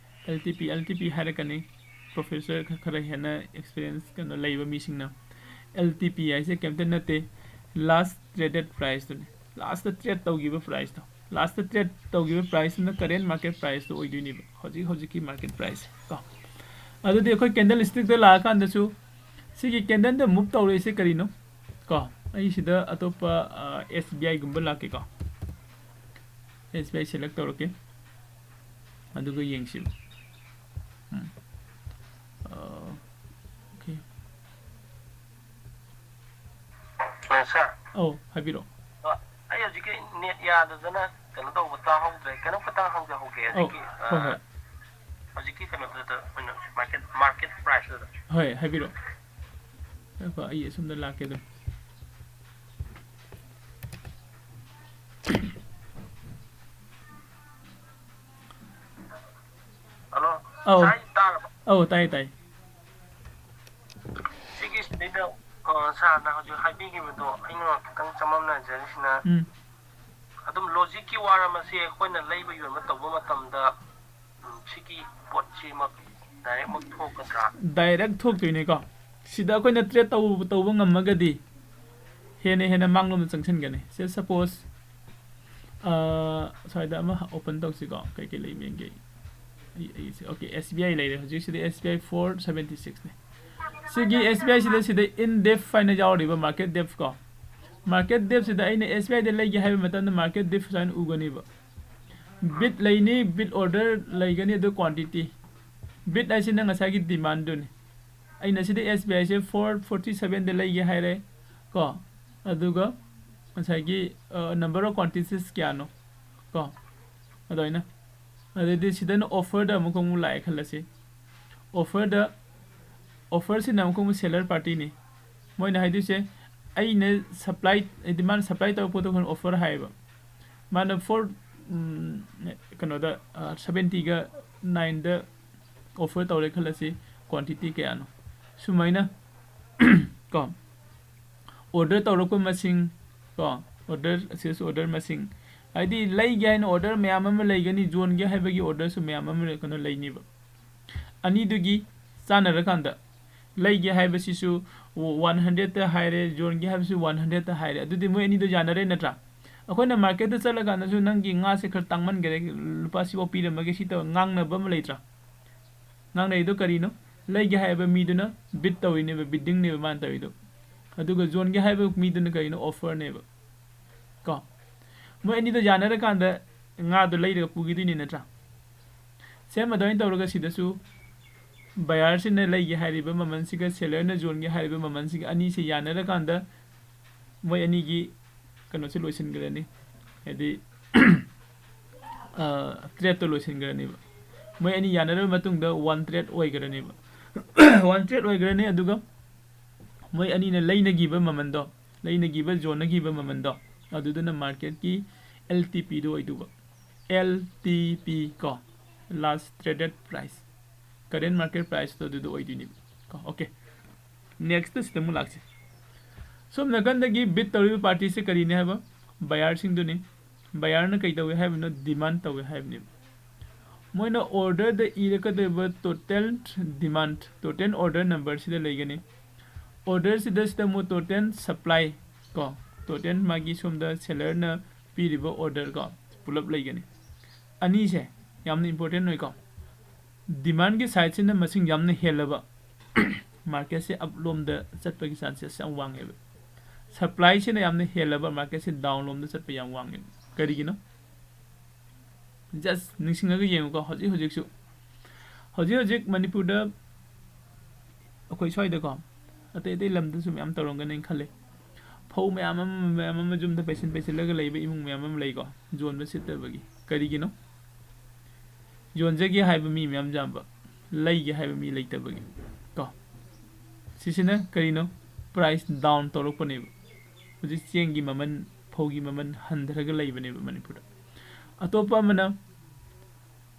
L T P, L T P ꯍꯥꯏꯔꯛꯀꯅꯤ, professor ꯈ-, ꯈꯔ ꯍꯦꯟꯅ experience ꯀꯩꯅꯣ ꯂꯩꯕ ꯃꯤꯁꯤꯡꯅ꯫ L T P ꯍꯥꯏꯁꯦ ꯀꯩꯝꯇ ꯅꯠꯇꯦ, last traded priceꯇꯨꯅꯤ꯫ Lastꯇ trade ꯇꯧꯈꯤꯕ priceꯇꯣ꯫ Lastꯇ trade ꯇꯧꯈꯤꯕ priceꯇꯨꯅ current market priceꯇꯣ ꯑꯣꯏꯗꯣꯏꯅꯦꯕ, ꯍꯧꯖꯤꯛ ꯍꯧꯖꯤꯛꯀꯤ market price ꯀꯣ꯫ ꯑꯗꯨꯗꯤ ꯑꯩꯈꯣꯏ ꯀꯦꯟꯗꯜ ꯁ꯭ꯇꯤꯛꯇ ꯂꯥꯛꯑꯀꯥꯟꯗꯁꯨ ꯁꯤꯒꯤ ꯀꯦꯟꯗꯜꯗ ꯃꯨꯚ ꯇꯧꯔꯛꯏꯁꯦ ꯀꯔꯤꯅꯣ? ꯀꯣ, ꯑꯩ ꯁꯤꯗ ꯑꯇꯣꯞꯄ ꯑꯦꯁ ꯕꯤ ꯑꯥꯏꯒꯨꯝꯕ ꯂꯥꯛꯀꯦꯀꯣ꯫ ꯑꯦꯁ ꯕꯤ ꯑꯥꯏ ꯁꯦꯂꯦꯛ ꯇꯧꯔꯛꯀꯦ, ꯑꯗꯨꯒ ꯌꯦꯡꯁꯤꯕ꯫ ꯎꯝ꯫ ꯑꯣꯀꯦ꯫ ꯑ, ꯁꯥꯔ꯫ ꯑꯧ, ꯍꯥꯏꯕꯤꯔꯛꯑꯣ꯫ ꯑ, ꯑꯩ ꯍꯧꯖꯤꯛꯀꯤ ꯅꯦꯠ ꯌꯥꯗꯗꯅ ꯀꯩꯅꯣ ꯇꯧꯕ ꯇꯥꯍꯧꯗ꯭ꯔꯦ꯫ ꯀꯩꯅꯣꯝ ꯈꯇꯪ ꯍꯪꯖꯍꯧꯒꯦ꯫ ꯑꯧ, ꯍꯧꯖꯤꯛꯀꯤ, ꯑ, ꯍꯣꯏ, ꯍꯣꯏ꯫ ꯍꯧꯖꯤꯛꯀꯤ ꯀꯩꯅꯣꯗꯨꯗ ꯑꯣꯏꯅ ꯃꯥꯔꯀꯦꯠ, ꯃꯥꯔꯀꯦꯠ ꯄ꯭ꯔꯥꯏꯁꯇꯨꯗ꯫ ꯍꯣꯏ, ꯍꯥꯏꯕꯤꯔꯛꯑꯣ꯫ ꯉꯥꯏꯈꯣ, ꯑꯩ ꯑꯁꯣꯝꯗ ꯂꯥꯛꯀꯦ ꯑꯗꯨꯝ꯫ ꯍꯜꯂꯣ꯫ ꯑꯧ꯫ ꯁꯥꯔ, ꯑꯩ ꯇꯥꯔꯕ? ꯑꯧ, ꯇꯥꯏ, ꯇꯥꯏ꯫ ꯁꯤꯒꯤꯁꯤꯗꯩꯗ, ꯑ, ꯁꯥꯔꯅ ꯍꯧꯖꯤꯛ ꯍꯥꯏꯕꯤꯈꯤꯕꯗꯣ ꯑꯩꯅ ꯈꯤꯇꯪ ꯆꯃꯝꯅꯖꯔꯤꯁꯤꯅ, ꯎꯝ꯫ ꯑꯗꯨꯝ ꯂꯣꯖꯤꯛꯀꯤ ꯋꯥꯔ ꯑꯃꯁꯦ ꯑꯩꯈꯣꯏꯅ ꯂꯩꯕ ꯌꯣꯟꯕ ꯇꯧꯕ ꯃꯇꯝꯗ, ꯎꯝ, ꯁꯤꯒꯤ ꯄꯣꯠꯁꯤꯃꯛ ꯗꯥꯏꯔꯦꯛꯃꯛ ꯊꯣꯛꯀꯗ꯭ꯔꯥ? ꯗꯥꯏꯔꯦꯛ ꯊꯣꯛꯇꯣꯏꯅꯤꯀꯣ꯫ ꯁꯤꯗ ꯑꯩꯈꯣꯏꯅ ꯇ꯭ꯔꯦꯠ ꯇꯧ-, ꯇꯧꯕ ꯉꯝꯃꯒꯗꯤ ꯍꯦꯟꯅ ꯍꯦꯟꯅ ꯃꯥꯡꯂꯣꯝꯗ ꯆꯪꯁꯤꯟꯒꯅꯤ꯫ ꯁꯦ, ꯁꯄꯣꯁ, ꯑ, ꯁ꯭ꯋꯥꯏꯗ ꯑꯃ ꯑꯣꯄꯟ ꯇꯧꯁꯤꯀꯣ꯫ ꯀꯩꯀꯩ ꯂꯩꯕ ꯌꯦꯡꯒꯦ꯫ ꯑꯩ, ꯑꯩꯁꯦ, ꯑꯣꯀꯦ, ꯑꯦꯁ ꯕꯤ ꯑꯥꯏ ꯂꯩꯔꯦ꯫ ꯍꯧꯖꯤꯛꯁꯤꯗ ꯑꯦꯁ ꯕꯤ ꯑꯥꯏ four seventy six ꯅꯦ꯫ ꯁꯤꯒꯤ ꯑꯦꯁ ꯕꯤ ꯑꯥꯏ ꯁꯤꯗ, ꯁꯤꯗ in depth ꯍꯥꯏꯅ ꯌꯥꯎꯔꯤꯕ market depth ꯀꯣ꯫ Market depth ꯁꯤꯗ ꯑꯩꯅ ꯑꯦꯁ ꯕꯤ ꯑꯥꯏꯗ ꯂꯩꯒꯦ ꯍꯥꯏꯕ ꯃꯇꯝꯗ market depth ꯁꯨꯃꯥꯏꯅ ꯎꯒꯅꯤꯕ꯫ Bid ꯂꯩꯅꯤ, bid order ꯂꯩꯒꯅꯤ, ꯑꯗꯨ quantity꯫ Bid ꯍꯥꯏꯁꯤꯅ ꯉꯁꯥꯏꯒꯤ demand ꯗꯨꯅꯤ꯫ ꯑꯩꯅ ꯁꯤꯗ ꯑꯦꯁ ꯕꯤ ꯑꯥꯏꯁꯦ four forty seven ꯗ ꯂꯩꯒꯦ ꯍꯥꯏꯔꯦ ꯀꯣ, ꯑꯗꯨꯒ ꯉꯁꯥꯏꯒꯤ, ꯑ, number of quantities ꯀꯌꯥꯅꯣ ꯀꯣ, ꯑꯗꯨꯃꯥꯏꯅ꯫ ꯑꯗꯩꯗꯤ ꯁꯤꯗꯅ offer ꯗ ꯑꯃꯨꯛꯀ ꯑꯃꯨꯛ ꯂꯥꯛꯑꯦ ꯈꯜꯂꯁꯤ꯫ Offer ꯗ, offer ꯁꯤꯅ ꯑꯃꯨꯛꯀ ꯑꯃꯨꯛ seller party ꯅꯤ꯫ ꯃꯣꯏꯅ ꯍꯥꯏꯗꯣꯏꯁꯦ, ꯑꯩꯅ supply, ꯍꯥꯏꯗꯤ ꯃꯥꯅ supply ꯇꯧꯕ ꯄꯣꯠꯇꯣ ꯑꯩꯈꯣꯏꯅ offer ꯍꯥꯏꯌꯦꯕ꯫ ꯃꯥꯅ four, ꯎꯝ, ꯀꯩꯅꯣꯗ, ꯑ, seventy ꯒ nine ꯗ offer ꯇꯧꯔꯦ ꯈꯜꯂꯁꯤ, quantity ꯀꯌꯥꯅꯣ? ꯁꯨꯃꯥꯏꯅ, ꯀꯣ, order ꯇꯧꯔꯛꯄ ꯃꯁꯤꯡ, ꯀꯣ, order, sales order ꯃꯁꯤꯡ, ꯍꯥꯏꯗꯤ ꯂꯩꯒꯦ ꯍꯥꯏꯅ order ꯃꯌꯥꯝ ꯑꯃ ꯂꯩꯒꯅꯤ, ꯌꯣꯟꯒꯦ ꯍꯥꯏꯕꯒꯤ order ꯁꯨ ꯃꯌꯥꯝ ꯑꯃ, ꯀꯩꯅꯣ, ꯂꯩꯅꯤꯕ꯫ ꯑꯅꯤꯗꯨꯒꯤ ꯆꯥꯟꯅꯔꯀꯥꯟꯗ, ꯂꯩꯒꯦ ꯍꯥꯏꯕꯁꯤꯁꯨ one hundred ꯇ ꯍꯥꯏꯔꯦ, ꯌꯣꯟꯒꯦ ꯍꯥꯏꯕꯁꯨ one hundred ꯇ ꯍꯥꯏꯔꯦ, ꯑꯗꯨꯗꯤ ꯃꯣꯏ ꯑꯅꯤꯗꯣ ꯌꯥꯅꯔꯦ ꯅꯠꯇ꯭ꯔꯥ? ꯑꯩꯈꯣꯏꯅ market ꯇ ꯆꯠꯂꯀꯥꯟꯗꯁꯨ ꯅꯪꯒꯤ ꯉꯥꯁꯦ ꯈꯔ ꯇꯥꯡꯃꯟꯈꯔꯦ, ꯂꯨꯄꯥ ꯁꯤꯐꯥꯎ ꯄꯤꯔꯝꯃꯒꯦ, ꯁꯤ ꯇꯧꯔ ꯉꯥꯡꯅꯕ ꯑꯃ ꯂꯩꯇ꯭ꯔꯥ? ꯉꯥꯡꯅꯩꯗꯣ ꯀꯔꯤꯅꯣ? ꯂꯩꯒꯦ ꯍꯥꯏꯕ ꯃꯤꯗꯨꯅ ꯕꯤꯠ ꯇꯧꯔꯤꯅꯦꯕ, ꯕꯤꯗꯤꯡꯅꯦꯕ ꯃꯥꯅ ꯇꯧꯔꯤꯗꯣ꯫ ꯑꯗꯨꯒ ꯌꯣꯟꯒꯦ ꯍꯥꯏꯕ ꯃꯤꯗꯨꯅ ꯀꯔꯤꯅꯣ? ꯑꯣꯐꯔꯅꯦꯕ꯫ ꯀꯣ, ꯃꯣꯏ ꯑꯅꯤꯗꯣ ꯌꯥꯅꯔꯀꯥꯟꯗ ꯉꯥꯗꯣ ꯂꯩꯔꯒ ꯄꯨꯈꯤꯗꯣꯏꯅꯤ ꯅꯠꯇ꯭ꯔꯥ? ꯁꯦꯝ ꯑꯗꯨꯃꯥꯏꯅ ꯇꯧꯔꯒ ꯁꯤꯗꯁꯨ ꯕꯌꯥꯔꯁꯤꯅ ꯂꯩꯒꯦ ꯍꯥꯏꯔꯤꯕ ꯃꯃꯜꯁꯤꯒ ꯁꯦꯂꯔꯅ ꯌꯣꯟꯒꯦ ꯍꯥꯏꯔꯤꯕ ꯃꯃꯜꯁꯤꯒ ꯑꯅꯤꯁꯦ ꯌꯥꯅꯔꯀꯥꯟꯗ ꯃꯣꯏ ꯑꯅꯤꯒꯤ ꯀꯩꯅꯣꯁꯦ ꯂꯣꯏꯁꯤꯟꯈ꯭ꯔꯅꯤ, ꯍꯥꯏꯗꯤ ꯇ꯭ꯔꯦꯠꯇꯣ ꯂꯣꯏꯁꯤꯟꯈ꯭ꯔꯅꯦꯕ꯫ ꯃꯣꯏ ꯑꯅꯤ ꯌꯥꯅꯔꯕ ꯃꯇꯨꯡꯗ ꯋꯥꯟ ꯇ꯭ꯔꯦꯠ ꯑꯣꯏꯈ꯭ꯔꯅꯦꯕ꯫ ꯋꯥꯟ ꯇ꯭ꯔꯦꯠ ꯑꯣꯏꯈ꯭ꯔꯅꯤ꯫ ꯑꯗꯨꯒ ꯃꯣꯏ ꯑꯅꯤꯅ ꯂꯩꯅꯈꯤꯕ ꯃꯃꯜꯗꯣ, ꯂꯩꯅꯈꯤꯕ, ꯌꯣꯟꯅꯈꯤꯕ ꯃꯃꯜꯗꯣ, ꯑꯗꯨꯗꯨꯅ ꯃꯥꯔꯀꯦꯠꯀꯤ ꯑꯦꯜ ꯇꯤ ꯄꯤꯗꯣ ꯑꯣꯏꯗꯧꯕ꯫ ꯑꯦꯜ ꯇꯤ ꯄꯤ ꯀꯣ, ꯂꯥꯁ ꯇ꯭ꯔꯦꯗꯦꯠ ꯄ꯭ꯔꯥꯏꯁ, ꯀꯔꯦꯟ ꯃꯥꯔꯀꯦꯠ ꯄ꯭ꯔꯥꯏꯁꯇꯣ ꯑꯗꯨꯗꯣ ꯑꯣꯏꯗꯣꯏꯅꯦꯕ ꯀꯣ꯫ ꯑꯣꯀꯦ, ꯅꯦꯛꯁꯇ ꯁꯤꯗ ꯑꯃꯨꯛ ꯂꯥꯛꯁꯤ꯫ ꯁꯣꯝ ꯅꯥꯀꯟꯗꯒꯤ ꯕꯤꯠ ꯇꯧꯔꯤꯕ ꯄꯥꯔꯇꯤꯁꯦ ꯀꯔꯤꯅꯦ ꯍꯥꯏꯕ? ꯕꯌꯥꯔꯁꯤꯡꯗꯨꯅꯤ꯫ ꯕꯌꯥꯔꯅ ꯀꯩ ꯇꯧꯏ ꯍꯥꯏꯕꯅꯣ? ꯗꯤꯃꯥꯟ ꯇꯧꯏ ꯍꯥꯏꯕꯅꯦꯕ꯫ ꯃꯣꯏꯅ ꯑꯣꯔꯗꯔꯗ ꯏꯔꯛꯀꯗꯧꯔꯤꯕ ꯇꯣꯇꯦꯜ ꯗꯤꯃꯥꯟ, ꯇꯣꯇꯦꯜ ꯑꯣꯔꯗꯔ ꯅꯝꯕꯔꯁꯤꯗ ꯂꯩꯒꯅꯤ꯫ ꯑꯣꯔꯗꯔꯁꯤꯗ ꯁꯤꯗ ꯑꯃꯨꯛ ꯇꯣꯇꯦꯜ ꯁꯄ꯭ꯂꯥꯏ ꯀꯣ, ꯇꯣꯇꯦꯜ ꯃꯥꯒꯤ ꯁꯣꯝꯗ ꯁꯦꯂꯔꯅ ꯄꯤꯔꯤꯕ ꯑꯣꯔꯗꯔ ꯀꯣ, ꯄꯨꯂꯞ ꯂꯩꯒꯅꯤ꯫ ꯑꯅꯤꯁꯦ ꯌꯥꯝꯅ ꯏꯝꯄꯣꯔꯇꯦꯟ ꯑꯣꯏꯀꯣ꯫ ꯗꯤꯃꯥꯟꯒꯤ ꯁꯥꯏꯠꯁꯤꯅ ꯃꯁꯤꯡ ꯌꯥꯝꯅ ꯍꯦꯜꯂꯕ, ꯃꯥꯔꯀꯦꯠꯁꯦ ꯑꯞꯂꯣꯝꯗ ꯆꯠꯄꯒꯤ ꯆꯥꯟꯁꯦꯁ ꯌꯥꯝ ꯋꯥꯡꯉꯦꯕ꯫ ꯁꯄ꯭ꯂꯥꯏꯁꯤꯅ ꯌꯥꯝꯅ ꯍꯦꯜꯂꯕ, ꯃꯥꯔꯀꯦꯠꯁꯦ ꯗꯥꯎꯟꯂꯣꯝꯗ ꯆꯠꯄ ꯌꯥꯝ ꯋꯥꯡꯉꯦꯕ꯫ ꯀꯔꯤꯒꯤꯅꯣ? ꯖꯁ ꯅꯤꯡꯁꯤꯡꯉꯒ ꯌꯦꯡꯉꯨꯀꯣ꯫ ꯍꯧꯖꯤꯛ ꯍꯧꯖꯤꯛꯁꯨ, ꯍꯧꯖꯤꯛ ꯍꯧꯖꯤꯛ ꯃꯅꯤꯄꯨꯔꯗ, ꯑꯩꯈꯣꯏ ꯁ꯭ꯋꯥꯏꯗꯀꯣ, ꯑꯇꯩ ꯑꯇꯩ ꯂꯝꯗꯁꯨ ꯃꯌꯥꯝ ꯇꯧꯔꯝꯒꯅꯤ ꯈꯜꯂꯤ꯫ ꯐꯧ ꯃꯌꯥꯝ ꯑꯃ, ꯃꯌꯥꯝ ꯑꯃ ꯌꯨꯝꯗ ꯄꯩꯁꯤꯟ ꯄꯩꯁꯤꯜꯂꯒ ꯂꯩꯕ ꯏꯃꯨꯡ ꯃꯌꯥꯝ ꯑꯃ ꯂꯩꯀꯣ, ꯌꯣꯟꯕ ꯁꯤꯠꯇꯕꯒꯤ꯫ ꯀꯔꯤꯒꯤꯅꯣ? ꯌꯣꯟꯖꯒꯦ ꯍꯥꯏꯕ ꯃꯤ ꯃꯌꯥꯝ ꯌꯥꯝꯕ, ꯂꯩꯒꯦ ꯍꯥꯏꯕ ꯃꯤ ꯂꯩꯇꯕꯒꯤ ꯀꯣ꯫ ꯁꯤꯁꯤꯅ ꯀꯔꯤꯅꯣ? ꯄ꯭ꯔꯥꯏꯁ ꯗꯥꯎꯟ ꯇꯧꯔꯛꯄꯅꯦꯕ꯫ ꯍꯧꯖꯤꯛ ꯆꯦꯡꯒꯤ ꯃꯃꯜ, ꯐꯧꯒꯤ ꯃꯃꯜ ꯍꯟꯊꯔꯒ ꯂꯩꯕꯅꯦꯕ ꯃꯅꯤꯄꯨꯔꯗ꯫ ꯑꯇꯣꯞꯄ ꯑꯃꯅ,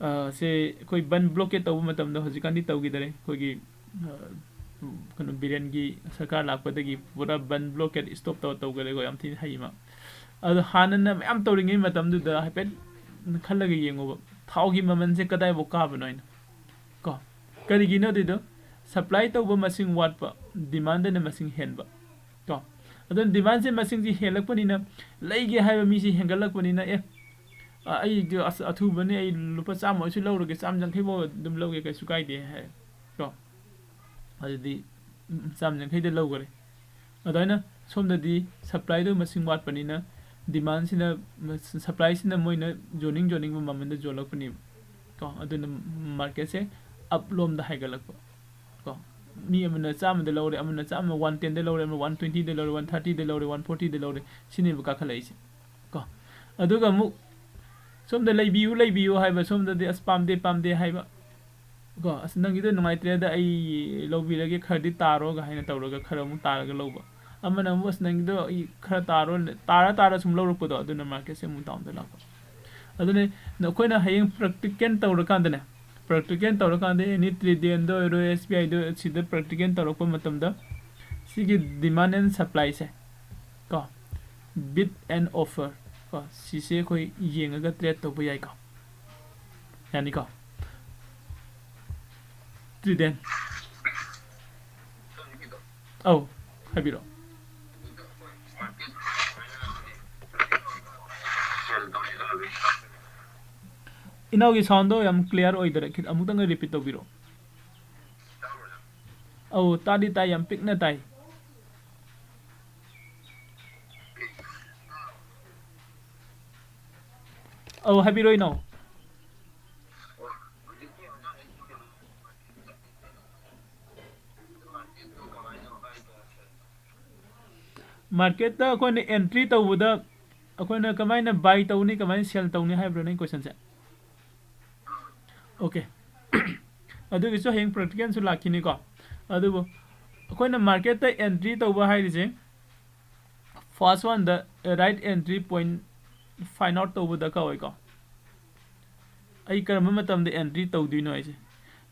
ꯑ, ꯁꯦ ꯑꯩꯈꯣꯏ ꯕꯟ ꯕ꯭ꯂꯣꯀꯦꯠ ꯇꯧꯕ ꯃꯇꯝꯗ, ꯍꯧꯖꯤꯛꯀꯥꯟꯗꯤ ꯇꯧꯈꯤꯗꯔꯦ, ꯑꯩꯈꯣꯏꯒꯤ, ꯑ, ꯀꯩꯅꯣ, ꯕꯤꯔꯦꯟꯒꯤ ꯁꯔꯀꯥꯔ ꯂꯥꯛꯄꯗꯒꯤ ꯄꯨꯔꯥ ꯕꯟ ꯕ꯭ꯂꯣꯀꯦꯠ ꯏꯁꯇꯣꯞ ꯇꯧꯔ ꯇꯧꯈꯔꯦꯀꯣ, ꯌꯥꯝ ꯊꯤꯅ ꯍꯩ ꯃꯥ꯫ ꯑꯗꯣ ꯍꯥꯟꯅꯅ ꯃꯌꯥꯝ ꯇꯧꯔꯤꯉꯩ ꯃꯇꯝꯗꯨꯗ ꯍꯥꯏꯐꯦꯠ ꯈꯜꯂꯒ ꯌꯦꯡꯉꯨꯕ, ꯊꯥꯎꯒꯤ ꯃꯃꯜꯁꯦ ꯀꯗꯥꯏꯐꯥꯎ ꯀꯥꯕꯅꯣ ꯍꯥꯏꯅ ꯀꯣ꯫ ꯀꯔꯤꯒꯤꯅꯣ ꯑꯗꯨꯏꯗꯣ? ꯁꯄ꯭ꯂꯥꯏ ꯇꯧꯕ ꯃꯁꯤꯡ ꯋꯥꯠꯄ, ꯗꯤꯃꯥꯟꯗꯅ ꯃꯁꯤꯡ ꯍꯦꯟꯕ ꯀꯣ꯫ ꯑꯗꯨꯅ ꯗꯤꯃꯥꯟꯁꯦ ꯃꯁꯤꯡꯁꯦ ꯍꯦꯜꯂꯛꯄꯅꯤꯅ, ꯂꯩꯒꯦ ꯍꯥꯏꯕ ꯃꯤꯁꯦ ꯍꯦꯟꯒꯠꯂꯛꯄꯅꯤꯅ, ꯑꯦ, ꯑ, ꯑꯩꯗꯤ ꯑꯁ ꯑꯊꯨꯕꯅꯤ, ꯑꯩ ꯂꯨꯄꯥ ꯆꯥꯝꯃ ꯑꯣꯏꯁꯨ ꯂꯧꯔꯒꯦ, ꯆꯥꯝꯃ ꯌꯥꯡꯈꯩ ꯐꯥꯎ ꯑꯗꯨꯝ ꯂꯧꯒꯦ, ꯀꯩꯁꯨ ꯀꯥꯏꯗꯦ ꯍꯥꯏ ꯀꯣ꯫ ꯑꯗꯨꯗꯤ, ꯎꯝ, ꯆꯥꯝꯃ ꯌꯥꯡꯈꯩꯗ ꯂꯧꯈꯔꯦ꯫ ꯑꯗꯨꯃꯥꯏꯅ ꯁꯣꯝꯗꯗꯤ ꯁꯄ꯭ꯂꯥꯏꯗꯣ ꯃꯁꯤꯡ ꯋꯥꯠꯄꯅꯤꯅ ꯗꯤꯃꯥꯟꯁꯤꯅ, ꯁꯄ꯭ꯂꯥꯏꯁꯤꯅ ꯃꯣꯏꯅ ꯌꯣꯟꯅꯤꯡ ꯌꯣꯟꯅꯤꯡꯕ ꯃꯃꯜꯗ ꯌꯣꯜꯂꯛꯄꯅꯦꯕ ꯀꯣ꯫ ꯑꯗꯨꯅ ꯃꯥꯔꯀꯦꯠꯁꯦ ꯑꯞ ꯂꯣꯝꯗ ꯍꯥꯏꯒꯠꯂꯛꯄ ꯀꯣ꯫ ꯃꯤ ꯑꯃꯅ ꯆꯥꯝꯃꯗ ꯂꯧꯔꯦ, ꯑꯃꯅ ꯆꯥꯝꯃ, ꯋꯥꯟ ꯇꯦꯟꯗ ꯂꯧꯔꯦ, ꯑꯃꯅ ꯋꯥꯟ ꯇ꯭ꯋꯦꯟꯇꯤꯗ ꯂꯧꯔꯦ, ꯋꯥꯟ ꯊꯥꯔꯇꯤꯗ ꯂꯧꯔꯦ, ꯋꯥꯟ ꯐꯣꯔꯇꯤꯗ ꯂꯧꯔꯦ, ꯁꯤꯅꯦꯕ ꯀꯥꯈꯠꯂꯛꯏꯁꯦ ꯀꯣ꯫ ꯑꯗꯨꯒ ꯑꯃꯨꯛ ꯁꯣꯝꯗ ꯂꯩꯕꯤꯌꯨ, ꯂꯩꯕꯤꯌꯨ ꯍꯥꯏꯕ, ꯁꯣꯝꯗꯗꯤ ꯑꯁ ꯄꯥꯝꯗꯦ, ꯄꯥꯝꯗꯦ ꯍꯥꯏꯕ ꯀꯣ꯫ "ꯑꯁ ꯅꯪꯒꯤꯗꯣ ꯅꯨꯡꯉꯥꯏꯇ꯭ꯔꯦꯗ, ꯑꯩ ꯂꯧꯕꯤꯔꯒꯦ, ꯈꯔꯗꯤ ꯇꯥꯔꯣꯒ" ꯍꯥꯏꯅ ꯇꯧꯔꯒ ꯈꯔ ꯑꯃꯨꯛ ꯇꯥꯔꯒ ꯂꯧꯕ꯫ ꯑꯃꯅ ꯑꯃꯨꯛ "ꯑꯁ ꯅꯪꯒꯤꯗꯣ ꯑꯩ ꯈꯔ ꯇꯥꯔꯣ", ꯇꯥꯔ ꯇꯥꯔ ꯁꯨꯝ ꯂꯧꯔꯛꯄꯗꯣ, ꯑꯗꯨꯅ ꯃꯥꯔꯀꯦꯠꯁꯦ ꯑꯃꯨꯛ ꯗꯥꯎꯟꯗ ꯂꯥꯛꯄ꯫ ꯑꯗꯨꯅ ꯑꯩꯈꯣꯏꯅ ꯍꯌꯦꯡ ꯄ꯭ꯔꯦꯛꯇꯤꯀꯦꯜ ꯇꯧꯔꯀꯥꯟꯗꯅꯦ, ꯄ꯭ꯔꯦꯛꯇꯤꯀꯦꯜ ꯇꯧꯔꯀꯥꯟꯗ ꯑꯦꯅꯤ ꯇ꯭ꯔꯦꯗꯦꯟꯗ ꯑꯣꯏꯔꯣ, ꯑꯦꯁ ꯕꯤ ꯑꯥꯏꯗ, ꯁꯤꯗ ꯄ꯭ꯔꯦꯛꯇꯤꯀꯦꯜ ꯇꯧꯔꯛꯄ ꯃꯇꯝꯗ ꯁꯤꯒꯤ ꯗꯤꯃꯥꯟ ꯑꯦꯟ ꯁꯄ꯭ꯂꯥꯏꯁꯦ ꯀꯣ, ꯕꯤꯠ ꯑꯦꯟ ꯑꯣꯐꯔ ꯀꯣ, ꯁꯤꯁꯦ ꯑꯩꯈꯣꯏ ꯌꯦꯡꯉꯒ ꯇ꯭ꯔꯦꯗ ꯇꯧꯕ ꯌꯥꯏꯀꯣ꯫ ꯌꯥꯅꯤꯀꯣ? ꯇ꯭ꯔꯦꯗꯦꯟ꯫ ꯑꯧ, ꯍꯥꯏꯕꯤꯔꯛꯑꯣ꯫ ꯏꯅꯥꯎꯒꯤ ꯁꯥꯎꯟꯗꯣ ꯌꯥꯝ ꯀ꯭ꯂꯤꯌꯥꯔ ꯑꯣꯏꯗꯔꯦ, ꯈꯤꯇ ꯑꯃꯨꯛꯇꯪꯒ ꯔꯤꯄꯤꯠ ꯇꯧꯕꯤꯔꯛꯑꯣ꯫ ꯑꯧ, ꯇꯥꯗꯤ ꯇꯥꯏ, ꯌꯥꯝ ꯄꯤꯛꯅ ꯇꯥꯏ꯫ ꯑꯧ, ꯍꯥꯏꯕꯤꯔꯛꯑꯣ ꯏꯅꯥꯎ꯫ ꯃꯥꯔꯀꯦꯠꯇ ꯑꯩꯈꯣꯏꯅ ꯑꯦꯟꯇ꯭ꯔꯤ ꯇꯧꯕꯗ ꯑꯩꯈꯣꯏꯅ ꯀꯃꯥꯏꯅ ꯕꯥꯏ ꯇꯧꯅꯤ, ꯀꯃꯥꯏꯅ ꯁꯦꯜ ꯇꯧꯅꯤ ꯍꯥꯏꯕ꯭ꯔꯣ ꯅꯪ ꯀꯣꯏꯁꯟꯁꯦ? ꯑꯣꯀꯦ꯫ ꯑꯗꯨꯒꯤꯁꯨ ꯍꯌꯦꯡ ꯄ꯭ꯔꯦꯛꯇꯤꯀꯦꯜꯁꯨ ꯂꯥꯛꯈꯤꯅꯤꯀꯣ꯫ ꯑꯗꯨꯕꯨ ꯑꯩꯈꯣꯏꯅ ꯃꯥꯔꯀꯦꯠꯇ ꯑꯦꯟꯇ꯭ꯔꯤ ꯇꯧꯕ ꯍꯥꯏꯔꯤꯁꯦ, ꯐꯥꯔꯁ ꯋꯥꯟꯗ ꯔꯥꯏꯠ ꯑꯦꯟꯇ꯭ꯔꯤ ꯄꯣꯏꯟꯠ ꯐꯥꯏꯟ ꯑꯥꯎꯠ ꯇꯧꯕ ꯗꯔꯀꯥꯔ ꯑꯣꯏꯀꯣ꯫ ꯑꯩ ꯀꯔꯝꯕ ꯃꯇꯝꯗ ꯑꯦꯟꯇ꯭ꯔꯤ ꯇꯧꯗꯣꯏꯅꯣ ꯍꯥꯏꯁꯦ꯫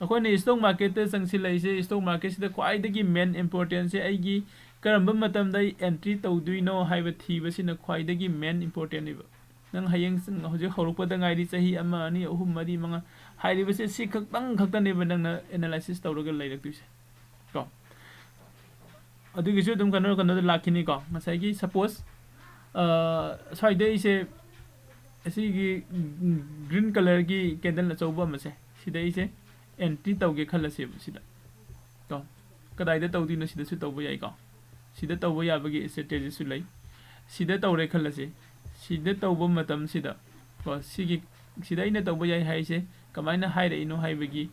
ꯑꯩꯈꯣꯏꯅ ꯏꯁꯇꯣꯛ ꯃꯥꯔꯀꯦꯠꯇ ꯆꯪꯁꯤꯜꯂꯛꯏꯁꯦ, ꯏꯁꯇꯣꯛ ꯃꯥꯔꯀꯦꯠꯁꯤꯗ ꯈ꯭ꯋꯥꯏꯗꯒꯤ ꯃꯦꯟ ꯏꯝꯄꯣꯔꯇꯦꯟꯁꯁꯦ ꯑꯩꯒꯤ ꯀꯔꯝꯕ ꯃꯇꯝꯗ ꯑꯩ ꯑꯦꯟꯇ꯭ꯔꯤ ꯇꯧꯗꯣꯏꯅꯣ ꯍꯥꯏꯕ ꯊꯤꯕꯁꯤꯅ ꯈ꯭ꯋꯥꯏꯗꯒꯤ ꯃꯦꯟ ꯏꯝꯄꯣꯔꯇꯦꯟꯅꯦꯕ꯫ ꯅꯪ ꯍꯌꯦꯡ ꯍꯧꯖꯤꯛ ꯍꯧꯔꯛꯄꯗ ꯉꯥꯏꯔꯤ, ꯆꯍꯤ ꯑꯃ, ꯑꯅꯤ, ꯑꯍꯨꯝ, ꯃꯔꯤ, ꯃꯉꯥ ꯍꯥꯏꯔꯤꯕꯁꯦ ꯁꯤ ꯈꯛꯇꯪ ꯈꯛꯇꯅꯦꯕ ꯅꯪꯅ ꯑꯦꯅꯥꯂꯥꯏꯁꯤꯁ ꯇꯧꯔꯒ ꯂꯩꯔꯛꯇꯣꯏꯁꯦ ꯀꯣ꯫ ꯑꯗꯨꯒꯤꯁꯨ ꯑꯗꯨꯝ ꯀꯩꯅꯣ, ꯀꯩꯅꯣꯗ ꯂꯥꯛꯈꯤꯅꯤꯀꯣ꯫ ꯉꯁꯥꯏꯒꯤ ꯁꯄꯣꯁ, ꯁ꯭ꯋꯥꯏꯗ ꯑꯩꯁꯦ ꯑꯁꯤꯒꯤ green colourꯒꯤ candle ꯑꯆꯧꯕ ꯑꯃꯁꯦ, ꯁꯤꯗ ꯑꯩꯁꯦ entry ꯇꯧꯒꯦ ꯈꯜꯂꯁꯦꯕ꯫ ꯁꯤꯗ ꯀꯣ, ꯀꯗꯥꯏꯗ ꯇꯧꯗꯣꯏꯅꯣ? ꯁꯤꯗꯁꯨ ꯇꯧꯕ ꯌꯥꯏꯀꯣ꯫ ꯁꯤꯗ ꯇꯧꯕ ꯌꯥꯕꯒꯤ strategyꯁꯨ ꯂꯩ꯫ ꯁꯤꯗ ꯇꯧꯔꯦ ꯈꯜꯂꯁꯦ꯫ ꯁꯤꯗ ꯇꯧꯕ ꯃꯇꯝꯁꯤꯗ ꯀꯣ, ꯁꯤꯒꯤ, ꯁꯤꯗ ꯑꯩꯅ ꯇꯧꯕ ꯌꯥꯏ ꯍꯥꯏꯁꯦ ꯀꯃꯥꯏꯅ ꯍꯥꯏꯔꯛꯏꯅꯣ ꯍꯥꯏꯕꯒꯤ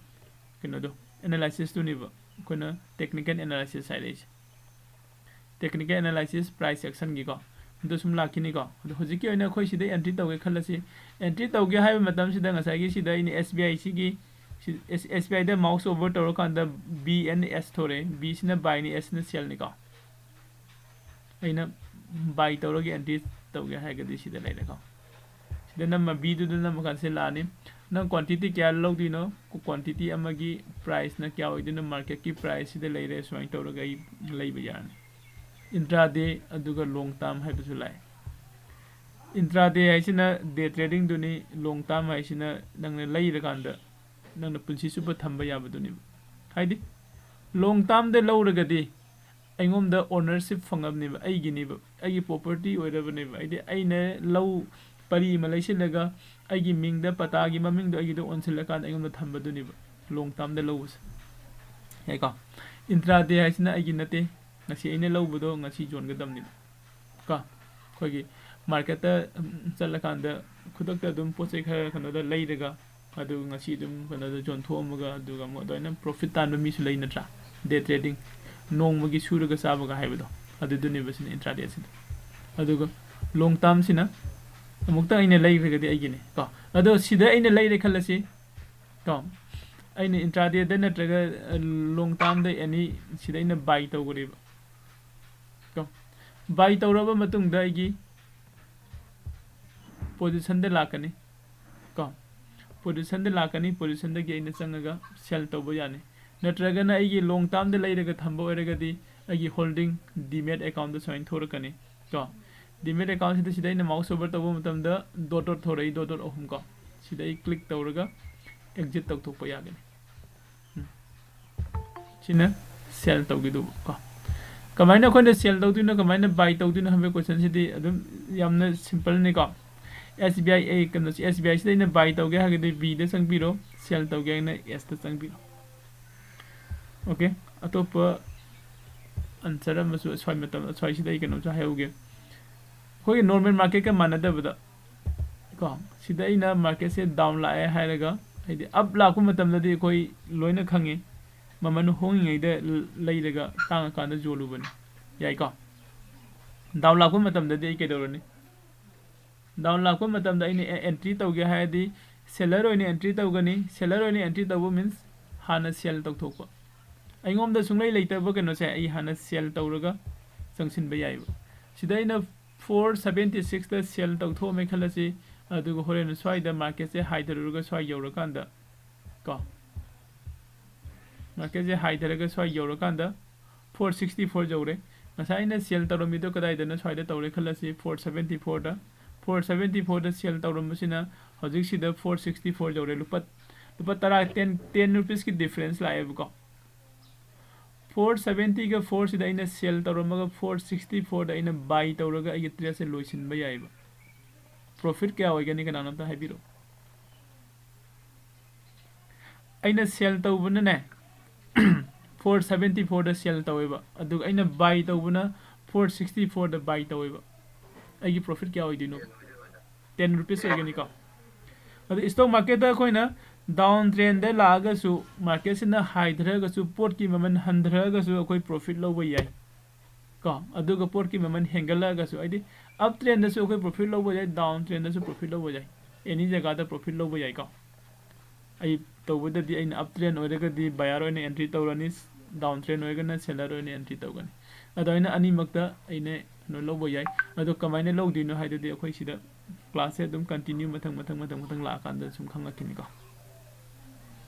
ꯀꯩꯅꯣꯗꯣ, analysisꯇꯨꯅꯦꯕ ꯑꯩꯈꯣꯏꯅ technical analysis ꯍꯥꯏꯔꯛꯏꯁꯦ꯫ Technical analysis, price actionꯒꯤꯀꯣ, ꯑꯗꯨ ꯁꯨꯝ ꯂꯥꯛꯈꯤꯅꯤꯀꯣ꯫ ꯑꯗꯣ ꯍꯧꯖꯤꯛꯀꯤ ꯑꯣꯏꯅ ꯑꯩꯈꯣꯏ ꯁꯤꯗ entry ꯇꯧꯒꯦ ꯈꯜꯂꯁꯤ꯫ Entry ꯇꯧꯒꯦ ꯍꯥꯏꯕ ꯃꯇꯝꯁꯤꯗ ꯉꯁꯥꯏꯒꯤ ꯁꯤꯗ ꯑꯩꯅ S B I ꯁꯤꯒꯤ, ꯁꯤ-, S-, S B Iꯗ mouse over ꯇꯧꯔꯀꯥꯟꯗ B and S ꯊꯣꯔꯛꯑꯦ꯫ Bꯁꯤꯅ buyꯅꯤ, Sꯅ sellꯅꯤꯀꯣ꯫ ꯑꯩꯅ buy ꯇꯧꯔꯒ entry ꯇꯧꯒꯦ ꯍꯥꯏꯔꯒꯗꯤ ꯁꯤꯗ ꯂꯩꯔꯦꯀꯣ꯫ ꯁꯤꯗ ꯅꯝꯃ, Bꯗꯨꯗ ꯅꯝꯃ ꯀꯥꯟꯗ ꯁꯤ ꯂꯥꯛꯑꯅꯤ꯫ ꯅꯪ quantity ꯀꯌꯥ ꯂꯧꯗꯣꯏꯅꯣ? Quantity ꯑꯃꯒꯤ priceꯅ ꯀꯌꯥ ꯑꯣꯏꯗꯣꯏꯅꯣ? Marketꯀꯤ priceꯁꯤꯗ ꯂꯩꯔꯦ꯫ ꯁꯨꯃꯥꯏꯅ ꯇꯧꯔꯒ ꯑꯩ ꯂꯩꯕ ꯌꯥꯔꯅꯤ꯫ Intraday ꯑꯗꯨꯒ long term ꯍꯥꯏꯕꯁꯨ ꯂꯥꯛꯑꯦ꯫ Intraday ꯍꯥꯏꯁꯤꯅ day tradingꯗꯨꯅꯤ, long term ꯍꯥꯏꯁꯤꯅ ꯅꯪꯅ ꯂꯩꯔꯀꯥꯟꯗ ꯅꯪꯅ ꯄꯨꯟꯁꯤ ꯆꯨꯞꯄ ꯊꯝꯕ ꯌꯥꯕꯗꯨꯅꯦꯕ꯫ ꯍꯥꯏꯗꯤ long termꯗ ꯂꯧꯔꯒꯗꯤ ꯑꯩꯉꯣꯟꯗ ownership ꯐꯪꯉꯕꯅꯦꯕ, ꯑꯩꯒꯤꯅꯦꯕ, ꯑꯩꯒꯤ property ꯑꯣꯏꯔꯕꯅꯦꯕ꯫ ꯍꯥꯏꯗꯤ ꯑꯩꯅ ꯂꯧ ꯄꯔꯤ ꯑꯃ ꯂꯩꯁꯤꯜꯂꯒ ꯑꯩꯒꯤ ꯃꯤꯡꯗ, ꯄꯇꯥꯒꯤ ꯃꯃꯤꯡꯗꯣ ꯑꯩꯒꯤꯗ ꯑꯣꯟꯁꯤꯜꯂꯀꯥꯟꯗ ꯑꯩꯉꯣꯟꯗ ꯊꯝꯕꯗꯨꯅꯦꯕ long termꯗ ꯂꯧꯕꯁꯦ꯫ ꯌꯥꯏꯀꯣ? Intraday ꯍꯥꯏꯁꯤꯅ ꯑꯩꯒꯤ ꯅꯠꯇꯦ, ꯉꯁꯤ ꯑꯩꯅ ꯂꯧꯕꯗꯣ ꯉꯁꯤ ꯌꯣꯟꯒꯗꯕꯅꯦꯕ꯫ ꯀꯣ, ꯑꯩꯈꯣꯏꯒꯤ marketꯇ, ꯎꯝ, ꯆꯠꯂꯀꯥꯟꯗ ꯈꯨꯗꯛꯇ ꯑꯗꯨꯝ ꯄꯣꯠ ꯆꯩ ꯈꯔ ꯀꯩꯅꯣꯗ ꯂꯩꯔꯒ, ꯑꯗꯨꯒ ꯉꯁꯤ ꯑꯗꯨꯝ ꯀꯩꯅꯣꯗ ꯌꯣꯟꯊꯣꯛꯑꯝꯃꯒ, ꯑꯗꯨꯒ ꯑꯃꯨꯛ ꯑꯗꯨꯃꯥꯏꯅ profit ꯇꯥꯟꯕ ꯃꯤꯁꯨ ꯂꯩ, ꯅꯠꯇ꯭ꯔꯥ? Day trading, ꯅꯣꯡꯃꯒꯤ ꯁꯨꯔꯒ ꯆꯥꯕꯒ ꯍꯥꯏꯕꯗꯣ, ꯑꯗꯨꯗꯨꯅꯦꯕ ꯁꯤꯅ intraday ꯁꯤꯗ꯫ ꯑꯗꯨꯒ long termꯁꯤꯅ ꯑꯃꯨꯛꯇꯪ ꯑꯩꯅ ꯂꯩꯈ꯭ꯔꯒꯗꯤ ꯑꯩꯒꯤꯅꯦ ꯀꯣ꯫ ꯑꯗꯣ ꯁꯤꯗ ꯑꯩꯅ ꯂꯩꯔꯦ ꯈꯜꯂꯁꯤ ꯀꯣ, ꯑꯩꯅ intradayꯗ ꯅꯠꯇ꯭ꯔꯒ, ꯑ, long termꯗ any ꯁꯤꯗ ꯑꯩꯅ buy ꯇꯧꯈ꯭ꯔꯦꯕ ꯀꯣ꯫ Buy ꯇꯧꯔꯕ ꯃꯇꯨꯡꯗ ꯑꯩꯒꯤ positionꯗ ꯂꯥꯛꯀꯅꯤ ꯀꯣ꯫ Positionꯗ ꯂꯥꯛꯀꯅꯤ, positionꯗꯒꯤ ꯑꯩꯅ ꯆꯪꯉꯒ sell ꯇꯧꯕ ꯌꯥꯅꯤ꯫ ꯅꯠꯇ꯭ꯔꯒꯅ ꯑꯩꯒꯤ long termꯗ ꯂꯩꯔꯒ ꯊꯝꯕ ꯑꯣꯏꯔꯒꯗꯤ ꯑꯩꯒꯤ holding Demat accountꯇ ꯁꯨꯃꯥꯏꯅ ꯊꯣꯔꯛꯀꯅꯤ ꯀꯣ꯫ Demat accountꯁꯤꯗ ꯁꯤꯗ ꯑꯩꯅ mouse over ꯇꯧꯕ ꯃꯇꯝꯗ dot dot ꯊꯣꯔꯛꯏ, dot dot ꯑꯍꯨꯝ ꯀꯣ꯫ ꯁꯤꯗ ꯑꯩ click ꯇꯧꯔꯒ exit ꯇꯧꯊꯣꯛꯄ ꯌꯥꯒꯅꯤ꯫ ꯎꯝ꯫ ꯁꯤꯅ sell ꯇꯧꯈꯤꯗꯧꯕ ꯀꯣ꯫ ꯀꯃꯥꯏꯅ ꯑꯩꯈꯣꯏꯅ sell ꯇꯧꯗꯣꯏꯅꯣ, ꯀꯃꯥꯏꯅ buy ꯇꯧꯗꯣꯏꯅꯣ ꯍꯥꯏꯕꯒꯤ questionꯁꯤꯗꯤ ꯑꯗꯨꯝ ꯌꯥꯝꯅ simpleꯅꯤꯀꯣ꯫ S B I A ꯀꯩꯅꯣꯁꯤ, S B I ꯁꯤꯗ ꯑꯩꯅ buy ꯇꯧꯒꯦ ꯍꯥꯏꯔꯒꯗꯤ Bꯗ ꯆꯪꯕꯤꯔꯣ, sell ꯇꯧꯒꯦ ꯍꯥꯏꯔꯒꯅ Sꯇ ꯆꯪꯕꯤꯔꯣ꯫ Okay, ꯑꯇꯣꯞꯄ answer ꯑꯃꯁꯨ ꯑꯁ꯭ꯋꯥꯏ ꯃꯇꯝ, ꯑꯁ꯭ꯋꯥꯏꯁꯤꯗ ꯑꯩ ꯀꯩꯅꯣꯝꯁꯨ ꯍꯥꯏꯍꯧꯒꯦ꯫ ꯑꯩꯈꯣꯏꯒꯤ normal marketꯀ ꯃꯥꯟꯅꯗꯕꯗ ꯀꯣ, ꯁꯤꯗ ꯑꯩꯅ marketꯁꯦ down ꯂꯥꯛꯑꯦ ꯍꯥꯏꯔꯒ, ꯍꯥꯏꯗꯤ up ꯂꯥꯛꯄ ꯃꯇꯝꯗꯗꯤ ꯑꯩꯈꯣꯏ ꯂꯣꯏꯅ ꯈꯪꯉꯤ, ꯃꯃꯜ ꯍꯣꯡꯉꯤꯉꯩꯗ ꯂꯩꯔꯒ ꯇꯥꯡꯉꯀꯥꯟꯗ ꯌꯣꯜꯂꯨꯕꯅꯤ, ꯌꯥꯏꯀꯣ? Down ꯂꯥꯛꯄ ꯃꯇꯝꯗꯗꯤ ꯑꯩ ꯀꯩꯗꯧꯔꯅꯤ? Down ꯂꯥꯛꯄ ꯃꯇꯝꯗ ꯑꯩꯅ entry ꯇꯧꯒꯦ ꯍꯥꯏꯔꯗꯤ seller ꯑꯣꯏꯅ entry ꯇꯧꯒꯅꯤ꯫ Seller ꯑꯣꯏꯅ entry ꯇꯧꯕ means ꯍꯥꯟꯅ sell ꯇꯧꯊꯣꯛꯄ꯫ ꯑꯩꯉꯣꯟꯗ ꯁꯨꯡꯂꯩ ꯂꯩꯇꯕ ꯀꯩꯅꯣꯁꯦ ꯑꯩ ꯍꯥꯟꯅ sell ꯇꯧꯔꯒ ꯆꯪꯁꯤꯟꯕ ꯌꯥꯏꯕ꯫ ꯁꯤꯗ ꯑꯩꯅ four seventy sixꯇ sell ꯇꯧꯊꯣꯛꯑꯝꯃꯦ ꯈꯜꯂꯁꯤ, ꯑꯗꯨꯒ ꯍꯣꯔꯦꯟ ꯁ꯭ꯋꯥꯏꯗ marketꯁꯦ ꯍꯥꯏꯊꯔꯨꯔꯒ ꯁ꯭ꯋꯥꯏ ꯌꯧꯔꯀꯥꯟꯗ ꯀꯣ, marketꯁꯦ ꯍꯥꯏꯊꯔꯒ ꯁ꯭ꯋꯥꯏ ꯌꯧꯔꯀꯥꯟꯗ four sixty four ꯌꯧꯔꯦ꯫ ꯉꯁꯥꯏ ꯑꯩꯅ sell ꯇꯧꯔꯝꯃꯤꯗꯣ ꯀꯗꯥꯏꯗꯅ? ꯁ꯭ꯋꯥꯏꯗ ꯇꯧꯔꯦ ꯈꯜꯂꯁꯤ, four seventy fourꯗ꯫ Four seventy fourꯗ sell ꯇꯧꯔꯝꯕꯁꯤꯅ ꯍꯧꯖꯤꯛꯁꯤꯗ four sixty four ꯌꯧꯔꯦ꯫ ꯂꯨꯄꯥ, ꯂꯨꯄꯥ ꯇꯔꯥ, ten, ten rupeesꯀꯤ difference ꯂꯥꯛꯑꯦꯕꯀꯣ꯫ Four seventyꯒ fourꯁꯤꯗ ꯑꯩꯅ sell ꯇꯧꯔꯝꯃꯒ four sixty fourꯗ ꯑꯩꯅ buy ꯇꯧꯔꯒ ꯑꯩꯒꯤ tradeꯁꯦ ꯂꯣꯏꯁꯤꯟꯕ ꯌꯥꯏꯑꯕ꯫ Profit ꯀꯌꯥ ꯑꯣꯏꯒꯅꯤ? ꯀꯅꯥꯅꯣꯝꯇ ꯍꯥꯏꯕꯤꯔꯛꯑꯣ꯫ ꯑꯩꯅ sell ꯇꯧꯕꯅꯅꯦ, four seventy fourꯗ sell ꯇꯧꯋꯦꯕ, ꯑꯗꯨꯒ ꯑꯩꯅ buy ꯇꯧꯕꯅ four sixty fourꯗ buy ꯇꯧꯋꯦꯕ꯫ ꯑꯩꯒꯤ profit ꯀꯌꯥ ꯑꯣꯏꯗꯣꯏꯅꯣ? Ten rupees ꯑꯣꯏꯒꯅꯤꯀꯣ꯫ ꯑꯗꯨ stock marketꯇ ꯑꯩꯈꯣꯏꯅ down trendꯗ ꯂꯥꯛꯑꯒꯁꯨ, marketꯁꯤꯅ ꯍꯥꯏꯊꯔꯒꯁꯨ, ꯄꯣꯠꯀꯤ ꯃꯃꯜ ꯍꯟꯊꯔꯒꯁꯨ ꯑꯩꯈꯣꯏ profit ꯂꯧꯕ ꯌꯥꯏ ꯀꯣ꯫ ꯑꯗꯨꯒ ꯄꯣꯠꯀꯤ ꯃꯃꯜ ꯍꯦꯟꯒꯠꯂꯛꯑꯒꯁꯨ, ꯍꯥꯏꯗꯤ up trendꯗꯁꯨ ꯑꯩꯈꯣꯏ profit ꯂꯧꯕ ꯌꯥꯏ, down trendꯗꯁꯨ profit ꯂꯧꯕ ꯌꯥꯏ, any ꯖꯒꯥꯗ profit ꯂꯧꯕ ꯌꯥꯏꯀꯣ꯫ ꯑꯩ ꯇꯧꯕꯗꯗꯤ ꯑꯩꯅ up trend ꯑꯣꯏꯔꯒꯗꯤ buyer ꯑꯣꯏꯅ entry ꯇꯧꯔꯅꯤ, down trend ꯑꯣꯏꯔꯒꯅ seller ꯑꯣꯏꯅ entry ꯇꯧꯒꯅꯤ꯫ ꯑꯗꯣ ꯑꯩꯅ ꯑꯅꯤꯃꯛꯇ ꯑꯩꯅ ꯀꯩꯅꯣ ꯂꯧꯕ ꯌꯥꯏ꯫ ꯑꯗꯣ ꯀꯃꯥꯏꯅ ꯂꯧꯗꯣꯏꯅꯣ ꯍꯥꯏꯗꯨꯗꯤ ꯑꯩꯈꯣꯏ ꯁꯤꯗ classꯁꯦ ꯑꯗꯨꯝ continue ꯃꯊꯪ, ꯃꯊꯪ, ꯃꯊꯪ, ꯃꯊꯪ ꯂꯥꯛꯑꯀꯥꯟꯗ ꯁꯨꯝ ꯈꯪꯉꯛꯈꯤꯅꯤꯀꯣ꯫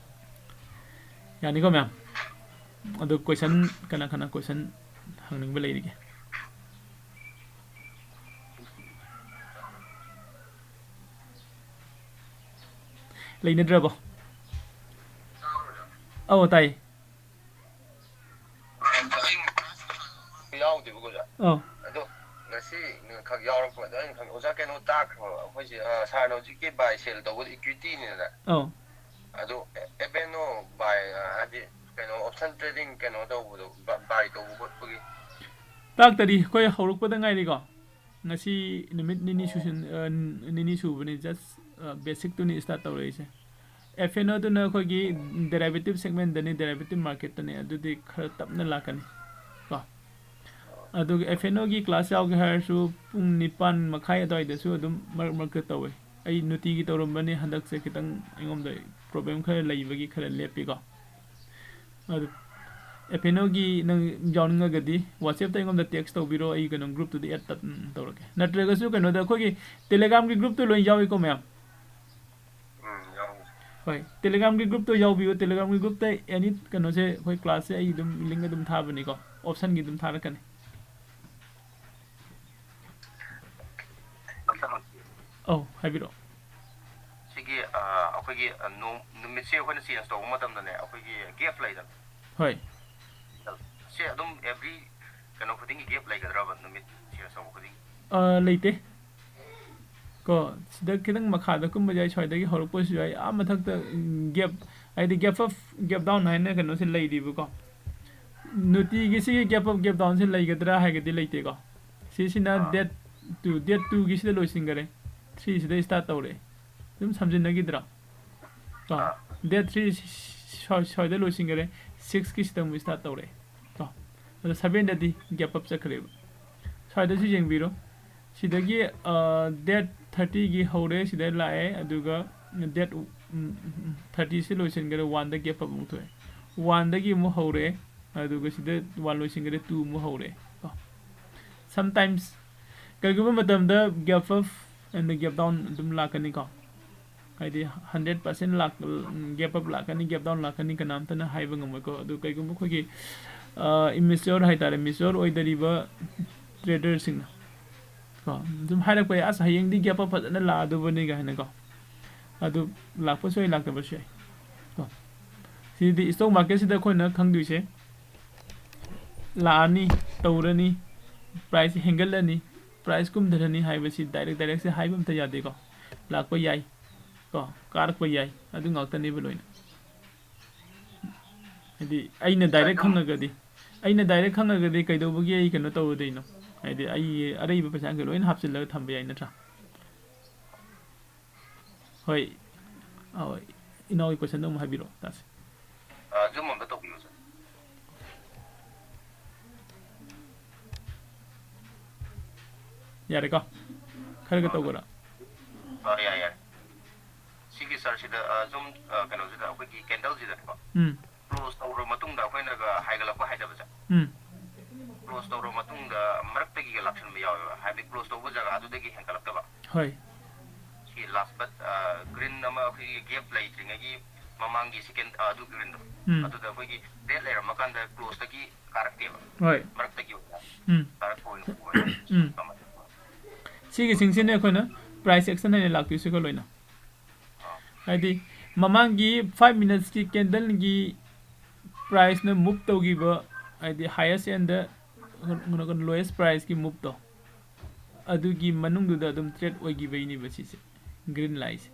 ꯌꯥꯅꯤꯀꯣ ꯃꯌꯥꯝ? ꯑꯗꯣ question, ꯀꯅꯥ ꯀꯅꯥ question ꯍꯪꯅꯤꯡꯕ ꯂꯩꯔꯤꯒꯦ? ꯂꯩꯅꯗ꯭ꯔꯕꯣ? ꯑꯧ, ꯇꯥꯏꯌꯦ꯫ ꯌꯥꯎꯗꯦꯕꯀꯣ ꯑꯣꯖꯥ꯫ ꯑꯧ꯫ ꯑꯗꯣ ꯉꯁꯤ ꯈꯛ ꯌꯥꯎꯔꯛꯄ ꯑꯗꯣ ꯑꯩꯅ ꯈꯪꯉꯦ ꯑꯣꯖꯥ ꯀꯩꯅꯣ ꯇꯥꯛꯈ꯭ꯔꯣ ꯑꯩꯈꯣꯏꯁꯦ ꯁꯥꯔꯅ ꯍꯧꯖꯤꯛꯀꯤ ꯕꯥꯏ ꯁꯦꯜ ꯇꯧꯕꯗ ꯏꯀ꯭ꯋꯤꯇꯤꯅꯤꯗꯅ꯫ ꯑꯧ꯫ ꯑꯗꯣ ꯑꯦꯕꯦꯅꯣ ꯕꯥꯏ ꯍꯥꯏꯗꯤ ꯀꯩꯅꯣ ꯑꯣꯞꯁꯟ ꯇ꯭ꯔꯦꯗꯤꯡ ꯀꯩꯅꯣ ꯇꯧꯕꯗꯣ ꯕꯥꯏ ꯇꯧꯕ ꯈꯣꯠꯄꯒꯤ꯫ ꯇꯥꯛꯇꯔꯤ, ꯑꯩꯈꯣꯏ ꯍꯧꯔꯛꯄꯗ ꯉꯥꯏꯔꯤꯀꯣ꯫ ꯉꯁꯤ ꯅꯨꯃꯤꯠ ꯅꯤꯅꯤ ꯁꯨꯁꯤꯟ ꯅꯤꯅꯤ ꯁꯨꯕꯅꯤ꯫ ꯖꯁ ꯕꯦꯁꯤꯛꯇꯨꯅꯤ ꯁ꯭ꯇꯥꯔꯠ ꯇꯧꯔꯛꯏꯁꯦ꯫ ꯑꯦꯐ ꯑꯦꯟ ꯑꯣꯗꯨꯅ ꯑꯩꯈꯣꯏꯒꯤ ꯗꯦꯔꯥꯏꯕꯦꯇꯤꯞ ꯁꯦꯒꯃꯦꯟꯗꯅꯤ, ꯗꯦꯔꯥꯏꯕꯦꯇꯤꯞ ꯃꯥꯔꯀꯦꯠꯇꯅꯤ꯫ ꯑꯗꯨꯗꯤ ꯈꯔ ꯇꯞꯅ ꯂꯥꯛꯀꯅꯤ ꯀꯣ꯫ ꯑꯗꯨꯒ ꯑꯦꯐ ꯑꯦꯟ ꯑꯣꯒꯤ ꯀ꯭ꯂꯥꯁ ꯌꯥꯎꯒꯦ ꯍꯥꯏꯔꯁꯨ ꯄꯨꯡ ꯅꯤꯄꯥꯟ ꯃꯈꯥꯏ ꯑꯗꯨꯋꯥꯏꯗꯁꯨ ꯑꯗꯨꯝ ꯃꯔꯛ ꯃꯔꯛꯇ ꯇꯧꯋꯦ꯫ ꯑꯩ ꯅꯨꯡꯇꯤꯒꯤ ꯇꯧꯔꯝꯕꯅꯤ, ꯍꯟꯗꯛꯁꯦ ꯈꯤꯇꯪ ꯑꯩꯉꯣꯟꯗ ꯄ꯭ꯔꯣꯕ꯭ꯂꯦꯝ ꯈꯔ ꯂꯩꯕꯒꯤ ꯈꯔ ꯂꯦꯞꯄꯤꯀꯣ꯫ ꯑꯗꯨ ꯑꯦꯐ ꯑꯦꯟ ꯑꯣꯒꯤ ꯅꯪ ꯌꯥꯎꯅꯤꯡꯉꯒꯗꯤ ꯋꯥꯆꯦꯞꯇ ꯑꯩꯉꯣꯟꯗ ꯇꯦꯛꯁ ꯇꯧꯕꯤꯔꯣ, ꯑꯩ ꯀꯩꯅꯣ ꯒ꯭ꯔꯨꯞꯇꯨꯗ ꯑꯦꯗ ꯇꯧꯔꯛꯀꯦ꯫ ꯅꯠꯇ꯭ꯔꯒꯁꯨ ꯀꯩꯅꯣꯗ ꯑꯩꯈꯣꯏꯒꯤ ꯇꯦꯂꯦꯒ꯭ꯔꯥꯝꯒꯤ ꯒ꯭ꯔꯨꯞꯇꯨ ꯂꯣꯏ ꯌꯥꯎꯏꯀꯣ ꯃꯌꯥꯝ꯫ ꯎꯝ ꯌꯥꯎꯏ꯫ ꯍꯣꯏ, ꯇꯦꯂꯦꯒ꯭ꯔꯥꯝꯒꯤ ꯒ꯭ꯔꯨꯞꯇꯣ ꯌꯥꯎꯕꯤꯌꯨ꯫ ꯇꯦꯂꯦꯒ꯭ꯔꯥꯝꯒꯤ ꯒ꯭ꯔꯨꯞꯇ ꯑꯦꯅꯤ ꯀꯩꯅꯣꯁꯦ ꯑꯩꯈꯣꯏ ꯀ꯭ꯂꯥꯁꯁꯦ ꯑꯩ ꯑꯗꯨꯝ ꯂꯤꯡ ꯑꯗꯨꯝ ꯊꯥꯕꯅꯤꯀꯣ, ꯑꯣꯞꯁꯟꯒꯤ ꯑꯗꯨꯝ ꯊꯥꯔꯛꯀꯅꯤ꯫ ꯑꯝꯇ ꯍꯪꯖꯒꯦ꯫ ꯑꯧ, ꯍꯥꯏꯕꯤꯔꯛꯑꯣ꯫ ꯁꯤꯒꯤ ꯑ, ꯑꯩꯈꯣꯏꯒꯤ ꯑ, ꯅꯣꯡ- ꯅꯨꯃꯤꯠꯁꯦ ꯑꯩꯈꯣꯏꯅ ꯆꯦꯟꯖ ꯇꯧꯕ ꯃꯇꯝꯗꯅꯦ ꯑꯩꯈꯣꯏꯒꯤ ꯒꯦꯞ ꯂꯩꯗꯅ꯫ ꯍꯣꯏ꯫ ꯁꯤ ꯑꯗꯨꯝ ꯑꯦꯕ꯭ꯔꯤ ꯀꯩꯅꯣ ꯈꯨꯗꯤꯡꯒꯤ ꯒꯦꯞ ꯂꯩꯒꯗ꯭ꯔꯕ ꯅꯨꯃꯤꯠ ꯆꯦꯟꯖ ꯇꯧꯕ ꯈꯨꯗꯤꯡꯒꯤ? ꯑ, ꯂꯩꯇꯦ꯫ ꯀꯣ, ꯁꯤꯗ ꯈꯤꯇꯪ ꯃꯈꯥꯗ ꯀꯨꯝꯕ ꯌꯥꯏ, ꯁ꯭ꯋꯥꯏꯗꯒꯤ ꯍꯧꯔꯛꯄꯁꯨ ꯌꯥꯏ꯫ ꯑꯥ ꯃꯊꯛꯇ, ꯎꯝ, ꯒꯦꯞ, ꯍꯥꯏꯗꯤ ꯒꯦꯞ ꯑꯞ, ꯒꯦꯞ ꯗꯥꯎꯟ ꯍꯥꯏꯅ ꯀꯩꯅꯣꯁꯦ ꯂꯩꯔꯤꯕꯀꯣ꯫ ꯅꯨꯡꯇꯤꯒꯤ ꯁꯤꯒꯤ ꯒꯦꯞ ꯑꯞ, ꯒꯦꯞ ꯗꯥꯎꯟꯁꯦ ꯂꯩꯒꯗ꯭ꯔꯥ ꯍꯥꯏꯒꯗꯤ ꯂꯩꯇꯦꯀꯣ꯫ ꯁꯤꯁꯤꯅ ꯑꯥ꯫ ꯗꯦꯠ ꯇꯨ, ꯗꯦꯠ ꯇꯨꯒꯤꯁꯤꯗ ꯂꯣꯏꯁꯤꯟꯈꯔꯦ꯫ ꯊ꯭ꯔꯤꯁꯤꯗ ꯁ꯭ꯇꯥꯔꯠ ꯇꯧꯔꯛꯑꯦ꯫ ꯑꯗꯨꯝ ꯁꯝꯖꯤꯟꯅꯈꯤꯗ꯭ꯔꯥ? ꯀꯣ, ꯑꯥ꯫ ꯗꯦꯠ ꯊ꯭ꯔꯤ ꯁ꯭ꯋꯥꯏ-, ꯁ꯭ꯋꯥꯏꯗ ꯂꯣꯏꯁꯤꯟꯈꯔꯦ꯫ ꯁꯤꯛꯁꯀꯤꯁꯤꯗ ꯑꯃꯨꯛ ꯁ꯭ꯇꯥꯔꯠ ꯇꯧꯔꯛꯑꯦ꯫ ꯀꯣ, ꯑꯗꯣ ꯁꯚꯦꯟꯗꯗꯤ ꯒꯦꯞ ꯑꯞ ꯆꯠꯈ꯭ꯔꯦꯕ꯫ ꯁ꯭ꯋꯥꯏꯗꯁꯨ ꯌꯦꯡꯕꯤꯔꯣ꯫ ꯁꯤꯗꯒꯤ, ꯑ, ꯗꯦꯠ ꯊꯥꯔꯇꯤꯒꯤ ꯍꯧꯔꯦ, ꯁꯤꯗ ꯂꯥꯛꯑꯦ, ꯑꯗꯨꯒ ꯗꯦꯠ, ꯎꯝ, ꯎꯝ, ꯎꯝ, ꯊꯥꯔꯇꯤꯁꯤ ꯂꯣꯏꯁꯤꯟꯈꯔꯦ, ꯋꯥꯟꯗ ꯒꯦꯞ ꯑꯞ ꯑꯃꯨꯛ ꯊꯣꯛꯑꯦ꯫ ꯋꯥꯟꯗꯒꯤ ꯑꯃꯨꯛ ꯍꯧꯔꯦ, ꯑꯗꯨꯒ ꯁꯤꯗ ꯋꯥꯟ ꯂꯣꯏꯁꯤꯟꯈꯔꯦ, ꯇꯨ ꯑꯃꯨꯛ ꯍꯧꯔꯦ꯫ ꯀꯣ, sometimes ꯀꯔꯤꯒꯨꯝꯕ ꯃꯇꯝꯗ gap up and gap down ꯑꯗꯨꯝ ꯂꯥꯛꯀꯅꯤꯀꯣ꯫ ꯍꯥꯏꯗꯤ ꯍꯟꯗ꯭ꯔꯦꯠ ꯄꯥꯔꯁꯦꯟ ꯂꯥꯛ-, ꯒꯦꯞ ꯑꯞ ꯂꯥꯛꯀꯅꯤ, ꯒꯦꯞ ꯗꯥꯎꯟ ꯂꯥꯛꯀꯅꯤ, ꯀꯅꯥꯝꯇꯅ ꯍꯥꯏꯕ ꯉꯝꯃꯣꯏꯀꯣ꯫ ꯑꯗꯨ ꯀꯩꯒꯨꯝꯕ ꯑꯩꯈꯣꯏꯒꯤ, ꯑ, ꯏꯃꯦꯆꯤꯌꯣꯔ ꯍꯥꯏꯇꯥꯔꯦ, ꯃꯦꯆꯤꯌꯣꯔ ꯑꯣꯏꯗꯔꯤꯕ ꯇ꯭ꯔꯦꯗꯔꯁꯤꯡꯅ ꯀꯣ, ꯑꯗꯨꯝ ꯍꯥꯏꯔꯛꯄ ꯌꯥꯏ, "ꯑꯁ, ꯍꯌꯦꯡꯗꯤ ꯒꯦꯞ ꯑꯞ ꯐꯖꯅ ꯂꯥꯛꯑꯗꯧꯕꯅꯤ" ꯀꯥꯏꯅꯀꯣ꯫ ꯑꯗꯨ ꯂꯥꯛꯄꯁꯨ ꯌꯥꯏ, ꯂꯥꯛꯇꯕꯁꯨ ꯌꯥꯏ ꯀꯣ꯫ ꯁꯤꯗꯤ ꯏꯁꯇꯣꯛ ꯃꯥꯔꯀꯦꯠꯁꯤꯗ ꯑꯩꯈꯣꯏꯅ ꯈꯪꯗꯣꯏꯁꯦ, ꯂꯥꯛꯑꯅꯤ, ꯇꯧꯔꯅꯤ, ꯄ꯭ꯔꯥꯏꯁꯁꯦ ꯍꯦꯟꯒꯠꯂꯅꯤ, ꯄ꯭ꯔꯥꯏꯁ ꯀꯨꯝꯊꯔꯅꯤ ꯍꯥꯏꯕꯁꯤ ꯗꯥꯏꯔꯦꯛ ꯗꯥꯏꯔꯦꯛꯁꯦ ꯍꯥꯏꯕ ꯑꯝꯇ ꯌꯥꯗꯦꯀꯣ꯫ ꯂꯥꯛꯄ ꯌꯥꯏ ꯀꯣ, ꯀꯥꯔꯛꯄ ꯌꯥꯏ, ꯑꯗꯨ ꯉꯥꯛꯇꯅꯦꯕ ꯂꯣꯏꯅ꯫ ꯍꯥꯏꯗꯤ ꯑꯩꯅ ꯗꯥꯏꯔꯦꯛ ꯈꯪꯉꯒꯗꯤ, ꯑꯩꯅ ꯗꯥꯏꯔꯦꯛ ꯈꯪꯉꯒꯗꯤ ꯀꯩꯗꯧꯕꯒꯤ ꯑꯩ ꯀꯩꯅꯣ ꯇꯧꯔꯨꯗꯣꯏꯅꯣ? ꯍꯥꯏꯗꯤ ꯑꯩ ꯑꯔꯩꯕ ꯄꯩꯁꯥꯈꯩ ꯂꯣꯏꯅ ꯍꯥꯞꯆꯤꯜꯂꯒ ꯊꯝꯕ ꯌꯥꯏ ꯅꯠꯇ꯭ꯔꯥ? ꯍꯣꯏ꯫ ꯑꯧ, ꯏꯅꯥꯎꯒꯤ ꯀꯣꯏꯁꯟꯗꯣ ꯑꯃꯨꯛ ꯍꯥꯏꯕꯤꯔꯛꯑꯣ ꯇꯥꯁꯦ꯫ ꯑ, ꯖꯨꯝ ꯑꯝꯇ ꯇꯧꯕꯤꯌꯨ, ꯁꯥꯔ꯫ ꯌꯥꯔꯦꯀꯣ? ꯈꯔꯒ ꯇꯧꯕꯔ? ꯑ, ꯌꯥꯔꯦ, ꯌꯥꯔꯦ꯫ ꯁꯤꯒꯤ ꯁꯥꯔꯁꯤꯗ, ꯑ, ꯖꯨꯝ, ꯑ, ꯀꯩꯅꯣꯁꯤꯗ ꯑꯩꯈꯣꯏꯒꯤ ꯀꯦꯟꯗꯜꯁꯤꯗꯅꯦꯀꯣ꯫ ꯎꯝ꯫ ꯀ꯭ꯂꯣꯖ ꯇꯧꯔꯕ ꯃꯇꯨꯡꯗ ꯑꯩꯈꯣꯏꯅꯒ ꯍꯥꯏꯒꯠꯂꯛꯄ ꯍꯥꯏꯗꯕꯁꯦ꯫ ꯎꯝ꯫ ꯀ꯭ꯂꯣꯖ ꯇꯧꯔꯕ ꯃꯇꯨꯡꯗ ꯃꯔꯛꯇꯒꯤꯒ ꯂꯥꯛꯁꯟꯕ ꯌꯥꯎꯋꯦꯕ, ꯍꯥꯏꯕꯗꯤ ꯀ꯭ꯂꯣꯖ ꯇꯧꯕ ꯖꯒꯥꯗꯨꯗꯒꯤ ꯍꯦꯟꯒꯠꯂꯛꯇꯕ꯫ ꯍꯣꯏ꯫ ꯁꯤ ꯂꯥꯁ ꯕꯠ, ꯑ, ꯒ꯭ꯔꯤꯟ ꯑꯃ ꯑꯩꯈꯣꯏꯒꯤ ꯒꯦꯞ ꯂꯩꯇ꯭ꯔꯤꯉꯩꯒꯤ ꯃꯃꯥꯡꯒꯤ ꯁꯦꯀꯦꯟ, ꯑ, ꯑꯗꯨ ꯒ꯭ꯔꯤꯟꯗꯣ꯫ ꯎꯝ꯫ ꯑꯗꯨꯗ ꯑꯩꯈꯣꯏꯒꯤ ꯔꯦꯗ ꯂꯩꯔꯝꯃꯀꯥꯟꯗ ꯀ꯭ꯂꯣꯖꯇꯒꯤ ꯀꯥꯔꯛꯇꯦꯕ꯫ ꯍꯣꯏ꯫ ꯃꯔꯛꯇꯒꯤ ꯑꯣꯏꯅ ꯎꯝ꯫ ꯀꯥꯔꯛꯄ ꯑꯣꯏꯅ ꯎꯕ꯫ ꯎꯝ꯫ ꯁꯤꯒꯤꯁꯤꯡꯁꯤꯅꯦ ꯑꯩꯈꯣꯏꯅ ꯄ꯭ꯔꯥꯏꯁ ꯑꯦꯛꯁꯟ ꯍꯥꯏꯅ ꯂꯥꯛꯇꯣꯏꯁꯤꯒ ꯂꯣꯏꯅ꯫ ꯍꯥꯏꯗꯤ ꯃꯃꯥꯡꯒꯤ ꯐꯥꯏꯚ ꯃꯤꯅꯠꯁꯀꯤ ꯀꯦꯟꯗꯜꯒꯤ ꯄ꯭ꯔꯥꯏꯁꯅ ꯃꯨꯞ ꯇꯧꯈꯤꯕ, ꯍꯥꯏꯗꯤ ꯍꯥꯏꯌꯦꯁ ꯑꯦꯟꯗ ꯂꯣꯌꯦꯁ ꯄ꯭ꯔꯥꯏꯁꯀꯤ ꯃꯨꯞꯇꯣ, ꯑꯗꯨꯒꯤ ꯃꯅꯨꯡꯗꯨꯗ ꯑꯗꯨꯝ ꯇ꯭ꯔꯦꯠ ꯑꯣꯏꯈꯤꯕꯩꯅꯦꯕ ꯁꯤꯁꯦ, ꯒ꯭ꯔꯤꯟ ꯂꯥꯏꯠꯁꯦ꯫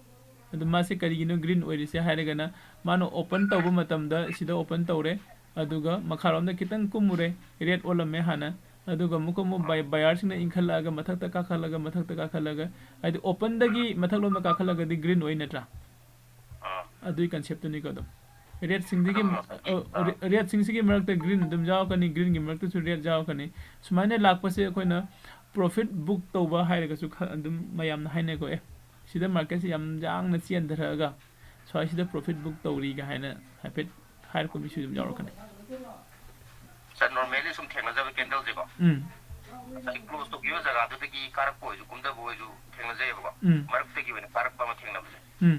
ꯑꯗꯨ ꯃꯥꯁꯦ ꯀꯔꯤꯒꯤꯅꯣ ꯒ꯭ꯔꯤꯟ ꯑꯣꯏꯔꯤꯁꯦ ꯍꯥꯏꯔꯒꯅ, ꯃꯥꯅ ꯑꯣꯄꯟ ꯇꯧꯕ ꯃꯇꯝꯗ ꯁꯤꯗ ꯑꯣꯄꯟ ꯇꯧꯔꯦ, ꯑꯗꯨꯒ ꯃꯈꯥꯔꯣꯝꯗ ꯈꯤꯇꯪ ꯀꯨꯝꯃꯨꯔꯦ, ꯔꯦꯗ ꯑꯣꯜꯂꯝꯃꯦ ꯍꯥꯟꯅ, ꯑꯗꯨꯒ ꯑꯃꯨꯛꯀ ꯑꯃꯨꯛ ꯕꯥꯏ-, ꯕꯥꯌꯔꯁꯤꯡꯅ ꯏꯟꯈꯠꯂꯛꯑꯒ ꯃꯊꯛꯇ ꯀꯥꯈꯠꯂꯒ, ꯃꯊꯛꯇ ꯀꯥꯈꯠꯂꯒ, ꯍꯥꯏꯗꯤ ꯑꯣꯄꯟꯗꯒꯤ ꯃꯊꯛꯂꯣꯝꯗ ꯀꯥꯈꯠꯂꯒꯗꯤ ꯒ꯭ꯔꯤꯟ ꯑꯣꯏ ꯅꯠꯇ꯭ꯔꯥ? ꯑꯥ꯫ ꯑꯗꯨꯒꯤ ꯀꯟꯁꯦꯞꯇꯨꯅꯤꯀꯣ ꯑꯗꯨꯝ꯫ ꯔꯦꯠꯁꯤꯡꯗꯒꯤ, ꯑꯗꯨꯝ ꯑ, ꯔꯦ-, ꯔꯦꯠꯁꯤꯡꯁꯤꯒꯤ ꯃꯔꯛꯇ ꯒ꯭ꯔꯤꯟ ꯑꯗꯨꯝ ꯌꯥꯎꯔꯛꯀꯅꯤ, ꯒ꯭ꯔꯤꯟꯒꯤ ꯃꯔꯛꯇꯁꯨ ꯔꯦꯠ ꯌꯥꯎꯔꯛꯀꯅꯤ꯫ ꯁꯨꯃꯥꯏꯅ ꯂꯥꯛꯄꯁꯦ ꯑꯩꯈꯣꯏꯅ ꯄ꯭ꯔꯣꯐꯤꯠ ꯕꯨꯛ ꯇꯧꯕ ꯍꯥꯏꯔꯒꯁꯨ ꯈ-, ꯑꯗꯨꯝ ꯃꯌꯥꯝꯅ ꯍꯥꯏꯅꯩꯀꯣ, "ꯑꯦ, ꯁꯤꯗ ꯃꯥꯔꯀꯦꯠꯁꯦ ꯌꯥꯝ ꯌꯥꯡꯅ ꯆꯦꯟꯊꯔꯛꯑꯒ ꯁ꯭ꯋꯥꯏꯁꯤꯗ ꯄ꯭ꯔꯣꯐꯤꯠ ꯕꯨꯛ ꯇꯧꯔꯤꯒ" ꯍꯥꯏꯅ ꯍꯥꯏꯐꯦꯠ ꯍꯥꯏꯔꯛꯄ ꯃꯤꯁꯨ ꯑꯗꯨꯝ ꯌꯥꯎꯔꯛꯀꯅꯤ꯫ ꯁꯥꯔ, ꯅꯣꯔꯃꯦꯜꯂꯤ ꯁꯨꯝ ꯊꯦꯡꯅꯖꯕ ꯀꯦꯟꯗꯜꯁꯦꯀꯣ꯫ ꯎꯝ꯫ ꯉꯁꯥꯏ ꯀ꯭ꯂꯣꯖ ꯇꯧꯈꯤꯕ ꯖꯒꯥꯗꯨꯗꯒꯤ ꯀꯥꯔꯛꯄ ꯑꯣꯏꯁꯨ, ꯀꯨꯝꯊꯕ ꯑꯣꯏꯁꯨ ꯊꯦꯡꯅꯖꯩꯌꯦꯕꯀꯣ꯫ ꯎꯝ꯫ ꯃꯔꯛꯇꯒꯤ ꯑꯣꯏꯅ ꯀꯥꯔꯛꯄ ꯑꯃ ꯊꯦꯡꯅꯕꯁꯦ꯫ ꯎꯝ꯫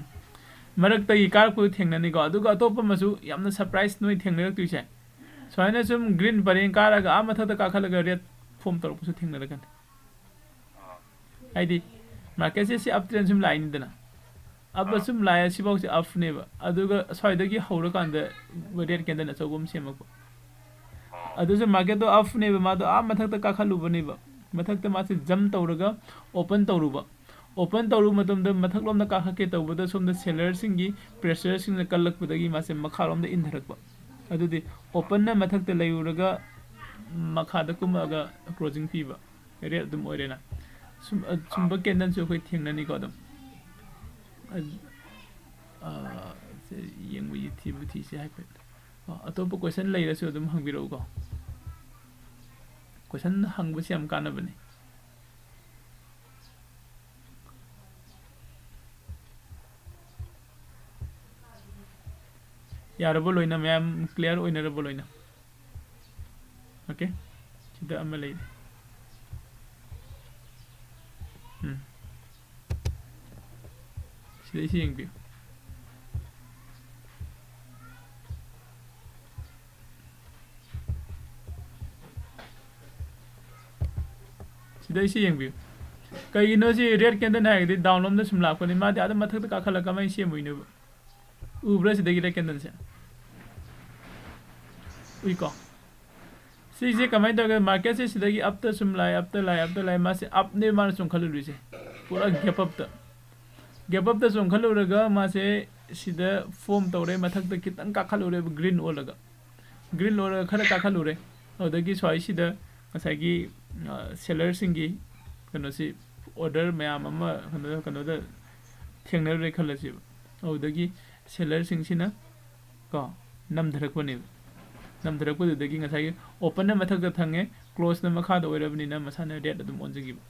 ꯃꯔꯛꯇꯒꯤ ꯀꯥꯔꯛꯄꯗꯨ ꯊꯦꯡꯅꯅꯤꯀꯣ꯫ ꯑꯗꯨꯒ ꯑꯇꯣꯞꯄ ꯑꯃꯁꯨ ꯌꯥꯝꯅ ꯁꯔꯄ꯭ꯔꯥꯏꯁ ꯅꯣꯏ ꯊꯦꯡꯅꯔꯛꯇꯣꯏꯁꯦ, ꯁꯨꯃꯥꯏꯅ ꯁꯨꯝ ꯒ꯭ꯔꯤꯟ ꯄꯔꯦꯡ ꯀꯥꯔꯒ ꯑꯥ ꯃꯊꯛꯇ ꯀꯥꯈꯠꯂꯒ ꯔꯦꯠ ꯐꯣꯝ ꯇꯧꯔꯛꯄꯁꯨ ꯊꯦꯡꯅꯔꯛꯀꯅꯤ꯫ ꯑꯥ꯫ ꯍꯥꯏꯗꯤ ꯃꯥꯔꯀꯦꯠꯁꯦ ꯁꯤ ꯑꯞ ꯇ꯭ꯔꯦꯟ ꯁꯨꯝ ꯂꯥꯛꯏꯅꯤꯗꯅ, ꯑꯞ ꯑꯥ꯫ ꯁꯨꯝ ꯂꯥꯛꯑꯦ, ꯁꯤꯐꯥꯎꯁꯦ ꯑꯞꯅꯦꯕ, ꯑꯗꯨꯒ ꯁ꯭ꯋꯥꯏꯗꯒꯤ ꯍꯧꯔꯀꯥꯟꯗ ꯔꯦꯠ ꯀꯦꯟꯗꯜ ꯑꯆꯧꯕ ꯑꯃ ꯁꯦꯝꯃꯛꯄ꯫ ꯑꯣ꯫ ꯑꯗꯨꯁꯨ ꯃꯥꯔꯀꯦꯠꯇꯣ ꯑꯞꯅꯦꯕ, ꯃꯥꯗꯣ ꯑꯥ ꯃꯊꯛꯇ ꯀꯥꯈꯠꯂꯨꯕꯅꯦꯕ꯫ ꯃꯊꯛꯇ ꯃꯥꯁꯦ ꯖꯝꯞ ꯇꯧꯔꯒ ꯑꯣꯄꯟ ꯇꯧꯔꯨꯕ꯫ ꯑꯣꯄꯟ ꯇꯧꯔꯨꯕ ꯃꯇꯝꯗ ꯃꯊꯛꯂꯣꯝꯗ ꯀꯥꯈꯠꯀꯦ ꯇꯧꯕꯗ ꯁꯣꯝꯗ ꯁꯦꯂꯔꯁꯤꯡꯒꯤ ꯄ꯭ꯔꯦꯁꯔꯁꯤꯡꯅ ꯀꯜꯂꯛꯄꯗꯒꯤ ꯃꯥꯁꯦ ꯃꯈꯥꯔꯣꯝꯗ ꯏꯟꯊꯔꯛꯄ꯫ ꯑꯗꯨꯗꯤ ꯑꯣꯄꯟꯅ ꯃꯊꯛꯇ ꯂꯩꯔꯨꯔꯒ ꯃꯈꯥꯗ ꯀꯨꯝꯃꯛꯑꯒ ꯀ꯭ꯂꯣꯖꯤꯡ ꯄꯤꯕ꯫ ꯔꯦꯠ ꯑꯗꯨꯝ ꯑꯣꯏꯔꯦꯅ꯫ ꯁꯨꯝ, ꯑ, ꯁꯨꯝꯕ ꯀꯦꯟꯗꯜꯁꯨ ꯑꯩꯈꯣꯏ ꯊꯦꯡꯅꯅꯤꯀꯣ ꯑꯗꯨꯝ꯫ ꯑ, ꯑ, ꯁꯦ ꯌꯦꯡꯕ ꯊꯤꯕꯨ ꯊꯤꯁꯦ ꯍꯥꯏꯐꯦꯠ꯫ ꯑ, ꯑꯇꯣꯞꯄ ꯀꯣꯏꯁꯟ ꯂꯩꯔꯁꯨ ꯑꯗꯨꯝ ꯍꯪꯕꯤꯔꯛꯎꯀꯣ꯫ ꯀꯣꯏꯁꯟ ꯍꯪꯕꯁꯤ ꯌꯥꯝ ꯀꯥꯟꯅꯕꯅꯤ꯫ ꯌꯥꯔꯕꯣ ꯂꯣꯏꯅ? ꯃꯌꯥꯝ ꯀ꯭ꯂꯤꯌꯥꯔ ꯑꯣꯏꯅꯔꯕꯣ ꯂꯣꯏꯅ? ꯑꯣꯀꯦ, ꯁꯤꯗ ꯑꯃ ꯂꯩꯔꯦ꯫ ꯎꯝ꯫ ꯁꯤꯗꯩꯁꯤ ꯌꯦꯡꯕꯤꯌꯨ꯫ ꯁꯤꯗꯩꯁꯤ ꯌꯦꯡꯕꯤꯌꯨ꯫ ꯀꯩꯒꯤꯅꯣ ꯁꯤ ꯔꯦꯠ ꯀꯦꯟꯗꯜ ꯍꯥꯏꯔꯒꯗꯤ ꯗꯥꯎꯟ ꯂꯣꯝꯗ ꯁꯨꯝ ꯂꯥꯛꯄꯅꯤ꯫ ꯃꯥꯗꯤ ꯑꯗꯨꯝ ꯃꯊꯛꯇ ꯀꯥꯈꯠꯂꯒ ꯀꯃꯥꯏꯅ ꯁꯦꯝꯃꯨꯏꯅꯣꯕ? ꯎꯕ꯭ꯔꯥ ꯁꯤꯗꯒꯤ ꯔꯦꯠ ꯀꯦꯟꯗꯜꯁꯦ? ꯎꯏꯀꯣ? ꯁꯤꯁꯦ ꯀꯃꯥꯏꯅ ꯇꯧꯒꯦ? ꯃꯥꯔꯀꯦꯠꯁꯦ ꯁꯤꯗꯒꯤ ꯑꯞꯇ ꯁꯨꯝ ꯂꯥꯛꯑꯦ, ꯑꯞꯇ ꯂꯥꯛꯑꯦ, ꯑꯞꯇ ꯂꯥꯛꯑꯦ꯫ ꯃꯥꯁꯦ ꯑꯞꯅꯦ ꯃꯥꯅ ꯆꯣꯡꯈꯠꯂꯨꯔꯤꯁꯦ, ꯄꯨꯔꯥ ꯒꯦꯞ ꯑꯞꯇ꯫ ꯒꯦꯞ ꯑꯞꯇ ꯆꯣꯡꯈꯠꯂꯨꯔꯒ ꯃꯥꯁꯦ ꯁꯤꯗ ꯐꯣꯝ ꯇꯧꯔꯦ, ꯃꯊꯛꯇ ꯈꯤꯇꯪ ꯀꯥꯈꯠꯂꯨꯔꯦꯕ, ꯒ꯭ꯔꯤꯟ ꯑꯣꯜꯂꯒ꯫ ꯒ꯭ꯔꯤꯟ ꯑꯣꯜꯂꯒ ꯈꯔ ꯀꯥꯈꯠꯂꯨꯔꯦ꯫ ꯑꯗꯨꯗꯒꯤ ꯁ꯭ꯋꯥꯏꯁꯤꯗ ꯉꯁꯥꯏꯒꯤ, ꯑ, ꯁꯦꯂꯔꯁꯤꯡꯒꯤ ꯀꯩꯅꯣꯁꯤ, ꯑꯣꯔꯗꯔ ꯃꯌꯥꯝ ꯑꯃ ꯀꯩꯅꯣꯗ, ꯀꯩꯅꯣꯗ ꯊꯦꯡꯅꯔꯨꯔꯦ ꯈꯜꯂꯁꯦꯕ꯫ ꯑꯗꯨꯗꯒꯤ ꯁꯦꯂꯔꯁꯤꯡꯁꯤꯅ ꯀꯣ, ꯅꯝꯊꯔꯛꯄꯅꯦꯕ꯫ ꯅꯝꯊꯔꯛꯄꯗꯨꯗꯒꯤ ꯉꯁꯥꯏꯒꯤ ꯑꯣꯄꯟꯅ ꯃꯊꯛꯇ ꯊꯪꯉꯦ, ꯀ꯭ꯂꯣꯁꯅ ꯃꯈꯥꯗ ꯑꯣꯏꯔꯕꯅꯤꯅ ꯃꯁꯥꯅ ꯔꯦꯠ ꯑꯗꯨꯝ ꯑꯣꯟꯖꯈꯤꯕ꯫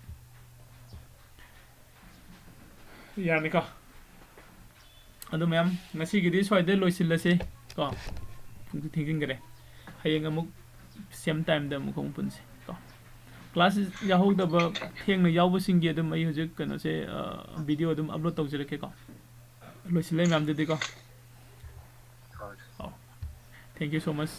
ꯌꯥꯔꯅꯤꯀꯣ? ꯑꯗꯨ ꯃꯌꯥꯝ, ꯉꯁꯤꯒꯤꯗꯤ ꯁ꯭ꯋꯥꯏꯗ ꯂꯣꯏꯁꯤꯜꯂꯁꯤ ꯀꯣ꯫ ꯄꯨꯡꯁꯨ ꯊꯦꯡꯖꯤꯟꯈꯔꯦ꯫ ꯍꯌꯦꯡ ꯑꯃꯨꯛ ꯁꯦꯝ ꯇꯥꯏꯝꯗ ꯑꯃꯨꯛ ꯑꯃꯨꯛ ꯄꯨꯟꯁꯤ ꯀꯣ꯫ ꯀ꯭ꯂꯥꯁ ꯌꯥꯎꯍꯧꯗꯕ, ꯊꯦꯡꯅ ꯌꯥꯎꯕꯁꯤꯡꯒꯤ ꯑꯗꯨꯝ ꯑꯩ ꯍꯧꯖꯤꯛ ꯀꯩꯅꯣꯁꯦ, ꯑ, ꯚꯤꯗꯤꯑꯣ ꯑꯗꯨꯝ ꯑꯞꯂꯣꯗ ꯇꯧꯖꯔꯛꯀꯦꯀꯣ꯫ ꯂꯣꯏꯁꯤꯜꯂꯦ ꯃꯌꯥꯝꯗꯨꯗꯤꯀꯣ꯫ ꯍꯣꯏ꯫ ꯑꯧ꯫ Thank you so much꯫